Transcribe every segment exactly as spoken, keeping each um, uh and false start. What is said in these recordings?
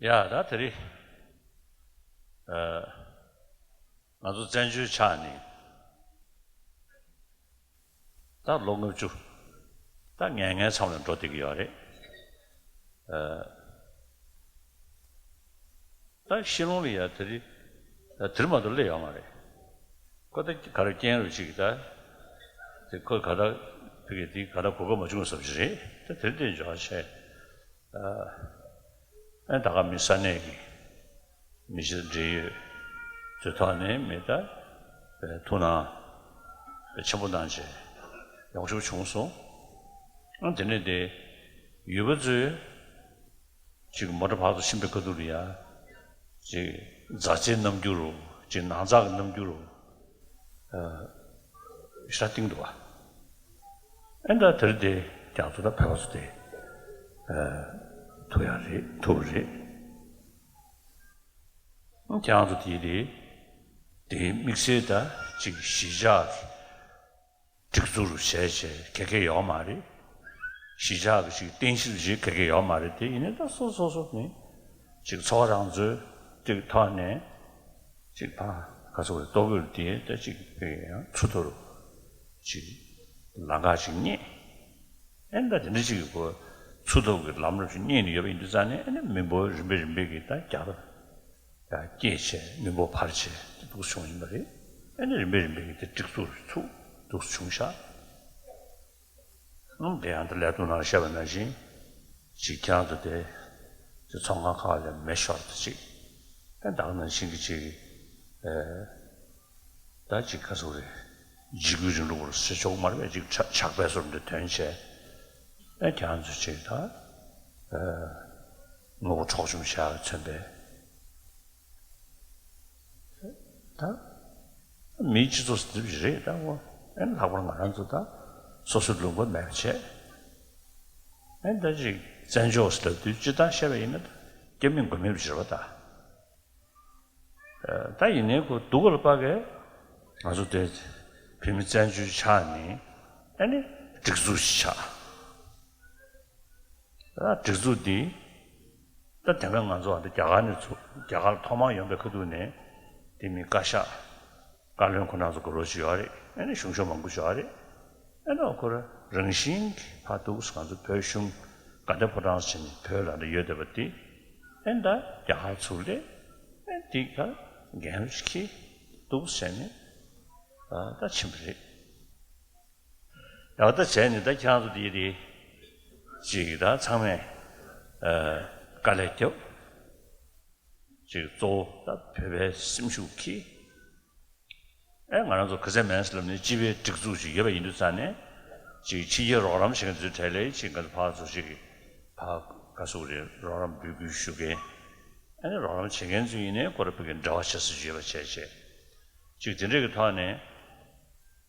ཡ་ད་དེ་རིང་ཨ་ང་ཚོ་བཙན་བྱོལ་ཆགས་ནས་ད་ལོ་ལྔ་བཅུ་ད་ངན་ངན་མཚམས་ལ་འགྲོ་བསྡད་ཀྱི་ཡོད་རེད། ཨ་ད་ཤི་ལོང་ལ་ཡ་དེ་རིང་ཨ་དེ་རིང་མ་གཏོགས་སླེབས་ཡོད་མ་རེད། ཁོ་ད་ག་རེ་རྐྱེན་རུ་ཅིག་ད་དེ་ཁོ་ག་ད་ཕི་གེ་དེ་ག་ད་གོ་སྐབས་མ་བྱུང་བསམ་གྱི་རེད། ད་དེ་རིང་དེ་འབྱོར་བྱས། ཨ་ད་ག་མི་ས་གནས་ཀྱི་མི་གཞིར་འབྲེལ་ཡོད་དུས་ཐོག་ནས་མི་ད་ཐུགས་སྣང་ཆེན་པོ་གནང་བྱས་ཡག་ཤོས་བྱུང་སོང་། ཨ་དེ་ནས་དེ་ཡུལ་པ་ཚོས་ཅིག་མོ་ཊ་ཕར་ཚུར་ཕྱིན་པའི་ཁ་ཐུག་ལ་ཡ་ཅིག་མཛའ་བརྩེའི་རྣམ་འགྱུར་རུ་ཅིག་ནང་ཚགས་ཀྱི་རྣམ་འགྱུར་རུ་ཤ་སྟེང་དུ་བ། ཨེ་ད་དེར་དེ་རྒྱ་མཚོ་དང་བོད་པ་ཚོ་དེ་ཐུག་ཡག་རེད་ཐུག་རེད། ཁྱེད་རང་ཚོ་དེ་རེད། དེ་དམིགས་བསལ་ད་ཅིག་གཞིས་ཆགས་སྒྲིག་འཛུགས་རུ་བྱས་བྱས་ག་གེ་ཡོད་མ་རེད། གཞིས་ཆགས་ཀྱི་ཅིག་རྟེན་གཞི་རུ་བྱས་ག་གེ་ཡོད་མ་རེད། དེ་ཡིན་ནའི་ད་སོ་སོ་སོ་ནི་ཅིག་ཚོགས་རང་ཚོའི་ཏིག་ཐོག་ནས་ཅིག་ཕ་ག་ཚོད་རེད་ལྟོ་གོས་དེ་ད་ཅིག་ག་གེ་ཡང་ཚུར་ཐོར་ཅིག་ལམ་ཁ་ཅིག་རྙེད། ཨེ་ད་དེ་འདྲ་ཅིག་གི་གོ་ཚུར་ཐོབ་ཀྱི་ལམ་རབ་ཅིག་རྙེད་ནས་ཡོད་པ་ཡིན་དུས་ཙང་ནས་ཨེ་ནི་མི་འབོར་རིམ་པས་རིམ་པས་ཀྱིས་ད་རྒྱ་རབ་ཡ་སྐྱེད་བྱས་མི་འབོར་འཕར་བྱས་དེ་འདུག་སེ་བྱུང་བ་ཡིན་པ་རེད། ཨེ་ནི་རིམ་པས་རིམ་པས་ཀྱིས་དེ་སྒྲིག་འཛུགས་ཚུགས་འདུག་སེ་བྱུང་ཤག་ཨང་དེ་ཡང་ད་ལས་དུང་ནང་བཤད་པ་ནང་བཞིན་ཅིག་ཁྱེད་རང་ཚོ་དེ་དེ་ཚོང་ཁང་ཁག་ལ་མེ་ཤོར་དེ་ཅིག་ཨེ་ད་ག་ནང་བཞིན་གྱི་ཅིག་ཨེ། ད་ཅིག་ག་ཟེར་རེད། འཇིགས་སྐུལ་རིང་ལུགས་པར་ཟེར་ཆོག་མ་རེད་པས། ཅིག་ཇག་པས་སོར་འདི་ཐོན་བྱས། ཨེ་ཁྱེད་རང་ཚོ་ཅིག་ད་ཨེ་དངོས་པོ་འཕྲོག་བཅོམ་བྱ་བ་མཚོན་པས། ད་མིའི་སྤྱི་ཚོགས་ཟེར་འདི་རེད་ད་འོ། ཨེ་ལྷག་པར་ང་རང་ཚོ་ད་སོ་སོའི་ལུང་པ་མེད་པ་བྱས། ཨེ་ད་ཅིག་བཙན་བྱོལ་ཟེར་ལབ་དུས་སྤྱིར་བཏང་བཤད་པ་ཡིན་ན་ད་སྐྱ་མིན་མགོ་མིན་པ་ཞིག་རེད་པ་ད། ད་ཡིན་ནའི་ཁོ་སྡུག་ག་ལ་དཔག་གས་ང་ཚོ་དེ་བོད་མི་བཙན་བྱོལ་ཆགས་ནས་ཨ་ནི་སྒྲིག་འཛུགས་ཤིག་ཆགས། ད་སྒྲིག་འཛུགས་འདི་ད་དེ་སྔ་ང་ཚོ་ཨ་ད་རྒྱ་གར་ནས་ཚུར་རྒྱ་གར་ཐོག་མར་ཡོང་པའི་ཁ་ཐུག་ནས་དེ་མི་བཀའ་ཤག་བཀའ་བློན་ཁོ་རང་ཚོ་དགོས་རོགས་ཞུ་ཡོད་རེད། ཨ་ནི་གཞུང་ཕྱོགས་མང་པོ་ཞུ་ཡོད་རེད། ཨ་ནི་ཁོ་རང་རང་བཞིན་གྱིས་ཕར་འདུག་སེ་ང་ཚོ་བོད་གཞུང་དགའ་ལྡན་ཕོ་བྲང་ཟེར་ནས་བོད་ལ་འདི་ཡོད་བསྡད་པ་འདི་ཨེ་ད་རྒྱ་གར་ཚུར་སླེབས། ཨེ་འདི་ག་འགན་རེ་ཁྱེར་འདུག་ཟེར་ནས་ཨ་ད་ཕྱིན་པ་རེད། ཡག་ད་བྱས་ནས་ད་ཁྱེད་རང་ཚོ་འདི་རེད། ཅིག་ད་ཚང་མས་ཨ་དཀའ་ལས་རྒྱབ། ཅིག་གཙོ་བོ་ད་བོད་པའི་སེམས་ཤུགས་ཀྱིས། ཨེ་ང་རང་ཚོ་ག་ཚད་མིན་ཟེར་ལབ་ནས་སྤྱི་པའི་སྒྲིག་འཛུགས་ཤིག་ཡོད་པ་ཡིན་དུས་ཙང་ནས་ཅིག་ཕྱི་རྒྱལ་རོགས་རམ་བྱེད་མཁན་ཚོའི་གྲས་ལ་ཅིག་ང་ཚོ་ཕར་ཚུར་ཅིག་ཕར་ག་ཟེར་རེད་རོགས་རམ་འབོད་སྐུལ་ཞུ་མཁན། ཨེ་ནི་རོགས་རམ་བྱེད་མཁན་ཚོ་ཡིན་ནའི་ཁོ་རང་ཕ་གིར་འབྲེལ་བ་བྱེད་ས་ཅིག་ཡོད་པ་བྱས་བྱས། ཅིག་དེ་འདྲས་ཀྱི་ཐོག་ནས་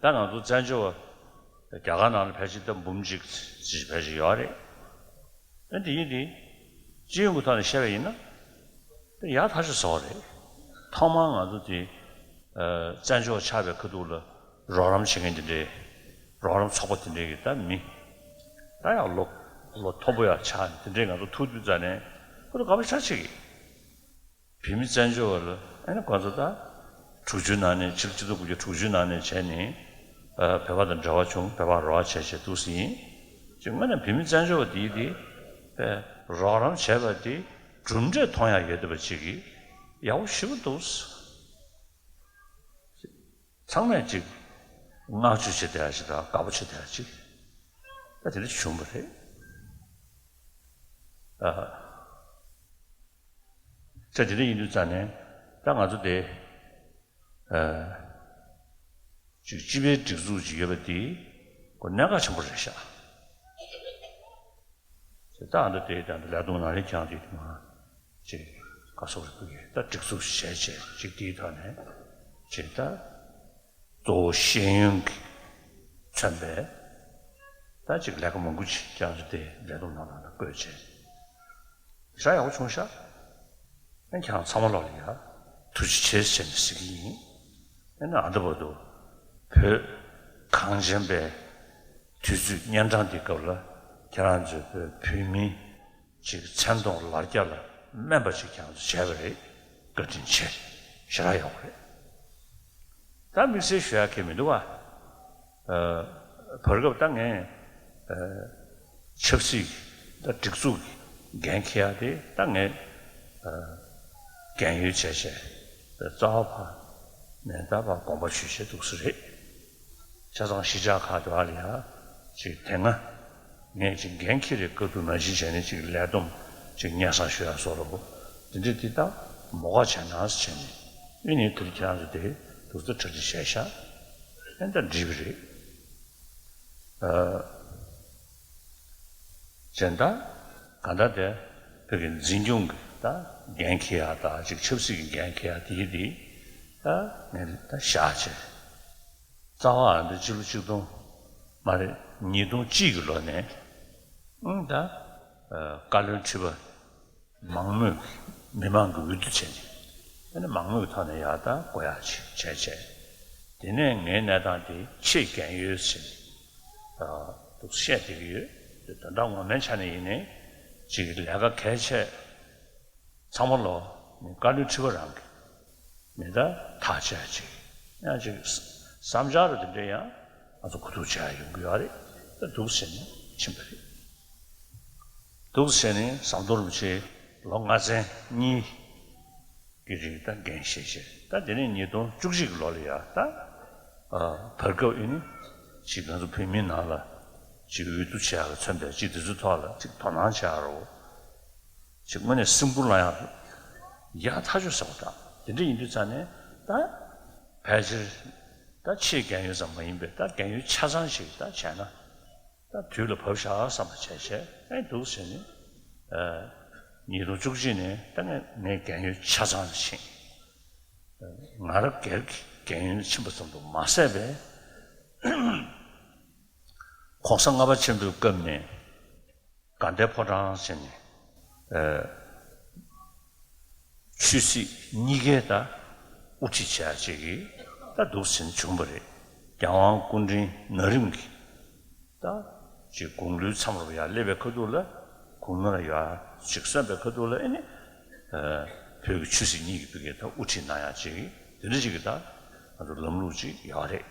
ད་ང་ཚོ་བཙན་བྱོལ་བ་རྒྱ་གར་ནང་ལ་ཕལ་ཆེར་ད་འབུམ་གཅིག་ཙམ་ཕལ་ཆེར་ཡོད་རེད། ཨ་དེ་ཡིན་དེ། སྤྱི་ཡོངས་ཀྱི་ཐོག་ནས་བཤད་པ་ཡིན་ན། དེ་ཡག་ཐག་ཆོད་བཟོ་བ་རེད། ཐོག་མར་ང་ཚོ་དེ་ཨ་བཙན་བྱོལ་ཆགས་པའི་ཁ་ཐུག་ལ་རོགས་རམ་བྱེད་མཁན་དེ་འདྲའི་རོགས་རམ་ཚོགས་པ་དེ་འདྲའི་གི་ད་མི་ད་ཡང་ལོ་ལོ་མཐོ་པོ་ཡང་ཆགས་ནས་དེ་འདྲའི་ང་ཚོ་ཐུག་དུས་ཙ་ནས་ཁོ་ཚོ་དགའ་པོ་ཞེ་དྲག་བྱེད་ཀྱི། བོད་མི་བཙན་བྱོལ་བ་ལ་ཨ་ནི་ཁོ་ཚོ་ད་དྲུག་ཅུའི་ནང་ནས་ཆིག་སྤྱི་ཚོགས་དགུ་བཅུ་དྲུག་ཅུའི་ནང་ནས་བྱས་ནས་ཨ་བོད་པ་དང་འབྲེལ་བ་བྱུང་བོད་པ་རོགས་བྱས་བྱས་འདུག་སེ་ཡིན། ཅིག་དངོས་གནས་བོད་མི་བཙན་བྱོལ་བ་དེའི་དེ་པས་རོགས་རམ་བྱས་པ་དེ་གྲུབ་འབྲས་མཐོང་ཡག་ཡོད་བསྡད་པ་ཅིག་གིས་ཡག་པོ་ཞེ་པོ་འདུག་ཚང་མས་ཅིག་བསྔགས་བརྗོད་བྱེད་བསྡད་ཡག་ཅིག་དང་དགའ་པོ་བྱེད་བསྡད་ཡག་ཅིག་ད་དེ་འདྲ་བྱུང་བ་རེད། ཨ། ད་དེ་འདྲ་ཡིན་དུས་ཙང་ནས་ད་ང་ཚོ་དེ་ཨ་ཅིག་སྤྱི་པའི་སྒྲིག་འཛུགས་ཅིག་ཡོད་པ་དེ་ཁོ་གནད་འགག་ཆེན་པོ་རེད་ཤག་ད་ཨ་འདྲ་དེ་ད་ལས་དུང་ནང་ལས་ཀྱང་དེ་མ་ཅིག་ག་སོགས་རེད་ཀྱི་ད་སྒྲིག་འཛུགས་བྱས་བྱས་ཅིག་དེའི་ཐོག་ནས་ཅིག་ད། གཙོ་བོ་ཤེས་ཡོན་གྱིས་མཚོན་པའི་ད་ཅིག་ལས་ཀ་མང་པོ་ཅིག་ཀྱང་ཚོ་དེ་ལས་དོན་ནང་ལ་བཀོད་བྱས། ཞེ་དྲག་ཡག་པོ་བྱུང་ཤག་ཨ་ཁྱེད་རང་ཚང་མ་ལོག་ལ་ཡ་ཐུགས་རྗེ་ཆེ་ཟེར་ནས་ཟེར་གྱི་ཡིན། ཨ་ནི་ཨ་ད་བར་དུ་བོད་གངས་ཅན་པའི་དུས་ཚོད་གཉན་འཕྲང་འདིའི་སྐབས་ལ་ཁྱེད་རང་ཚོས་བོད་བོད་མིའི་ཅིག་མཚན་མཐོང་ལར་རྒྱ་ལ་ སྨན་པ་ཅིག་ཀྱང་བྱས་པ་རེད། བཀའ་དྲིན་ཆེ། ཞེ་དྲག་ཡག་པོ་རེད། ད་དམིགས་བསལ་ཞུ་ཡག་གི་མི་འདུག་བ། ཨ། བར་སྐབས་ད་ངས་ཨ། ཆབ་སྲིད་ཀྱི་ད་སྒྲིག་འཛུགས་ཀྱི་འགན་འཁྱེར་ཡག་དེ་ད་ངས་ཨ། རྒན་ཡོལ་བྱས་བྱས་རྩ་བ་ཕར་མེད། ད་ཕར་དགོངས་པ་ཞུས་བྱས་འདུག་སེ་རེད། བྱས་ཙང་གཞིས་ཆགས་ཁག་དེ་བ་ལ་ཡ་ཅིག་དེ་སྔ་ངས་ཅིག་འགན་འཁྱེར་རེ་བཀའ་བསྡུ་ནང་བཞིན་བྱས་ནས་ཅིག་ལས་བསྡོམས་ཅིག་སྙན་སེང་ཞུ་ཡག་བཟོ་འདྲ་པོ་དེ་འདྲ་དེ་ད་མོ་ཁ་བྱས་ན་ཟེར་བྱས་ནས། ཨེ་ནས་དེར་ཁྱེད་རང་ཚོ་དེ་འདུག་སེ་གྲ་སྒྲིག་བྱས་ཤག་ཨེ་ད་འགྲིག་པ་རེད། ཨ། གཞན་དག་གང་ལྟར་དེ་བོད་ཀྱི་འཛིན་སྐྱོང་གི་ད་འགན་འཁྱེར་ཡག་ད་ཅིག་ཆབ་སྲིད་ཀྱི་འགན་འཁྱེར་ཡག་དེ་ཡི་དེ་ད་ངས་ད་བཞག་བྱས། རྩ་བ་འདི་སྤྱི་ལོ་ཆིག་སྟོང་མ་རེད། ཉིས་སྟོང་གཅིག་གི་ལོ་ནས་ཨང་ད་ཨ། བཀའ་བློན་ཁྲི་པ་མང་མོས་ཀྱིས་མི་མང་གི་འོས་བསྡུ་བྱས་ནས་ཨ་ནི་མང་མོས་ཀྱི་ཐོག་ནས་ཡག་ད་བསྐོ་ཡག་ཅིག་བྱས་བྱས། དེ་ནས་ངའི་གནས་སྟངས་དེ་ཆེས་རྒན་ཡོལ་ཟེར་ནས་ཨ། འདུག་བཤད་བསྡད་ཀྱི་ཡོད། དེ་ད་ལྟ་ངོ་མའི་ཆ་ནས་ཡིན་ནའི་ཅིག་ལས་ཀ་གལ་ཆེ་ཚང་མ་ལོ་ནི་བཀའ་བློན་ཁྲི་པ་རང་གི་མི་ད་ཐག་བཅད་ཅིག་ཡང་ཅིག་བསམ་འཆར་རུ་དེ་འདྲ་ཡང་ང་ཚོ་གོ་བསྡུར་བྱ་ཡ་ཡོང་གི་ཡོད་རེད། ད་འདུག་བྱས་ནས་ཕྱིན་པ་རེད། འདུག་བྱས་ནས་ཟམ་གདོང་རིན་པོ་ཆེ་ལོ་ལྔ་ཚན་གཉིས་ཀྱི་རིང་ད་འགན་བཞེས་བྱས། ད་དེ་ནས་ཉིས་སྟོང་བཅུ་གཅིག་གི་ལོ་ལ་ཡ་ད་ཨ། བར་སྐབས་ཨེ་ནི་ཅིག་ང་ཚོ་བོད་མིའི་ནང་ལ་ཅིག་འོས་བསྡུ་བྱེད་ཡག་གི་མཚོན་པའི་ཅིག་དེ་ཚོའི་ཐོག་ལ་ཅིག་དོ་སྣང་བྱེད་ཡག་རོགས། ཅིག་དངོས་གནས་སེམས་ཁུར་བླངས་ཡག་ཡག་ཐག་ཆོད་ཟེར་བ་དང་དེ་འདྲ་ཡིན་དུས་ཙང་ནས་ད་ཕལ་ཆེར་ད་ཆེས་རྒན་ཡོལ་ཙམ་མ་ཡིན་པའི་ད་རྒན་ཡོལ་ཆ་ཚང་ཞིག་ད་བྱས་ན་ད་དུས་ལ་བབ་ཤག་བསམ་པ་བྱས་བྱས་ཨེ་འདུག་ཟེར་ནས་ཨ། ཉིས་སྟོང་བཅུ་གཅིག་ནས་ད་ངས་ངའི་རྒན་ཡོལ་ཆ་ཚང་ཕྱིན། ང་རང་སྒེར་གྱི་རྒན་ཡོལ་ཕྱིན་པ་ཙམ་དུ་མ་ཟད་པའི་༸གོང་ས་ལྔ་པ་ཆེན་པོའི་སྐབས་ནས་དགའ་ལྡན་ཕོ་བྲང་ཟེར་ནས་ཨ། ཆོས་སྲིད་གཉིས་ཀའི་ད་དབུ་ཁྲིད་བྱས་ཅིག་གིས་ད་འདུག་ཟིན་བྱུང་བ་རེད། རྒྱལ་དབང་སྐུ་ཕྲེང་ན་རིམ་གྱིས་ད་ཅིག་དགུང་ལོའི་མཚམས་རུ་ཡར་སླེབས་པའི་ཁ་ཐུག་ལ་དགུང་ལོ་ལ་ཡར་ཅིག་སོན་པའི་ཁ་ཐུག་ལ་ཨེ་ནི་ཨ། བོད་ཀྱི་ཆོས་སྲིད་གཉིས་ཀྱི་བོད་ཀྱི་ད་དབུ་ཁྲིད་གནང་ཡག་ཅིག་དེ་འདྲ་ཅིག་གི་ད་ང་ཚོ་ལམ་ལུགས་ཅིག་ཡོད་རེད།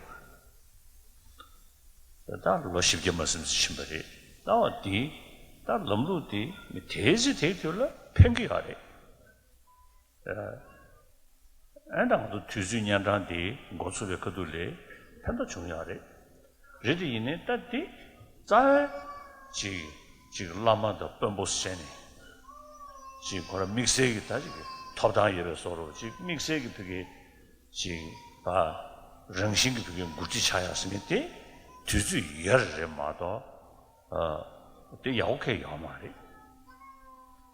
ད་ལོ་བཞི་བརྒྱ་མ་ཟིན་ཙམ་ཕྱིན་པ་རེད། ད་འོ་དེ་ད་ལམ་ལུགས་དེ་མི་དེའི་ཚེ་དེའི་དུས་ལ་ཕན་གྱི་ཡོད་རེད། ཨ་ནི་ང་ཚོ་དུས་ཚོད་གཉན་འཕྲང་དེ་འགོ་ཚུགས་པའི་ཁ་ཐུག་ལ་ཕན་ཐོགས་བྱུང་ཡོད་རེད། རེད་དེ་ཡིན་ནའི་ད་དེ་རྩ་བའི་ཅིག་ཅིག་བླ་མ་དང་དཔོན་པོ་བྱས་ནས་ཅིག་ཁོ་རང་དམིགས་བསལ་གྱི་ད་ཅིག་ཐོབ་ཐང་ཡོད་པའི་བཟོ་འདྲ་ཅིག་དམིགས་བསལ་གྱི་བོད་ཀྱི་ཅིག་ཨ། རང་བཞིན་གྱི་བོད་ཀྱི་འགོ་ཁྲིད་ཆགས་ཡག་ཟེར་མཁན་དེ་དུས་ཚོད་ཡར་རེད་མ་གཏོགས་ཨ། དེ་ཡག་པོ་གང་ཡང་ཡོད་མ་རེད།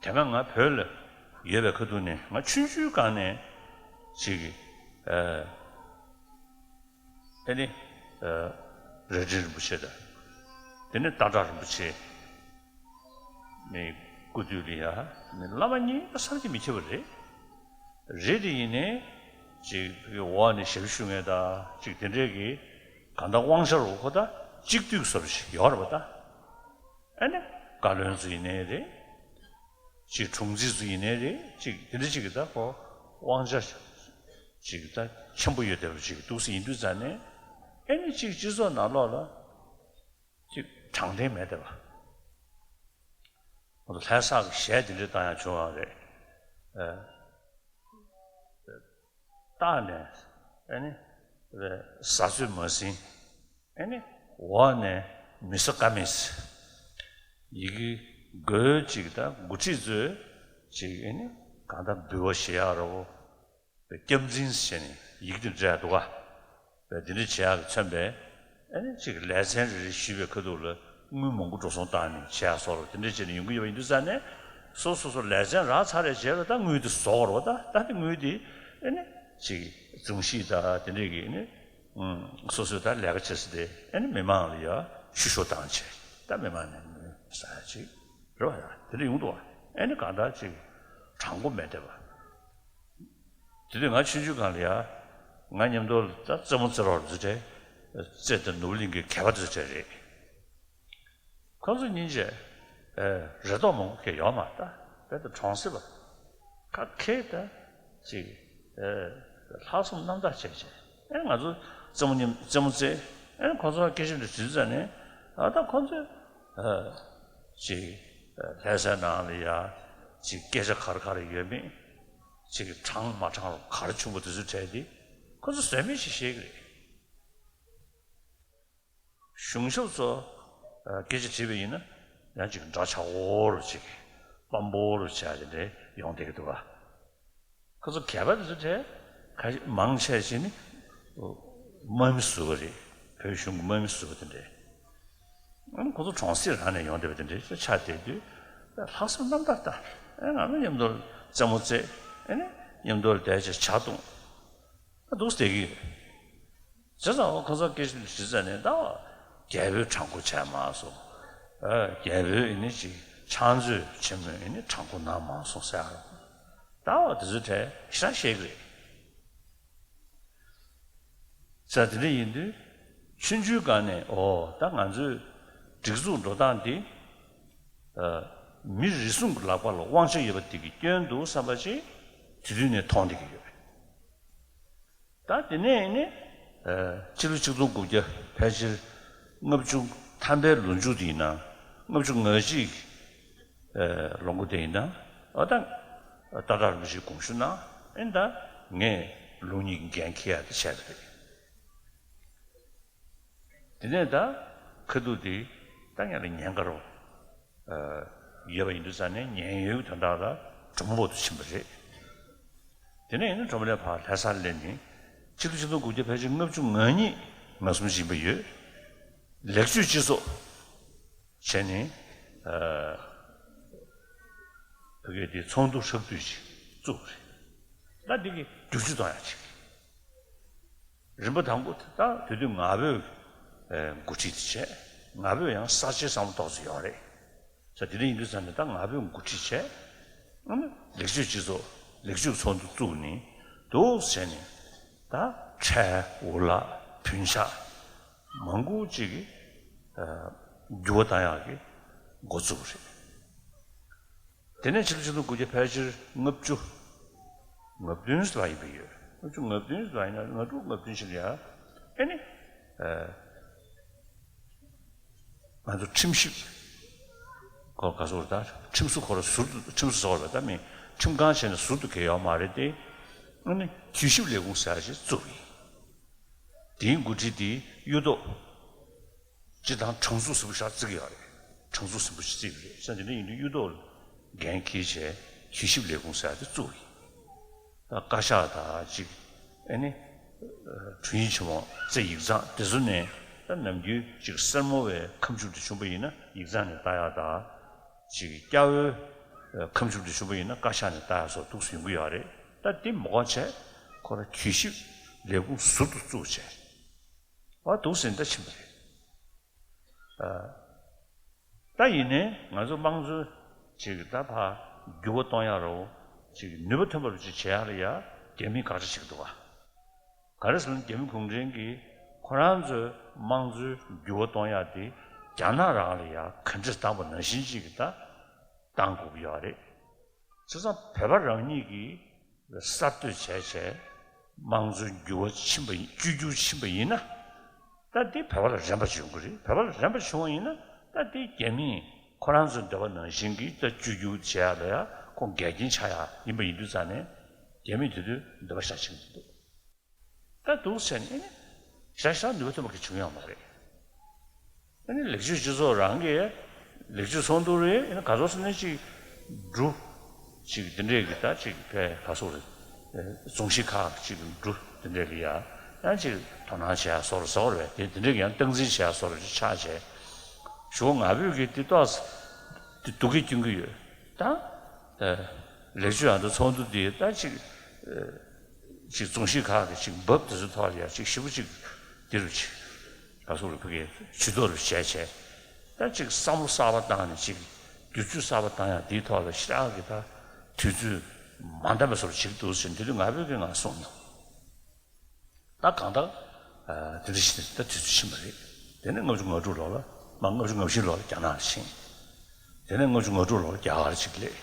དེ་སྔ་ང་བོད་ལ་ཡོད་པའི་ཁ་ཐུག་ནས་ང་ཆུང་ཆུང་སྒང་ནས་ཅིག་ཨ། ཨ་ནི་ཨ། རྭ་སྒྲེང་རིན་པོ་ཆེ་དང་དེ་ནས་སྟག་བྲག་རིན་པོ་ཆེ་ནི་སྐུ་དུས་ལ་ཡ་ནི་བླ་མ་གཉིས་ཀ་བསམ་གྱིས་མི་ཁྱབ་པ་རེད། རེད་དེ་ཡིན་ནའི་ཅིག་བོད་ཀྱི་འོག་ནས་ཞབས་ཞུ་མཁན་དང་ཅིག་དེ་འདྲས་ཀྱི་གང་ལྟར་དབང་ཆ་རུ་ཁོ་ད་གཅིག་སྡུད་བཟོ་འདྲ་ཞིག་ཡོད་རེད་པ་ད། ཨ་ནི་བཀའ་བློན་ཚོ་ཡིན་ནའི་རེད། ཅིག་དྲུང་འཚིག་ཚོ་ཡིན་ནའི་རེད། ཅིག་དེ་འདྲ་ཅིག་གི་ད་ཁོ་དབང་ཆ་ཅིག་ད་ཆེན་པོ་ཡོད་བསྡད་པ་ཅིག་འདུག་སེ་ཡིན་དུས་ཙང་ནས་ཨ་ནི་ཅིག་སྤྱི་ཚོགས་ནང་ལོགས་ལ་ཅིག་དྲང་བདེན་མེད་བསྡད་པ། ང་ཚོ་ལྷ་ས་གི་གཞས་དེ་འདྲ་བཏང་ཡག་བྱུང་བ་རེད། ཨ། ལྟག་ནས་ཨ་ནི་བཟའ་ཚོད་མ་ཟིན། ཨ་ནི་འོག་ནས་མི་ཟ་ཀ་མེད། ཡི་གེ་འགོད་ཅིག་དང་འགོ་ཁྲིད་ཚོས་ཅིག་ཨ་ནི་གང་ལྟར་འབུལ་བ་བཞེས་ཡག་རོ། སྐྱབས་འཛིན་ཟེར་ནས་ཡིག་དེ་འབྲི་ཡག་འདུག་ག་བས་དེ་འདྲ་བྱེད་ཡག་གི་མཚོན་པས་ཨ་ནི་ཅིག་ལས་ཚན་རེ་རེ་ཞུས་པའི་ཁ་ཐུག་ལ་དངུལ་མང་པོ་འགྲོ་སོང་བཏང་ནས་བྱེད་ཡག་སོགས་རོ་དེ་འདྲ་བྱས་ནས་ཡོང་གི་ཡོད་པ་ཡིན་དུས་ཙང་ནས་སོ་སོ་སོ་ལས་ཚན་རག་ཚར་བའི་རྗེས་ལ་ད་དངུལ་དེ་རྫོགས་རོ། ད་ད་དེ་དངུལ་དེ་ཨ་ནི་ཅིག་སྒྲོམ་གཞི་ད་དེ་འདྲས་ཀྱི་ཨ་ནི་སོ་སོས་ད་ལས་ཀ་བྱེད་ས་དེ་ཨ་ནི་མི་མང་ལ་ཡ་བཤུ་གཞོག་བཏང་བྱས་ད་མི་མང་ནས་དངུལ་ཟ་ཡག་ཅིག་རེད་བ། ཡ་དེ་འདྲ་ཡོང་འདུག་བ། ཨ་ནི་གང་ལྟར་ཅིག་དྲང་པོ་མེད་བསྡད་པ། དེ་དུས་ང་ཆུང་ཆུང་སྒང་ལ་ཡ། ང་མཉམ་དུ་ད་རྩེད་མོ་རྩེ་རོགས་རེད་ཚོ་གྲས། རྩེད་དང་ནོར་བུ་གླིང་གི་གད་པ་རྩེ་གྲས་རེད། ཁོང་ཚོ་གཉིས་ཀྱིས་ཨེ་རེ་དོགས་མང་པོ་གང་ཡང་ཡོད་མ་རེད། ད་རྦད་དེ་གྲོང་གསེབ་པ། ཁ་མཁས་ད་ཅིག་ལྷག་བསམ་རྣམ་དག་བྱས་བྱས། ཨེ་ང་ཚོ་རྩེད་མོ་མཉམ་རྩེད་མོ་རྩེ། ཨེ་ཁོ་ཚོ་སྐད་ཆ་འདྲ་དྲིས་ཙང་ནས། ཨ་ད་ཁོ་ཚོས་ཅིག་ལྷ་སའི་ནང་ལ་ཡ་ཅིག་སྐད་ཆ་ག་རེ་ག་རེ་ཡོད་མེད། ཅིག་དྲང་མ་དྲང་རུ་ག་རེ་བྱུང་བ་དེ་ཚོ་དྲན་ཏེ། ཁོ་ཚོ་ཟོལ་མེད་ཅིག་བཤད་ཀྱི་རེད། གཞུང་ཞབས་ཚོ་སྐད་ཆ་དྲིས་པ་ཡིན་ན་ཡང་ཅིག་འདྲ་ཆགས་པོ་རུ་ཅིག་སྤམ་པོ་རུ་བྱས་དེ་འདྲས་ཡོང་བསྡད་ཀྱི་འདུག་ག། ཁོ་ཚོ་གད་པ་དེ་ཚོ་དྲན། ཁ་ཤས་མང་ཆེ་ཞིག་ནི་དམག་མི་ཟུར་པ་རེད། བོད་གཞུང་གི་དམག་མི་ཟུར་པ་དེ་འདྲས། ཨང་ཁོ་ཚོ་གྲོང་གསེབ་རང་ནས་ཡོང་བསྡད་པ་དེ་འདྲས་ཆགས་བསྡད་དུས། ལྷག་བསམ་རྣམ་དག་ལྟ། ཨེ་ང་ཚོ་མཉམ་དུ་རྩེད་མོ་རྩེ། ཨེ་ནི་མཉམ་དུ་བསྡད་བྱས་ཇ་འཐུང་། ཨ་འདུག་སེ་བསྡད་ཀྱི་ཡོད། བྱས་ཙང་ཁོ་ཚོ་སྐད་ཆ་དྲིས་ཙང་ནས་ད་རྒྱལ་པོས་དྲང་པོ་བྱས་མ་སོང་། ཨ་རྒྱལ་པོས་ཨེ་ནི་ཅིག་ཕྱག་མཛོད་ཆེན་མོས་ཨེ་ནི་དྲང་པོ་གནང་མ་སོང་ཟེར་ཡ་རོ། ད་བ་དེ་ཚོའི་གྲས་ཞེ་དྲག་བཤད་ཀྱི་རེད། ས་དེ་འདྲ་ཡིན་དུས། ཆུང་ཆུང་སྒང་ནས་ཨོ་ད་ང་ཚོའི་སྒྲིག་འཛུགས་འགྲོ་སྟངས་འདི། ཨ་མི་རེ་ཟུང་གི་ལག་པ་ལ་དབང་ཆ་ཡོད་པ་དེ་གི་སྐྱོན་འདུག་བསམ་པ་ཅིག་དེ་དུས་ནས་མཐོང་བསྡད་ཀྱི་ཡོད་རེད། ད་དེ་ནས་ནི། ཨ་ཕྱི་ལོ་ཆིག་སྟོང་དགུ་བརྒྱ་ཕལ་ཆེར་ལྔ་བཅུ་ཐམ་པའི་ལོ་མཇུག་དེ་ཡིན་ན། ལྔ་བཅུ་ང་གཅིག་ཨ་ལོ་མགོ་དེ་ཡིན་ན། ཨ་ད་ཏཱ་ཏཱ་རིན་པོ་ཆེའི་དགོངས་ཞུ་གནང་། ཨེ་ད་ངས་ལུགས་གཉིས་ཀྱི་འགན་འཁྱེར་ཡ་དེ་བྱས་པ་རེད། དེ་ནས་ད་ཁ་ཐུག་དེ་ད་ང་ལ་ཉེན་ཁ་རུ་ཨ་ཡོད་པ་ཡིན་དུས་ཙང་ནས་ཉེན་གཡོལ་དོན་དག་ལ་གྲོ་མོ་བོ་དུ་ཕྱིན་པ་རེད། དེ་ནས་ཡིན་ན་གྲོ་མོ་ནས་ཕར་ལྷ་སར་སླེབས་ནས་ཕྱི་ལོ་ཆིག་སྟོང་དགུ་བརྒྱ་ཕལ་ཆེར་ལྔ་བཅུ་ང་གཉིས་ང་གསུམ་ཅིག་ཡིན་པ་ཡོད། ལེགས་བཅོས་སྤྱི་ཚོགས་བྱས་ནས་ཨ་བོད་སྐད་དེ་ཚོགས་འདུ་ཧྲག་བསྡུས་ཅིག་བཙུགས་པ་རེད། ད་འདི་གི་བསྒྱུར་བཅོས་གཏོང་ཡག་ཅིག་རིམ་པ་དང་པོ་དེ་དག་དེ་དུས་ང་ཕོད་ཨེ་འགོ་ཁྲིད་དེ་བྱས། ང་ཕོད་ཡང་གསར་བརྗེའི་བསམ་བློ་ཏོག་ཙམ་ཡོད་རེད། ས་དེ་འདྲ་ཡིན་དུས་ཙང་ནས་ད་ང་ཕོད་འགོ་ཁྲིད་བྱས། ཨ་ནི་ལེགས་བཅོས་སྤྱི་ཚོགས་ལེགས་བཅོས་ཚོགས་འདུ་བཙུགས་ནས་འདུག་བྱས་ནས་ད་ཁྲལ་འུ་ལག་བུན་ཆག་མང་པོ་ཅིག་གི་ཨ་འགྱུར་བ་བཏང་ཡག་གི་འགོ་བཙུགས་པ་རེད། དེ་ནས་ཕྱི་ལོ་ཆིག་སྟོང་དགུ་བརྒྱ་ཕལ་ཆེར་ལྔ་བཅུ་ང་བདུན་ཙམ་ཡིན་པ་ཡོད། ལྔ་བཅུ་ང་བདུན་ཙམ་ཡིན་ན་ང་དྲུག་ང་བདུན་ཞིག་ལ་ཡ། ཨེ་ནི། ཨ་ང་ཚོ་ཁྲིམས་ཞིབ་སྐོར་ག་སོགས་ད་ཁྲིམས་སྲུང་སྐོར་ཟུར་དུ་ཁྲིམས་སྲུང་ཟེར་བ་ད་མི་ཁྲིམས་ཁང་བྱས་ནས་ཟུར་དུ་གས་ཡོད་མ་རེད་དེ། ཨ་ནི་དུས་ཞིབ་ལས་ཁུངས་ཟེར་ཡ་ཞིག་བཙུགས་ཡིན། དེའི་འགོ་ཁྲིད་དེ་གཡུ་ཐོག་སྤྱི་བཏང་དྲང་ཚུགས་ཟིན་པོ་ཞིག་བརྩི་གི་ཡོད་རེད། དྲང་ཚུགས་ཟིན་པོ་ཞིག་བརྩི་གི་རེད། ས་དེ་འདྲ་ཡིན་དུས་གཡུ་ཐོག་ལ་འགན་འཁྱེར་བྱས་དུས་ཞིབ་ལས་ཁུངས་ཟེར་ཡ་དེ་བཙུགས་ཡིན། ད་བཀའ་ཤག་དང་ཅིག་ཨེ་ནི། དྲུང་ཡིག་ཆེན་མོ་རྩེ་ཡིག་ཚང་དེ་ཚོ་ནས་ད་ནམ་རྒྱུན་ཅིག་སེར་མོ་བའི་ཁ་མཆུ་དེ་བྱུང་པ་ཡིན་ན་ཡིག་ཚང་ནས་ལྟ་ཡག་དང་། ཅིག་སྐྱ་བོའི་ཁ་མཆུ་དེ་བྱུང་པ་ཡིན་ན་བཀའ་ཤག་ནས་ལྟ་ཡག་སོགས་འདུག་སེ་ཡོང་གི་ཡོད་རེད། ད་དེ་མ་དགོས་བྱས་ཁོ་རང་དུས་ཞིབ་ལས་ཁུངས་ཟུར་དུ་བཙུགས་བྱས། བ་འདུག་སེ་ད་ཕྱིན་པ་རེད། ཨ། ད་ཡིན་ནའི་ང་ཚོ་དམངས་གཙོའི་ཅིག་ད་ཕར་འགྱུར་བ་གཏོང་ཡག་རོ། ཅིག་ནུས་པ་ཐོན་པ་རུ་ཅིག་བྱེད་ཡག་ལ་ཡ་རྒྱ་མིས་དགག་བྱ་བྱེད་ཀྱི་འདུག་བ། ག་རེ་ཟེར་ན་རྒྱ་མི་གུང་ཁྲན་གྱིས་ཁོ་རང་ཚོའི་དམངས་གཙོའི་འགྱུར་བ་གཏོང་ཡག་དེ་རྒྱ་ནག་རང་ལ་ཡ་ག་འདྲ་བཏང་པ་ནང་བཞིན་ཅིག་ད་བཏང་དགོས་ཀྱི་ཡོད་རེད། བྱས་ཙང་བོད་པ་རང་ཉིད་ཀྱིས་གསར་གཏོད་བྱས་བྱས་དམངས་གཙོའི་འགྱུར་བ་ཕྱིན་པ་ཡིན། བཅོས་བསྒྱུར་ཕྱིན་པ་ཡིན་ན། ད་འདི་བོད་པ་ལ་རན་པ་བྱུང་གི་རེད། བོད་པ་ལ་རན་པ་བྱུང་བ་ཡིན་ན་ད་འདི་རྒྱ་མིས་ཁོ་རང་ཚོའི་འདོད་པ་ནང་བཞིན་གྱི་ད་བཅོས་བསྒྱུར་བྱེད་ཡག་ལ་ཡ་ཁོ་འགལ་རྐྱེན་ཆགས་ཡག་ཡིན་པ་ཡིན་དུས་ཙང་ནས་རྒྱ་མིས་དེ་དུས་འདོད་པ་བཞག་བྱེད་ཀྱི་འདུག་ད་འདུག་ཟེར་ནས་ཨེ་ནི་ཞག་ཞག་ནུས་པ་ཐོན་པ་གི་བྱུང་ཡོད་མ་རེད། ཨ་ནི་ལེགས་བཅོས་སྤྱི་ཚོགས་རང་གིས་ལེགས་བཅོས་ཚོགས་འདུ་རེད། ཨ་ནི་ག་ཚོད་ཟེར་ན་ཅིག་འབྲུ་ཅིག་དེ་འདྲས་ཀྱི་ད་ཅིག་ཕའི་ག་ཚོད་རེད། རྫོང་གཞིས་ཁག་ཅིག་འབྲུ་དེ་འདྲས་ལ་ཡ་ཡང་ཅིག་དོ་སྣང་བྱེད་ཡ་བཟོ་འདྲ་བཟོ་འདྲ་བས་དེ་དེ་འདྲས་ཀྱི་ཡང་སྟངས་འཛིན་བྱེད་ཡ་བཟོ་འདྲ་ཅིག་ཆགས་བྱས། ཞུ་བ་ང་ཕོད་ཀྱི་དེ་ཏོག་ཙམ་དེ་སྡུག་སྐད་སྐྱོན་གྱི་ཡོད་ད། ལེགས་བཅོས་ཨ་འདྲ་ཚོགས་འདུ་དེ་ད་ཅིག་ཅིག་རྫོང་གཞིས་ཁག་གི་ཅིག་འབབ་དེ་ཚོ་ཐོག་ལ་ཡ་ཅིག་ཞིབ་པོ་ཅིག་འདི་རུ་ཅིག་ག་ཚོད་རུ་ཕ་གིའི་ཇུས་གཏོགས་རུ་བྱས་བྱས། ད་ཅིག་བསམ་བློ་གསར་པ་བཏང་ནས་ཅིག་བསྒྱུར་བཅོས་གསར་པ་བཏང་ཡག་འདིའི་ཐོག་ལ་ཞེ་དྲག་གི་ད་དུས་ཚོད་མ་འདང་བའི་བཟོ་འདྲ་ཅིག་འདུག་ཟེར་འདི་དུས་ང་ཕོད་ཀྱིས་ང་གསུངས་མྱོང་། ད་གང་ལྟར་དེ་འདྲ་ཞིག་ད་དུས་ཚོད་ཕྱིན་པ་རེད། དེ་ནས་ལྔ་བཅུ་ང་དྲུག་ལོ་ལ་མ་ལྔ་བཅུ་ང་བཞི་ལོ་ལ་རྒྱ་ནག་ཕྱིན། དེ་ནས་ལྔ་བཅུ་ང་དྲུག་ལོ་ལ་རྒྱ་གར་ཅིག་སླེབས།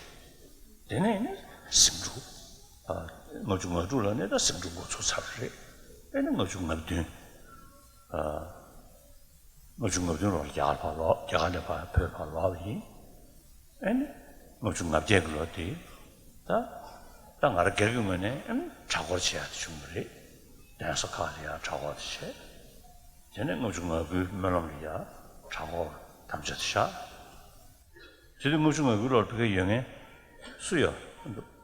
དེ་ནས་ནི་ ཟིང་འཁྲུག་ཨ། ལྔ་བཅུ་ང་དྲུག་ལ་ནས་ད་ཟིང་འཁྲུག་འགོ་ཚུགས་ཚར་བ་རེད། ཨེ་ནི་ལྔ་བཅུ་ང་བདུན། ཨ། ལྔ་བཅུ་ང་བདུན་ལོར་རྒྱ་གར་ཕར་ལོག་རྒྱ་གར་ནས་ཕར་བོད་ཕར་ལོག་པ་ཡིན། ཨེ་ནི་ལྔ་བཅུ་ང་བརྒྱད་ཀྱི་ལོ་དེ། ད་ད་ང་རང་སྒེར་གྱི་ངོས་ནས་ཨེ་ནི་གྲྭ་སྐོར་བྱེད་ཡག་དེ་བྱུང་བ་རེད། གདན་ས་ཁག་ལ་ཡང་གྲྭ་སྐོར་དེ་བྱས། དེ་ནས་ལྔ་བཅུ་ང་དགུའི་སྨོན་ལམ་ལ་ཡང་གྲྭ་སྐོར་དམ་བཅའ་དེ་བཞག་དེ་དུས་ལྔ་བཅུ་ང་དགུའི་ལོར་ཕ་གིར་ཡོད་མཁན་སུ་ཡོད།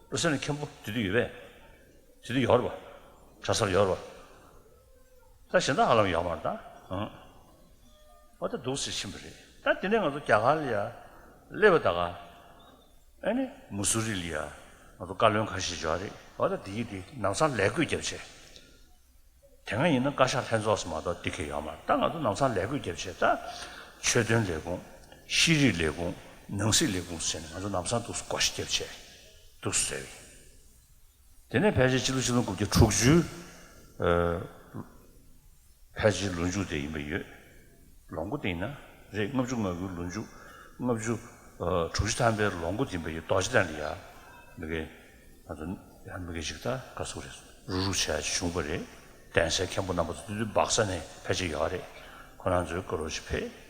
བློ་སེང་ལགས་མཁན་པོ་དེ་དུས་ཡོད་པས། དེ་དུས་ཡོད་རེད་པ། གྲྭ་སར་ཡོད་རེད་པ། ད་གཞན་དག་ཧ་ལམ་ཡོད་མ་རེད་ད། ཨང་། འོ་ད་འདུག་སེ་ཕྱིན་པ་རེད། ད་དེ་ནས་ང་ཚོ་རྒྱ་གར་ལ་ཡ་སླེབས་པ་ད་ག་ཨ་ནི་མུ་སུ་རི་ལ་ཡ་ང་ཚོ་བཀའ་བློན་ཁ་ཤས་ཡོད་རེད། འོ་ད་དེ་ཡིན་དེ་ལམ་སང་ལས་བགོས་བརྒྱབ་བྱས། དེ་སྔ་ཡིན་ན་བཀའ་ཤག་ལྷན་ཚོགས་སུ་མ་གཏོགས་འདི་གས་ཡོད་མ་རེད། ད་ང་ཚོ་ལམ་སང་ལས་བགོས་བརྒྱབ་བྱས་ད་ཆོས་དོན་ལས་ཁུངས། ཤེས་རིག་ལས་ཁུངས། ནང་སྲིད་ལས་ཁུངས་ཟེར་ནས་ང་ཚོ་ལམ་སང་འདུག་སེ་བསྐོ་བཞག་བརྒྱབ་བྱས་འདུག་སེ་བཟོས་པ་ཡིན། དེ་ནས་ཕལ་ཆེར་ཕྱི་ལོ་ཆིག་སྟོང་དགུ་བརྒྱ་དྲུག་ཅུ། ཨ། ཕལ་ཆེར་ལོ་མཇུག་དེ་ཡིན་པ་ཡོད། ལོ་མགོ་དེ་ཡིན་ན་རེད། ལྔ་བཅུ་ང་དགུའི་ལོ་མཇུག་ལྔ་བཅུ། ཨ། དྲུག་ཅུ་ཐམ་པའི་ལོ་མགོ་དེ་ཡིན་པ་ཡོད། རྡོ་རྗེ་གདན་ལ་ཡ་མི་དགེ། ང་ཚོ་ཡང་མི་དགེ་ཞིག་ད་ག་ཚོད་རེད། རུག་རུག་བྱས་བྱུང་བ་རེད། གདན་སའི་མཁན་པོ་རྣམ་པ་ཚོ་དེ་དུས་སྦག་ས་ནས་ཕལ་ཆེར་ཡོད་རེད། ཁོ་རང་ཚོའི་སྐུ་རོགས་ཞིག་ཕེབས།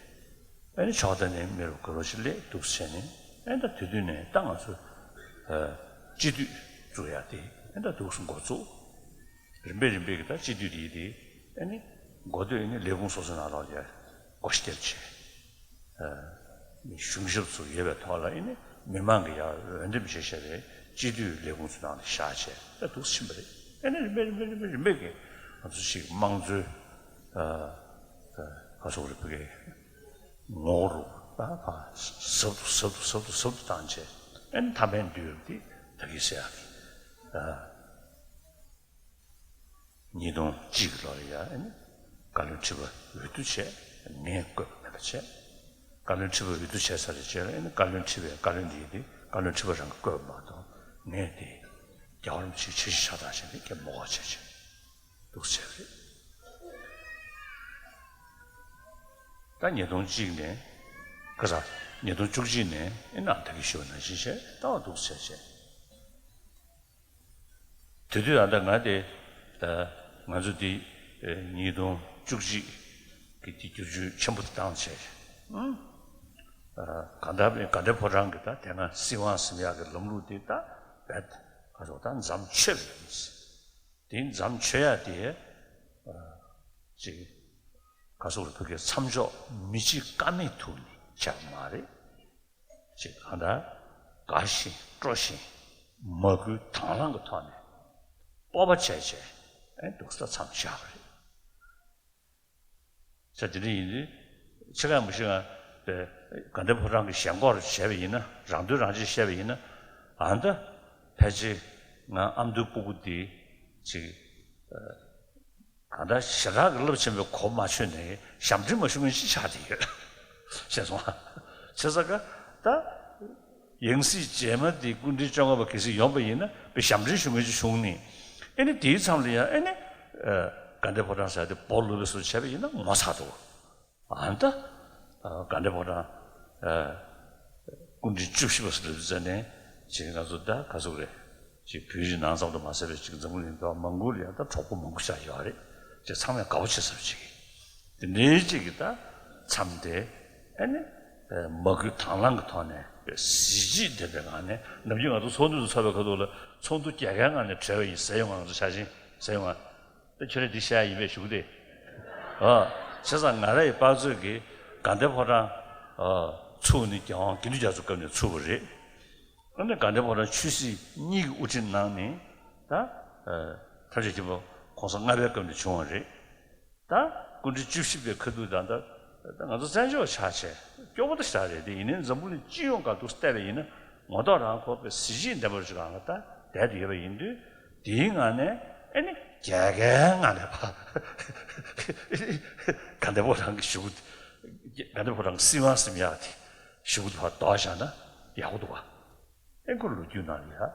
ཨ་ནི་ཕྱོགས་མཐའ་ནས་མི་རུ་སྐུ་རོགས་ཞིག་སླེབས་འདུག་བྱས་ནས། ཨ་ནི་ད་དེ་དུས་ནས་ད་ང་ཚོ་ཨ། སྤྱི་འཐུས་བཙུགས་ཡ་དེ་ཨ་ནི་ད་འདུག་སེ་འགོ་བཙུགས། རིམ་པས་རིམ་པས་ཀྱི་ད་སྤྱི་འཐུས་དེ་དེ་ཨ་ནི་འགོ་སྟོད་ཨ་ནི་ལས་ཁུངས་སོ་སོའི་ནང་ལོགས་ལ་བསྐོ་བཞག་བྱས། ཨ། གཞུང་ཞབས་ཚོ་ཡོད་པའི་ཐོག་ལ་ཨ་ནི་མི་མང་གིས་ཡར་འོས་འདེམས་བྱས་བཞག་པའི་སྤྱི་འཐུས་ལས་ཁུངས་ཚོའི་ནང་ལ་བཞག་བྱས་ད་འདུག་སེ་ཕྱིན་པ་རེད། ཨ་ནི་རིམ་པས་རིམ་པས་རིམ་པས་རིམ་པས་ཀྱི་ང་ཚོ་ཞིག་དམངས་གཙོའི་ཨ། ཨ། ག་ཚོད་རེད། ཕ་གིའི་ངོ་བོ་རུ་ད་ཕར་ཟབ་ཏུ་ཟབ་ཏུ་ཟབ་ཏུ་ཟབ་ཏུ་བཏང་བྱས། ཨ་ནི་མཐའ་མའི་མདུན་དེ་ད་གིན་ཟེར་ཡག་གི། ཨ། ཉིས་སྟོང་གཅིག་གི་ལོ་ལ་ཡ་ཨ་ནི་བཀའ་བློན་ཁྲི་པ་འོས་བསྡུ་བྱས། ངས་བསྐོས་པ་མེད་པ་བྱས། བཀའ་བློན་ཁྲི་པ་འོས་བསྡུ་བྱས་ཚར་བའི་རྗེས་ལ་ཨ་ནི་བཀའ་བློན་ཁྲི་པས་བཀའ་བློན་དེ་དེ་བཀའ་བློན་ཁྲི་པ་རང་གིས་བསྐོས་པ་མ་གཏོགས་ངས་དེ་རྒྱལ་བ་རིན་པོ་ཆེའི་འཆར་གཞི་ཆགས་སྟངས་བྱས་ནས་ཁྱེད་མོ་ག་བྱས་བྱས་འདུག་ཟེར་བ་རེད། ད་ཉིས་སྟོང་གཅིག་ནས་ག་ས་ཉིས་སྟོང་བཅུ་གཅིག་ནས་ཨེ་ནང་ད་གི་ཞུ་བ་ནང་བཞིན་བྱས་ད་བ་འདུག་ཟེར་བྱས། དེ་དུས་ཨ་ད་ང་དེ་ད་ང་ཚོ་འདི་ཉིས་སྟོང་བཅུ་གཅིག་གི་དེ་བསྒྱུར་བཅོས་ཆེན་པོ་དེ་བཏང་བྱས། ཨང་། ག་ད་དགའ་ལྡན་ཕོ་བྲང་གི་ད་དེ་སྔ་སྲིད་དབང་ཟིན་ཡག་གི་ལམ་ལུགས་དེ་ད་རྦད་ག་ཚོད་ད་མཚམས་ཆོད་པ་ཡིན། དེ་མཚམས་ཆོད་ཡག་དེ་ཅིག་ག་ཚོད་རེད། ཕ་གིའི་མཚམས་འཇོག་མི་བྱེད་ཀ་མེད་ཐུག་ནས་བྱས་པ་མ་རེད། ཅིག་གང་ལྟར་དགའ་བཞིན་སྤྲོ་བཞིན་མ་བསྐུལ་དང་བླངས་ཀྱི་ཐོག་ནས་སྤོབས་པ་བྱས་བྱས་ཨེ་འདུག་སེ་མཚམས་བཞག་པ་རེད། ས་དེ་འདྲ་ཡིན་དུས་ཕྱེད་ཀ་མི་ཤེས་ང་དེ་དགའ་ལྡན་ཕོ་བྲང་གི་ཞེན་ཁོག་བྱས་པ་ཡིན་ན། རང་དོན་རང་གཅེས་བཤད་པ་ཡིན་ན། ཨ་ད་ཕལ་ཆེར་ང་ཨ་མདོའི་སྤུ་གུ་འདི་ཅིག་གང་ལྟར་ཞེ་དྲག་གི་རླབས་ཆེན་པོའི་གོ་མ་ཆོད་ནས་ཞབས་འདྲེན་མ་ཞུ་མཁན་ཅིག་ཆགས་བསྡད་ཡོད། ཤེས་སོང་ཨ། བྱས་ཙང་ཀ་ད་ཡང་སྲིད་རྗེས་མ་འདི་སྐུ་ཕྲེང་བཅོ་ལྔ་པ་གལ་སྲིད་ཡོང་པ་ཡིན་ན་དཔེ་ཞབས་འདྲེན་ཞུ་མཁན་ཅིག་བྱུང་ནས། ཨེ་ནི་དེའི་མཚམས་ལ་ཡང་ཨེ་ནི་དགའ་ལྡན་ཕོ་བྲང་ཟེར་དེ་སྦོ་ལུག་པའི་བཟོ་བྱས་པ་ཡིན་ན་ངོ་ཚ་འདུག་ཨ་ད་དགའ་ལྡན་ཕོ་བྲང་སྐུ་ཕྲེང་བཅུ་བཞི་པ་ཟེར་དུས་ཙ་ནས་ཅིག་ང་ཚོ་ད་ག་ཚོད་རེད། ཅིག་བོད་རིགས་ནང་ཙམ་དུ་མ་ཟད་པའི་ཅིག་འཛམ་བུ་གླིང་མང་པོ་ལ་ཡང་ད་གྲོགས་པོ་མང་པོ་ཆགས་ཡོད་རེད། ཅིག་ཚང་མས་དགའ་པོ་བྱེད་ས་ཅིག་དེ་འདྲའི་ཅིག་གི་ད་མཚམས་དེ་ཨ་ནི་མ་བསྐུལ་དང་བླངས་ཀྱི་ཐོག་ནས་གཟི་བརྗིད་ལྡན་པའི་ངང་ནས། ནམ་རྒྱུན་ང་ཚོ་ཚོགས་འདུ་དུ་ཚོགས་པའི་ཁ་ཐུག་ལ་ཚོགས་འདུ་རྒྱལ་ཁའི་ངང་ནས་གྲོལ་བ་ཡིན་ཟེར་ཡོང་ང་། ང་ཚོ་ཆ་ཤིང་ཟེར་ཡོང་ང་། ད་ཁྱོད་རང་འདི་བཤད་ཡ་ཡིན་པས་ཞུ་གི་དེ། ཨ། བྱས་ཙང་ང་རང་གི་དཔག་ཚོད་ཀྱིས་དགའ་ལྡན་ཕོ་བྲང་ཨ་ཚུགས་ནི་རྒྱལ་དབང་དགེ་འདུན་རྒྱ་མཚོའི་སྐབས་ནས་ཚུགས་པ་རེད། ཨ་ནི་དགའ་ལྡན་ཕོ་བྲང་ཆོས་སྲིད་གཉིས་ཀྱི་དབུ་ཁྲིད་གནང་ནི་ད་ཨ་ཐམས་ཅད་མཁྱེན་པ་གོང་ས་ལྔ་པའི་སྐབས་ནས་བྱུང་བ་རེད། ད་སྐུ་ཕྲེང་བཅུ་བཞི་པའི་ཁ་ཐུག་ད་ད་ད་ང་ཚོ་བཙན་བྱོལ་ཆགས་བྱས་སྐྱོ་པོ་ད་ཞེ་དྲག་རེད། དེ་ཡིན་ནའི་འཛམ་བུ་གླིང་སྤྱི་ཡོངས་སྒང་དུ་བལྟས་པ་ཡིན་ན་ངོ་ཐོག་རང་ཁོ་པའི་གཟི་བརྗིད་ལྡན་པ་ཞིག་རང་ལ་ད་བསྡད་དུ་ཡོད་པ་ཡིན་དུས། དེའི་ངང་ནས་ཨེ་ནི་རྒྱལ་ཁའི་ངང་ནས་ཕར་དགའ་ལྡན་ཕོ་བྲང་གི་གཞུག་གུ། དགའ་ལྡན་ཕོ་བྲང་གི་སྲིད་དབང་ཟིན་ཡག་དེ་གཞུག་གུ་དུ་ཕར་ལྡོག་བཞག་ན་ཡག་པོ་འདུག་བ། ཨེ་ཁོ་ལོ་རྒྱུས་ནང་ལ་ཡ་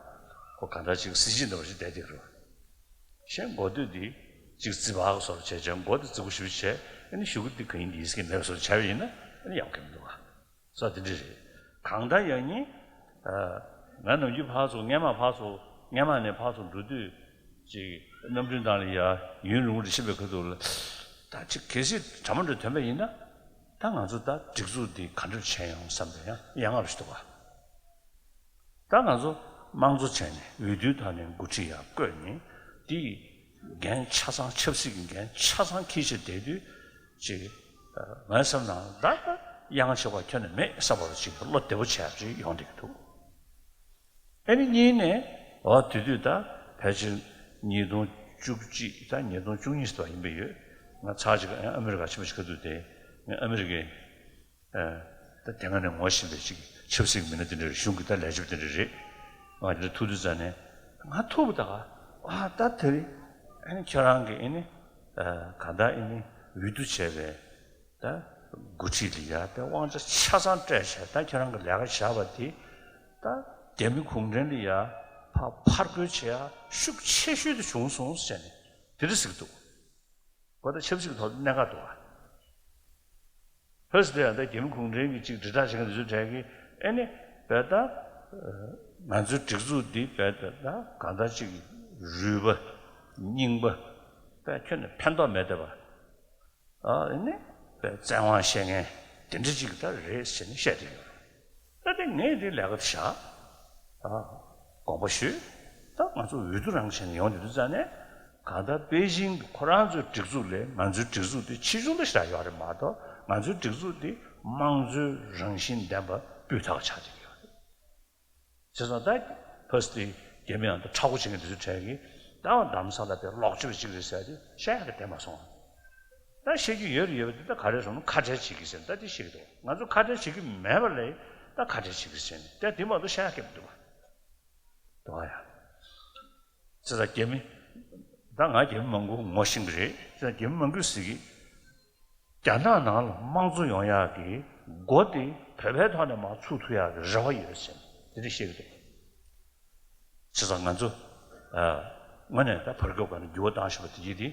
ཁོ་གང་འདྲ་ཅིག་གཟི་བརྗིད་ལྡན་པ་ཞིག་བསྡད་དེ་རུ། གཞན་འགོ་སྟོད་འདི་ཅིག་རྩིས་པ་བཟོ་འདྲ་བྱས་ཀྱང་འགོ་འདི་རྫིག་པོ་ཞེ་པོ་བྱས། ཨ་ནི་གཞུག་གུ་འདི་གང་ཡིན་འདི་ཡིན་ཟེར་མཁན་མེད་པ་བཟོ་འདྲ་བྱས་པ་ཡིན་ན་ཨ་ནི་ཡག་གི་མི་འདུག་བ། ས་དེ་འདྲ་རེད། གང་ལྟར་ཡང་ནི་ཨ་ ང་ནམ་རྒྱུན་ཕར་ཚུར་སྔས་མ་ཕར་ཚུར་སྔས་མ་ནས་ཕར་ཚུར་འགྲོ་དུས་ཅིག་གནམ་གྲུའི་ནང་ལ་ཡ་ཡུན་རིང་པོ་ཕྱིན་པའི་ཁ་ཐུག་ལ། ད་ཅིག་གལ་སྲིད་གྲ་མ་འགྲོ་ཐོན་པ་ཡིན་ན། ད་ང་ཚོ་ད་སྒྲིག་འཛུགས་འདི་ག་འདྲ་བྱས་ཡོང་བསམ་པའི་ཡ་ཡ་ང་རུ་ཞིག་འདུག་ག་ད་ང་ཚོ་དམངས་གཙོ་བྱས་ནས་འོས་བསྡུའི་ཐོག་ནས་འགོ་ཁྲིད་ཡར་བསྐོས་ནས། འདི་འགན་ཆ་ཚང་ཆབ་སྲིད་ཀྱི་འགན་ཆ་ཚང་འཁྱེར་བྱས་བསྡད་དུས་ཅིག་ངའི་བསམ་ནང་ད་ཡང་ཆེ་བ་ཁྱོན་ནས་མེད་བསམ་པ་ཅིག་བློ་བདེ་པོ་བྱས་རེ་ཡོང་བསྡད་ཀྱི་འདུག་ཨ་ནི་གཉིས་ནས་འོ་དེ་དུས་ད་ཕལ་ཆེར་ཉིས་སྟོང་བཅུ་གཅིག་ད་ཉིས་སྟོང་བཅུ་གཉིས་ཙམ་ཡིན་པ་ཡོད། ང་ཚར་ཅིག་ཨ་མི་རི་ཀ་ཕྱིན་པ་ཞིག་ག་དུས་དེ་ངས་ཨ་མི་རི་ཀའི་ཨ་ད་དེ་སྔ་ནས་ངོ་ཤེས་པའི་ཅིག་ཆབ་སྲིད་མི་སྣ་དེ་འདྲ་རེད། གཞུང་གི་ད་ལས་བྱེད་དེ་འདྲ་རེད། ང་དེ་འདྲ་ཐུག་དུས་ཙ་ནས་ང་ཐུག་པ་ད་ག་ཨ་ད་དེ་རེད། ཨ་ནི་ཁྱོད་རང་གིས་ཨ་ནི་ཨ་གང་ལྟར་ཨ་ནི་འོས་བསྡུ་བྱས་པའི་ད་འགོ་ཁྲིད་ལ་ཡ་ད་དབང་ཆ་ཆ་ཚང་སྤྲད་བྱས། ད་ཁྱོད་རང་གི་ལས་ཀ་བཞག་པ་དེ་ད་རྒྱ་མི་གུང་ཁྲན་ལ་ཡ་ཕར་ཕར་རྒོལ་བྱེད་ཡ་ཤུགས་ཆེ་ཤོས་དེ་བྱུང་སོང་ཟེར་ནས་དེ་འདྲ་ཟེར་གྱི་འདུག་ཁོ་ད་ཆབ་སྲིད་ཀྱི་ཐོག་ནས་གནད་འགག་འདུག་ག་ཕ་སི་དེ་ཡང་ད་རྒྱ་མི་གུང་ཁྲན་གྱིས་ཅིག་དྲིལ་བསྒྲགས་བྱེད་མཁན་དེ་ཚོའི་གྲས་ཀྱིས་ཨེ་ནི་བས་ད་ང་ཚོའི་སྒྲིག་འཛུགས་འདི་བས་ད་ད་གང་ལྟར་ཅིག་རུས་པ་རྙིང་པ་བས་ཁྱོན་ནས་ཕན་ཐོགས་མེད་བསྡད་པ། ཨ་ནི་བཙན་དབང་བཤད་མཁན་དེ་འདྲ་ཅིག་ད་རེད་ཟེར་ནས་བཤད་དེ་ཡོད། ད་དེ་ངས་དེ་ལས་ཀ་དེ་བཞག་ཨ་དགོངས་པ་ཞུས། ད་ང་ཚོ་འོས་བསྡུ་རང་བྱས་ནས་ཡོང་དུས་དུས་ཙ་ནས་གང་ལྟར་པེ་ཅིང་གི་ཁོ་རང་ཚོའི་སྒྲིག་འཛུགས་ལས་ང་ཚོའི་སྒྲིག་འཛུགས་དེ་ཆེ་ཆུང་ལ་ཞེ་དྲག་ཡོད་རེད་མ་གཏོགས། ང་ཚོའི་སྒྲིག་འཛུགས་དེ་དམངས་གཙོའི་རང་བཞིན་ལྡན་པ་སྤུས་དག་ཆགས་བསྡད་ཡོད་རེད། བྱས་ཙང་ད་ཕ་སི་དེ་རྒྱ་མི་ཡང་ད་མཁྲེགས་པོ་བྱེད་མཁན་དེ་ཚོའི་གྲས་ཀྱིས་ད་རྡ་རམ་ས་ལ་དེ་ལོག་སྤྱོད་བྱེད་ཀྱི་རེད་ཟེར་ཏེ་བཤད་ཡག་གི་བསྡད་མ་སོང་། ད་བཤད་རྒྱུ་ཡོད་རེད་ཡོད་པ་དེ་ད་ག་རེ་ཟེར་ན་ཁ་བྲལ་བྱེད་ཀྱི་ཟེར་ད་དེ་བཤད་ཀྱི་འདུག་ང་ཚོ་ཁ་བྲལ་བྱེད་ཀྱི་མེད་པ་ལས་ད་ཁ་བྲལ་བྱེད་ཀྱི་ཟེར་ནས་ད་དེ་མ་གཏོགས་བཤད་ཡག་གི་མི་འདུག་ག་འདུག་ག་ཡ། བྱས་ཙང་རྒྱ་མི་ད་ང་རྒྱ་མི་མང་པོ་ངོ་ཤེས་ཀྱི་རེད། བྱས་ཙང་རྒྱ་མི་མང་པོས་ཟེར་གྱི། རྒྱ་ནག་ནང་ལ་དམངས་གཙོ་ཡོང་ཡག་གི་སྒོ་དེ་བོད་པའི་ཐོག་ནས་མར་ཚུགས་ཐུབ་ཡག་གི་རེ་བ་ཡོད་ཟེར་དེ་འདྲ་བཤད་ཀྱི་འདུག་བྱས་ཙང་ང་ཚོ་ཨ་དངོས་གནས་ད་བར་སྐབས་སྒང་ལ་འགྱུར་བ་བཏང་བཞིན་པ་དེ་གྱིས་དེ་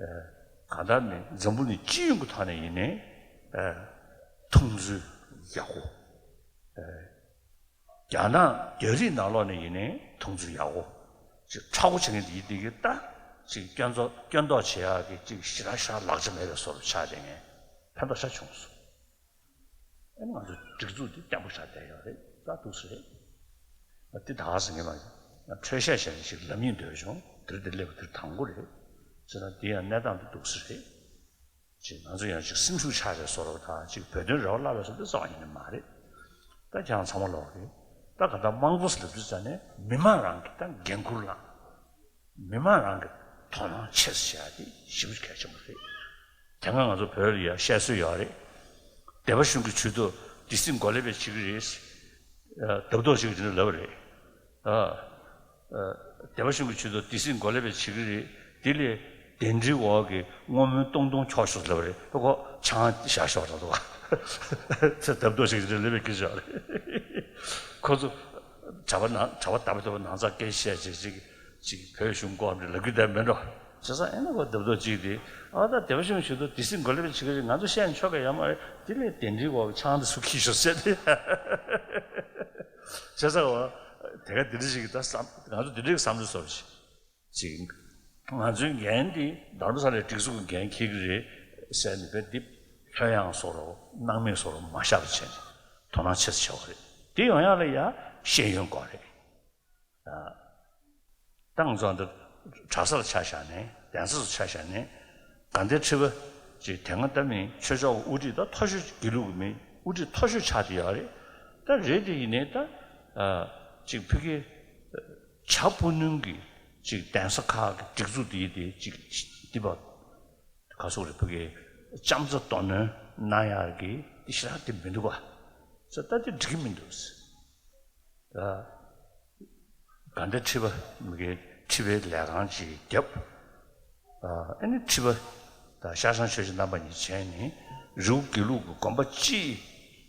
ཨ་གང་ལྟར་ནས་འཛམ་བུ་གླིང་སྤྱི་ཡོངས་ཀྱི་ཐོག་ནས་ཡིན་ནའི་ཨ་མཐོང་ཚུལ་ཡག་པོ། ཨ་རྒྱ་ནག་རྒྱ་རིགས་ནང་ལོགས་ནས་ཡིན་ནའི་མཐོང་ཚུལ་ཡག་པོ་ཅིག་མཁྲེགས་པོ་བྱེད་མཁན་དེ་ཡིན་དེ་གི་ད་ཅིག་སྐྱོན་འཛུགས་སྐྱོན་འདོགས་བྱེད་ཡག་གི་ཅིག་ཞེ་དྲག་ཞེ་དྲག་ལག་ཆ་མེད་པའི་བཟོ་འདྲ་ཆགས་བསྡད་མཁན་ཕན་ཐོགས་ཤ་བྱུང་སོང་། ཨ་ནི་ང་ཚོ་སྒྲིག་འཛུགས་འདི་བརྟན་པོ་ཆགས་བསྡད་ཡོད་རེད། ད་འདུག་སེ་རེད། ཨ་འདི་ད་ག་ཟེར་མཁན་མ་རེད། ང་འཕྲོས་བཤད་བྱས་ནས་ཅིག་ལབ་སྙིང་འདོད་བྱུང་། འདིར་འདི་སླེབས་པ་འདིར་དང་པོ་རེད། བྱས་ཙང་འདི་ཡང་གནས་སྟངས་འདི་འདུག་སེ་རེད། ཅིག་ང་ཚོ་ཡང་ཅིག་སེམས་ཤུགས་ཆག་པའི་བཟོ་འདྲ་དང་ཅིག་བོད་དོན་རེ་བ་བརླག་པའི་བཟོ་འདྲ་རྩ་བ་ཉིད་ནས་མ་རེད། ད་ཁྱེད་རང་ཚང་མ་ལོག་གི་ད་ག་ད་དམངས་གཙོ་ཟེར་དུས་ཙ་ནས་མི་མང་རང་གི་ད་འགན་འཁུར་བླངས། མི་མང་རང་གི་དོ་སྣང་ཆེ་ཙམ་བྱེད་ཡ་དེ་ཞེ་པོ་གལ་ཆེན་པོ་རེད། དེ་སྔ་ང་ཚོ་བོད་ལ་ཡ་བཤད་སྲོལ་ཡོད་རེད། སྡེ་པ་གཞུང་གི་ཇུས་གཏོགས་སྡེ་སྲིད་འགོ་ལས་པས་བྱེད་ཀྱི་རེད། ཨ་རྡབ་རྡོབ་ཅིག་དེ་འདྲ་ལབ་པ་རེད། ཨ། ཨ་སྡེ་པ་གཞུང་གི་ཇུས་གཏོགས་སྡེ་སྲིད་འགོ་ལས་པས་བྱེད་ཀྱི་རེད། དེ་ལས་གདན་འདྲེན་འོག་གི་བསྔོ་སྨོན་གཏོང་གཏོང་ཆོག་ཤོག་ལབ་པ་རེད། ཁོ་ཆང་བཞག་ཤོག་ལབ་འདུག་ག་ཚེ་རྡབ་རྡོབ་ཅིག་དེ་འདྲ་ལབ་པའི་སྐད་ཆ་རེད། ཁོ་ཚོ་གྲྭ་པ་ནང་གྲྭ་པ་དམ་པ་དམ་པ་ནང་ཚགས་སྐད་ཆ་བཤད་བྱས་ཅིག་ཅིག་བོད་གཞུང་སྐོར་འདི་ལབ་རྒྱུ་དེ་མེད་འགྲོ། བྱས་ཙང་ཨེ་ན་ཁོ་རྡབ་རྡོབ་ཅིག་དེ་ཨ་ད་སྡེ་པ་གཞུང་ཞུ་དོ་སྡེ་སྲིད་འགོ་ལས་པའི་བྱེད་ཀྱི་རེད། ང་ཚོ་བཤད་ན་ཆོག་གི་ཡོད་མ་རེད། དེ་ལས་གདན་འདྲེན་འོག་གི་ཆང་དེ་སུ་འཁྱེར་ཤོག་ཟེར་ཏེ། བྱས་ཙང་འོ་དེ་ག་དེ་འདྲ་ཞིག་ད་བསམ་ང་ཚོ་དེ་འདྲའི་བསམ་བློ་ཚོར་ཞིག་ཅིག་ང་ཚོའི་འགན་འདི་རྡ་རམ་ས་ལའི་སྒྲིག་འཛུགས་ཀྱི་འགན་འཁྱེར་གྱི་རེད་ཟེར་ནས་བས་འདི་ལྷོད་ཡངས་བཟོ་འདྲ་སྣང་མེད་བཟོ་འདྲ་མ་བཞག་པ་བྱས་ནས་དོ་སྣང་ཆེ་ཙམ་བྱས་པ་རེད། དེ་ཡོང་ཡག་ལ་ཡ་ཤེས་ཡོན་དགོས་རེད། ད་ང་ཚོ་འདི་གྲྭ་སར་ཆ་བཞག་ནས་གདན་ས་སུ་ཆ་བཞག་ནས་དགའ་ལྡན་ཁྲི་པ་ཅིག་དེ་སྔ་ད་མིན་ཆོས་ཕྱོགས་དབུ་ཁྲིད་ད་མཐོ་ཤོས་དགེ་ལུགས་ཀྱི་མི་དབུ་ཁྲིད་མཐོ་ཤོས་ཆགས་བསྡད་ཡོད་རེད། ད་རེད་དེ་ཡིན་ནའི་ད་ཅིག་ཕ་གི་བྱ་སྤུ་སྣོན་གྱི་ཅིག་གདན་ས་ཁག་གི་སྒྲིག་འཛུགས་དེ་ཡིན་དེ་ཅིག་འདི་པ་ག་སོག་རེད་ཕ་གི་ལྕམ་ཚ་རྡོ་སྣོན་གནང་ཡག་གི་དེ་ཞེ་དྲག་དེ་མི་འདུག་ག་ད་དེ་འགྲིག་གི་མི་འདུག་ད་དགའ་ལྡན་ཁྲི་པ་མི་གའི་ཁྲི་པའི་ལས་ཁང་ཅིག་བརྒྱབ། ཨ་ནི་ཁྲི་པ་དང་ཤར་བྱང་ཆོས་ཀྱི་རྣམ་པ་གཉིས་བྱས་ནས་རི་བོ་དགེ་ལུགས་ཀྱི་དགོན་པ་སྤྱིའི་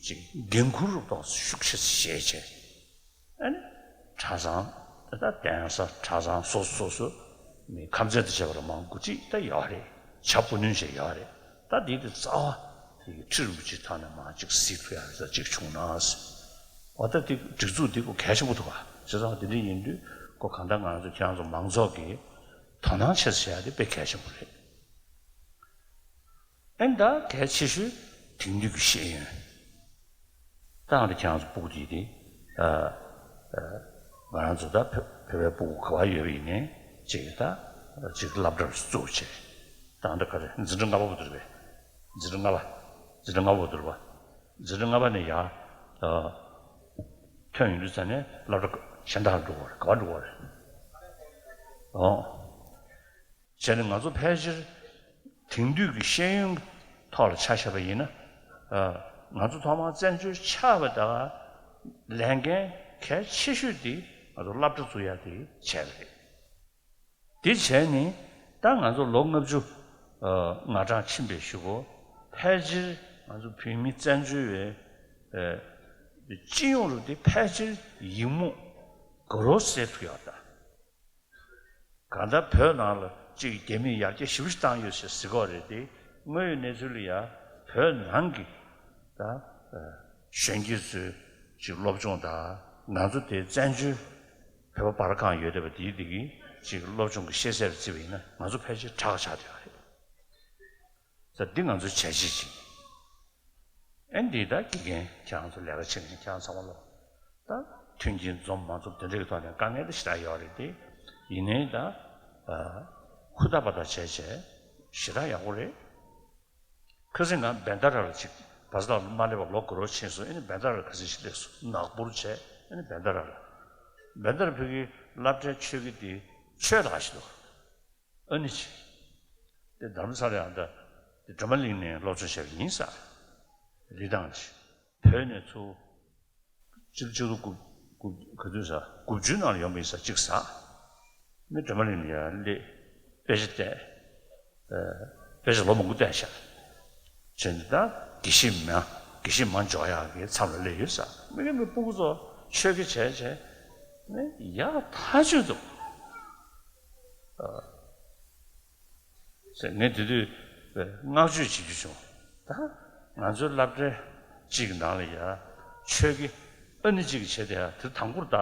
ཅིག་འགན་འཁུར་ཏོག་ཙམ་ཤུགས་ཆེ་ཙམ་བཞེས་བྱས། ཨ་ནི་གྲྭ་ཚང་ད་གདན་ས་གྲྭ་ཚང་སོ་སོ་སོ་སོ་མི་ཁམས་ཚན་དུ་བྱས་པ་ལ་མང་འགོ་ཁྲིད་ད་ཡོད་རེད། བྱ་སྤུ་སྣོན་བྱས་ཡོད་རེད། ད་འདི་དེ་རྩ་བ་དེ་ཁྲི་རིན་པོ་ཆེའི་ཐོག་ནས་མར་ཅིག་གཟིགས་ཐུབ་ཡག་རེ་ཟ་ཅིག་བྱུང་ན་ཟེར། འོ་ད་དེ་སྒྲིག་འཛུགས་འདི་ཁོ་གལ་ཆེན་པོ་འདུག་བ། བྱས་ཙང་དེ་འདྲ་ཡིན་དུས་ཁོ་གང་ལྟར་ང་རང་ཚོ་ཁྱེད་རང་ཚོ་མང་ཚོགས་ཀྱིས་དོ་སྣང་ཆེ་ཙམ་བྱེད་ཡ་དེ་དཔེ་གལ་ཆེན་པོ་རེད། ཨེ་ད་གལ་ཆེ་ཤོས་དེང་དུས་ཀྱི་ཤེས་ཡོན། ད་ང་ཚོ་ཁྱེད་རང་ཚོ་སྤུ་གུ་དེ་དེ་ཨ་ཨ་ང་རང་ཚོ་ད་བོད་བོད་པའི་སྤུ་གུ་ག་བ་ཡོད་པ་ཡིན་ནའི་ཅིག་ད་ཅིག་སློབ་གྲྭར་བཙུགས་བྱས། ད་ང་ཚོ་ག་རེ་འཛིན་གྲྭ་ལྔ་པ་བར་དུ་རེད་པས། འཛིན་གྲྭ་ལྔ་པ། འཛིན་གྲྭ་ལྔ་པ་བར་དུ་རེད་པ། འཛིན་གྲྭ་ལྔ་པ་ནས་ཡར་ཨ་ཐོན་ཡོང་དུས་ཙ་ནས་སློབ་གྲྭ་གཞན་དག་ལ་འགྲོ་དགོས་རེད། ག་བ་འགྲོ་དགོས་རེད། ཨོ། བྱས་ནས་ང་ཚོ་ཕལ་ཆེར་དེང་དུས་ཀྱི་ཤེས་ཡོན་ཐོག་ལ་ཆ་བཞག་པ་ཡིན་ན། ཨ་ང་ཚོ་ཐོག་མར་བཙན་བྱོལ་ཆགས་པ་དང་ལས་འགན་གལ་ཆེ་ཤོས་དེ་ང་ཚོ་སློབ་གྲྭ་བཙུགས་ཡ་དེ་བྱས་པ་རེད། དེ་བྱས་ནས་ད་ང་ཚོ་ལོ་ལྔ་བཅུ་ཨ་ང་གྲངས་ཕྱིན་པའི་གཞུག་གུ་ཕལ་ཆེར་ང་ཚོ་བོད་མི་བཙན་བྱོལ་བའི་ཨ་སྤྱི་ཡོངས་རུ་དེ་ཕལ་ཆེར་ཡིག་རྨོངས་དགུ་རོ་སེལ་ཐུབ་ཡོད་ད། གང་ལྟར་བོད་ནང་ལ་གཅིག་རྒྱ་མིས་ཡར་རྒྱས་ཞེ་པོ་ཞིག་བཏང་ཡོད་ཞེས་ཟེར་གྱི་ཡོད་རེད་དེ། དངོས་ཡོད་གནས་ཚུལ་ལ་ཡ་བོད་ནང་གི་ད་གཞོན་སྐྱེས་ཚོའི་ཅིག་སློབ་སྦྱོང་དང་ང་ཚོ་དེ་བཙན་བྱོལ་བོད་པ་བར་གང་ཡོད་བསྡད་པ་དེའི་དེ་གི་ཅིག་སློབ་སྦྱོང་གི་ཤེས་ཚད་ལ་བརྩིས་པ་ཡིན་ན་ང་ཚོ་ཕལ་ཆེར་དྲག་ཆགས་བསྡད་ཡོད་རེད། ད་འདི་ང་ཚོའི་བྱས་རྗེས་ཅིག་ཨེ་འདི་ད་དགེ་རྒན་ཁྱེད་རང་ཚོ་ལས་ཀ་བྱེད་མཁན་ཁྱེད་རང་ཚང་མ་ལོ། ད་མཐུན་རྐྱེན་འཛོམས་མ་འཛོམས་དེ་འདྲ་གི་ཐོག་ནས་དཀའ་ངལ་དེ་ཞེ་དྲག་ཡོད་རེད་དེ། ཡིན་ནའི་ད་ཨ་ཧུར་ཐག་པ་ཐག་བྱས་བྱས་ཞེ་དྲག་ཡག་པོ་རེད། ཁ་སང་ང་བན་ད་ར་ལ་ཅིག་བ་ས་ལ་མ་སླེབས་པ་ལོ་འགའ་རོ་ཕྱིན་སོང་། ཨེ་ནི་བན་ད་ར་ལ་ཁ་སང་ཞིག་སླེབས་སོང་། ནག་པོར་བྱས་ཨེ་ནི་བན་ད་ར་ལ། བན་ད་ར་བོད་ཀྱི་སློབ་གྲྭའི་ཆོས་དགེ་དེ་ཆོས་ལ་ཞིག་འདུག་ཨ་ནི་ཅི། དེ་རྡ་རམ་ས་ལ་ཡང་ད་དེ་སྒྲོལ་མ་གླིང་ནས་སློབ་སྦྱོང་བྱས་པ་ཡིན་ས། རི་ཐང་ཅི། བོད་ནས་ཚུར་གཅིག་གཅིག་ལོ་དགུ་དགུ་ག་དུས་ས་དགུ་བཅུའི་ནང་ལ་ཡོང་པ་ཡིན་ས་གཅིག་ས། མི་སྒྲོལ་མ་གླིང་ནས་ཡར་སླེབས་དཔེ་ཆ་བལྟས། ཨ་དཔེ་ཆ་ལོ་མང་པོ་བལྟས་ཤག་བྱས་ནས་ད་དགེ་བཤེས་མ་དགེ་བཤེས་མ་འཇོག་ཡག་གི་མཚམས་ལ་སླེབས་ཡོད་ས། མི་གི་མི་སྤུ་གུ་ཚོ་ཆོས་དགེ་བྱས་བྱས་ནས་ཡག་ཐག་ཆོད་འདུག་ཨ། ཟེར་ངས་དེ་དུས་བསྔགས་བརྗོད་བྱེད་རྒྱུ་བྱུང་། ད་ང་ཚོའི་སློབ་གྲྭ་གཅིག་གི་ནང་ལ་ཡ་ཆོས་དགེ་ཨ་ནེ་གཅིག་གིས་བྱས་དེ་ཡ་དེ་དང་པོར་ད་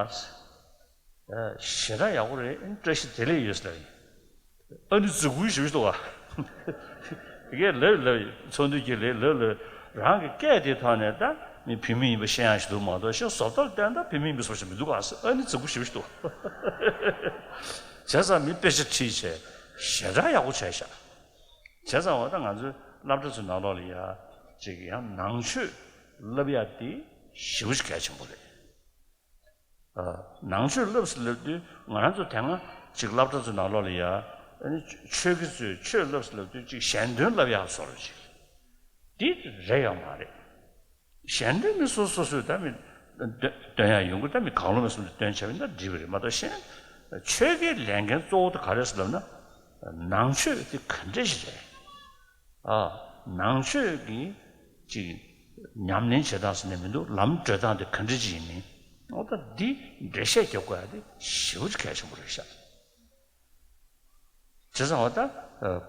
ཞེ་དྲག་ཡག་པོ་རེད། ཨ་ནི་བཀྲ་ཤིས་བདེ་ལེགས་ཡོད་ཟེར་ལབ་ཡིན། ཨ་ནི་རྫིག་པོ་ཞེ་པོ་ཞིག་འདུག་བ། དེ་གས་ལབ་ལབ་ཚོགས་འདུ་གྱི་ལས་ལབ་ལབ་རང་གི་སྐད་དེ་ཐོག་ནས་ད་མི་བུད་མེད་ཡིན་པ་ཤེས་ཡག་ཞིག་འདུག་མ་གཏོགས་ཤེས་བཟོ་ལྟར་བསྟན་ད་བུད་མེད་ཡིན་པ་བཟོ་ཞིག་མི་འདུག་ག་ཟེར། ཨ་ནི་རྫིག་པོ་ཞེ་པོ་ཞིག་འདུག་བྱས་ཙང་མི་དཔེ་ཆ་ཁྲིད་བྱས་ཞེ་དྲག་ཡག་པོ་བྱས་ཤག་བྱས་ཙང་འོ་ད་ང་ཚོའི་སློབ་གྲྭ་ཚོའི་ནང་ལོགས་ལ་ཡ་ཅིག་ཡང་ནང་ཆོས་བསླབ་ཡ་དེ་ཞེ་པོ་ཞིག་གལ་ཆེན་པོ་རེད། ཨ་ནང་ཆོས་བསླབས་སུ་བསླབ་དུས་ང་རང་ཚོ་དེ་སྔ་ཅིག་སློབ་གྲྭ་ཚོའི་ནང་ལོགས་ལ་ཡ་ཨ་ནི་ཆོས་དགེ་ཚོས་ཆོས་བསླབས་སུ་བསླབ་དུས་ཅིག་གཞན་དོན་བསླབ་ཡག་བཟོ་འདྲ་ཅིག་འདི་རེད་ཡོད་མ་རེད། གཞན་དོན་མི་སོ་སོ་སོས་ད་མི་འདོན་ཡག་ཡོང་གི། ད་མི་གང་བློ་མི་སོང་དུ་འདོན་བྱས་པ་ཡིན་ན་འགྲིག་པ་རེད་མ་གཏོགས་གཞན་ཆོས་དགེའི་ལས་འགན་གཙོ་བོ་དེ་ག་རེད་ཟེར་ལབ་ན་ནང་ཆོས་དེ་ག་འདྲ་ཞིག་རེད། ཨ། ནང་ཆོས་ཀྱི་ཅིག་ཉམས་ལེན་བྱེད་སྟངས་ཟེར་ནས་མི་འདུག་ལམ་བགྲོད་སྟངས་དེ་ག་འདྲ་ཅིག་ཡིན་མིན། འོ་ད་འདི་འགྲེལ་བཤད་རྒྱབ་དགོས་ཡ་དེ་ཞེ་པོ་ཅིག་གལ་ཆེན་པོ་རེད་ཤག་བྱས་ཙང་འོ་ད་ཨ་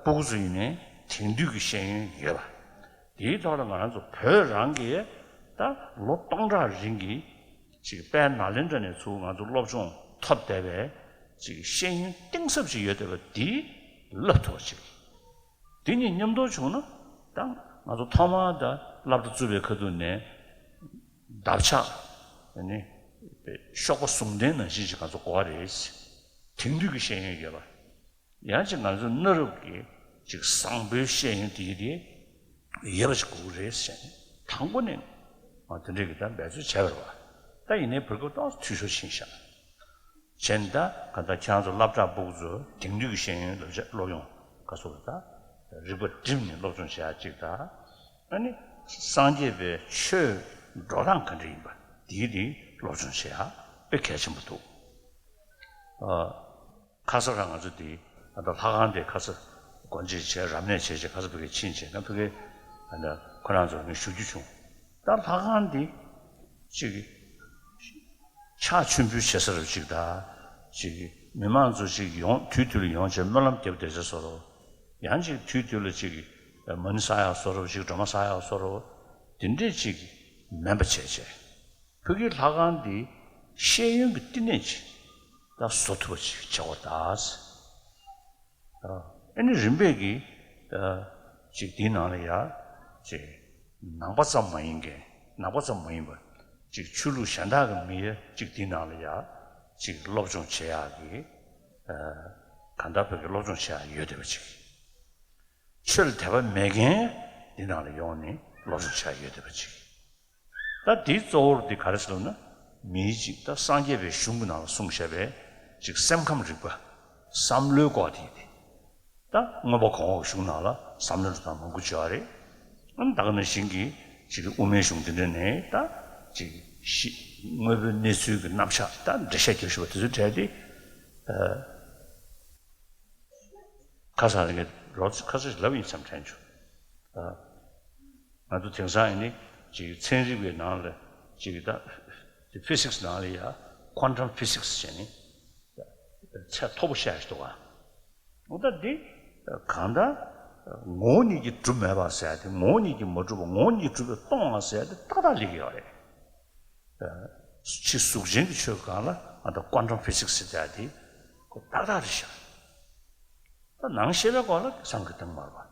སྤུ་གུ་ཚོ་ཡིན་ནའི་དེང་དུས་ཀྱི་ཤེས་ཡོན་ཡོད་པ། དེའི་ཐོག་ལ་ང་རང་ཚོ་བོད་རང་གི་ད་ལོ་སྟོང་ཕྲག་རིང་གི་ཅིག་དཔལ་ནཱ་ལེནྡྲ་ནས་ཚུར་ང་ཚོ་སློབ་སྦྱོང་ཐོབ་བསྡད་པའི་ཅིག་ཤེས་ཡོན་གཏིང་ཟབ་ཅིག་ཡོད་བསྡད་པ་འདི་བསླབ་ཐུབ་པ་ཅིག་དེ་གཉིས་མཉམ་དུ་བྱུང་ན་ད་ང་ཚོ་ཐོག་མར་ད་སློབ་གྲྭ་བཙུགས་པའི་ཁ་ཐུག་ནས་འདབ་ཆགས་ནི་གཤོག་པ་ཟུང་ལྡན་ནང་བཞིན་ཞིག་ང་ཚོ་དགོས་པ་རེད། དེང་དུས་ཀྱི་ཤེས་ཡོན་ཡོད་པ། ཡང་ཅིག་ང་ཚོའི་གནའ་རབས་ཀྱི་ཅིག་བཟང་པོའི་ཤེས་ཡོན་དེ་དེ་ཡོད་པ་ཞིག་དགོས་ཀྱི་རེད་ཟེར་ནས་དང་པོ་ནས་ང་དེ་འདྲས་ཀྱི་ད་འབད་རྩོལ་བྱས་པ་རེད་བ། ད་ཡིན་ནའི་བར་སྐབས་ཏོག་ཙམ་འཐུས་ཤོར་ཕྱིན་ཤག་བྱས་ནས་ད་ག་ད་ཁྱེད་རང་ཚོ་སློབ་གྲྭ་སྤུ་གུ་ཚོ་དེང་དུས་ཀྱི་ཤེས་ཡོན་སློབ་སློབ་ཡོང་ག་སོགས་ད་རིག་པ་བསྒྲིམས་ནས་སློབ་སྦྱོང་བྱེད་ཡ་གཅིག་དང་། ཨ་ནི་སངས་རྒྱས་པའི་ཆོས་འགྲོ་སྟངས་ག་འདྲ་ཡིན་པ་དེའི་དེ་སློབ་སྦྱོང་བྱེད་ཡ་དཔེ་གལ་ཆེན་པོ་འདུག་ཨ། ཁ་ས་རང་ང་ཚོ་འདི་ཨ་ད་ལྷ་ཁང་དེ་ཁ་ས་སྒོ་འབྱེད་བྱས་རབ་གནས་བྱས་བྱས་ཁ་ས་ཕ་གིར་ཕྱིན་བྱས་ན་ཕ་གི་ཨ་ད་ཁོ་རང་ཚོར་ངས་ཞུ་རྒྱུ་བྱུང་། ད་ལྷ་ཁང་འདི་ཅིག་ཕྱག་མཆོད་འབུལ་བྱེད་ས་རུ་ཅིག་ད་ཅིག་མི་མང་ཚོ་ཅིག་ཡོང་དུས་དུས་ལ་ཡོང་བྱས་སྨོན་ལམ་རྒྱབ་བསྡད་བྱས་བཟོ་འདྲ། ཡང་ཅིག་དུས་དུས་ལ་ཅིག་མ་ཎི་བསག་ཡག་བཟོ་འདྲ་ཅིག་སྒྲོལ་མ་བསག་ཡག་བཟོ་འདྲ་དེ་འདྲས་ཅིག་མིན་པ་བྱས་བྱས། བོད་ཀྱི་ལྷ་ཁང་འདི་ཤེས་ཡོན་གྱི་བསྟི་གནས་ཅིག་ད་བཟོ་ཐུབ་པ་ཅིག་བྱ་བ་ད། ཨ་ནི་རིམ་པས་ཀྱིས་ཅིག་འདིའི་ནང་ལ་ཡ་ཅིག་ནང་པ་ཙམ་མ་ཡིན་མཁན་ནང་པ་ཙམ་མ་ཡིན་པ་ཅིག་ཆོས་ལུགས་གཞན་དག་གི་མི་ཡ་ཅིག་འདིའི་ནང་ལ་ཡ་ཅིག་སློབ་སྦྱོང་བྱེད་ཡག་གི་གང་ལྟར་བོད་ཀྱི་སློབ་སྦྱོང་བྱེད་ཡག་ཡོད་བསྡད་པ་ཅིག་ཆོས་ལ་དད་པ་མེད་མཁན་འདི་ནང་ལ་ཡོང་ནས་སློབ་སྦྱོང་བྱ་ཡོད་བསྡད་པ་ཅིག་ད་འདིའི་གཙོ་བོར་འདི་ག་རེ་ཟེར་ན། མིའི་ཅིག་ད་སངས་རྒྱས་པའི་གཞུང་གི་ནང་ལ་གསུངས་བཞག་པའི་ཅིག་སེམས་ཁམས་རིག་པ། བསམ་བློའི་སྐོར་དེ་ཡིན་ཏེ། ད་མངོན་པ་གོང་འོག་གཞུང་ནང་ལ་བསམ་བློའི་འགྲོ་སྟངས་མང་པོ་བྱས་པ་རེད། ཨ་ནི་ད་ག་ནང་བཞིན་གྱི་ཅིག་དབུ་མའི་གཞུང་འདི་འདྲ་ནས་ད་ཅིག་ཤི་དངོས་པོའི་གནས་ཚུལ་གྱི་རྣམ་གཞག་ད་འགྲེལ་བཤད་རྒྱབ་ཞུ་བ་དེ་ཚོའི་གྲས་དེ། ཁ་སང་ངས་རོགས་ཁ་སང་ཞིག་ལབ་ཡིན་བསམ་དྲན་བྱུང་། ང་ཚོ་དེང་སང་ཡིན་ནི་ཅིག་ཚན་རིག་པའི་ནང་ལ་ཅིག་ད་ཕི་སིག་སི་ནང་ལ་ཡ་ཀོན་ཊམ་ཕི་སིག་སི་ཟེར་ནི་ཚད་མཐོ་པོ་བཤད་ཞིག་འདུག་ག་འོ་ད་འདི་གང་ལྟར་ངོ་བོ་ཉིད་ཀྱིས་གྲུབ་མེད་པ་ཟེར་ཡ་དེ་ངོ་བོ་ཉིད་ཀྱིས་མ་གྲུབ་པ་ངོ་བོ་ཉིད་ཀྱིས་གྲུབ་པའི་སྟོང་པ་ཟེར་ཡ་དེ་ཏག་ཏག་སླེབས་ཀྱི་ཡོད་རེད། ཕྱི་གཟུགས་ཅན་གྱི་ཆོས་སྒང་ལ་ང་ད་ཀོན་ཊམ་ཕི་སིག་སི་ཟེར་ཡ་དེ་ཁོ་ཏག་ཏག་རེད་ཤག་ད་ནང་ཤེས་པའི་སྐོར་ལ་བསམ་གྱི་གཏིང་མ་རེད་པ། བྱས་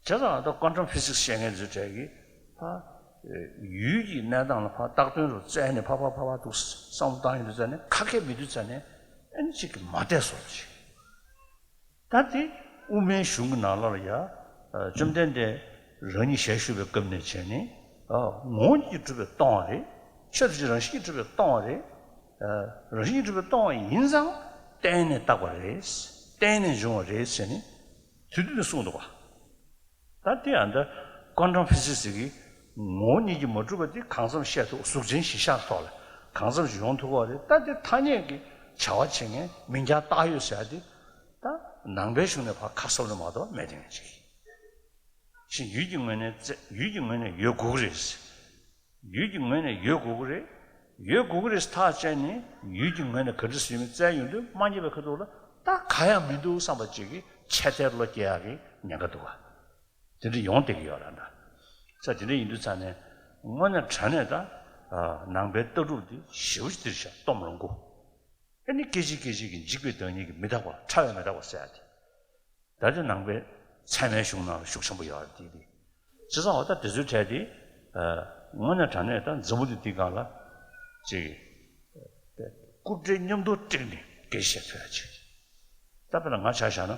ཙང་ད་ཀོན་ཊམ་ཕི་སིག་སི་བཤད་མཁན་ཚོའི་གྲས་ཀྱིས་ཕ་ཡུལ་གྱི་གནས་སྟངས་ལ་ཕ་བཏགས་དོན་རུ་བཙལ་ནས་ཕ་ཕ་ཕ་ཕ་འདུག་བསམ་བློ་བཏང་ཡོང་དུས་ཙ་ནས་ཁ་སྐད་མི་འདུག་ཙ་ནས་ཨ་ནི་གཅིག་གིས་མ་བལྟས་བཟོ་འདྲ་ཅིག་ད་དེ་དབུ་མའི་གཞུང་གི་ནང་ལོགས་ལ་ཡ་བཅོམ་ལྡན་འདས་རང་ཉིད་ཞལ་བཞུགས་པའི་སྐབས་ནས་བྱས་ནས་ངོ་བོ་ཉིད་ཀྱིས་གྲུབ་པའི་སྟོང་པ་རེད། ཆོས་དེ་ཚོ་རང་བཞིན་གྱིས་གྲུབ་པའི་སྟོང་པ་རེད། རང་བཞིན་གྱིས་གྲུབ་པའི་སྟོང་པ་ཡིན་ཙང་བརྟེན་ནས་བཏགས་པ་རེད། བརྟེན་ནས་བྱུང་བ་རེད་ཟེར་ནས་དུས་དུས་ནས་གསུངས་འདུག་ག་ད་དེ་ཡང་ད་ཀོན་ཊམ་ཕི་སིག་སི་གི་ངོ་བོ་ཉིད་ཀྱིས་མ་གྲུབ་པ་དེ་གང་འཚམ་བཤད་ཐུབ། གཟུགས་ཅན་གཞི་གཞན་ཐོག་ལ་གང་འཚམ་ཞིག་ཡོང་ཐུབ་པ་རེད། ད་དེ་ཐ་སྙད་ཀྱི་བྱ་བ་བྱེད་མཁན་མིང་རྐྱང་བཏགས་ཡོད་ཟེར་ཡ་དེ་ད་ནང་པའི་གཞུང་ནས་ཕར་ཁ་གསབ་ལ་མ་གཏོགས་མེད་དེ་ངས་ཅིག་ཕྱིན་ཡུལ་གྱི་ངོས་ནས་བཙལ་ཡུལ་གྱི་ངོས་ནས་ཡོད་དགོས་ཀྱི་རེད། ཡུལ་གྱི་ངོས་ནས་ཡོད་དགོས་ཀྱི་རེད། ཡོད་དགོས་ཀྱི་རེད་ཐག་བཅད་ནས་ཡུལ་གྱི་ངོས་ནས་ག་འདྲ་ཞིག་ཡིན་མིན་བཙལ་ཡོང་དུས་མ་རྙེད་པའི་ཁ་ཐུག་ལ་ད་ག་ཡང་མི་འདུག་བསམ་པ་ཅིག་གིས་ཆེ་མཐོའི་བློ་སྐྱེ་ཡག་གི་ཉེན་ཁ་འདུག་ག་དེ་འདྲ་ཡོང་བསྡད་ཀྱི་ཡོད་རེད་ད། ས་དེ་འདྲ་ཡིན་དུས་ཙང་ནས་དངོས་གནས་དྲང་གནས་ད་ནང་པའི་ལྟ་གྲུབ་འདི་ཞེ་པོ་ཅིག་འདིར་བཞག་སྟོབས་རང་མགོ། ཨ་ནི་སྐད་ཅིག་སྐད་ཅིག་གིས་འཇིག་པའི་བདག་ཉིད་ཀྱིས་མི་རྟག་པ་ཕྲ་བས་མི་རྟག་པ་ཟེར་ཡ་དེ། ད་དེ་ནང་པའི་ཚད་མའི་གཞུང་ནང་ལ་ཤུགས་ཆེན་པོ་ཡོད་རེད་དེ་དེ། བྱས་ཙང་འོ་ད་དེ་ཚོའི་གྲས་དེ་དངོས་གནས་དྲང་གནས་ད་འཛམ་བུ་གླིང་འདིའི་སྒང་ལ་ཅིག་སྐུ་བགྲེས་མཉམ་དུ་བསྒྲིགས་ནས་སྐད་ཆ་བཤད་ཐུབ་ཡ་ཅིག་ད་དཔེར་ན་ང་ཆ་བཞག་ན་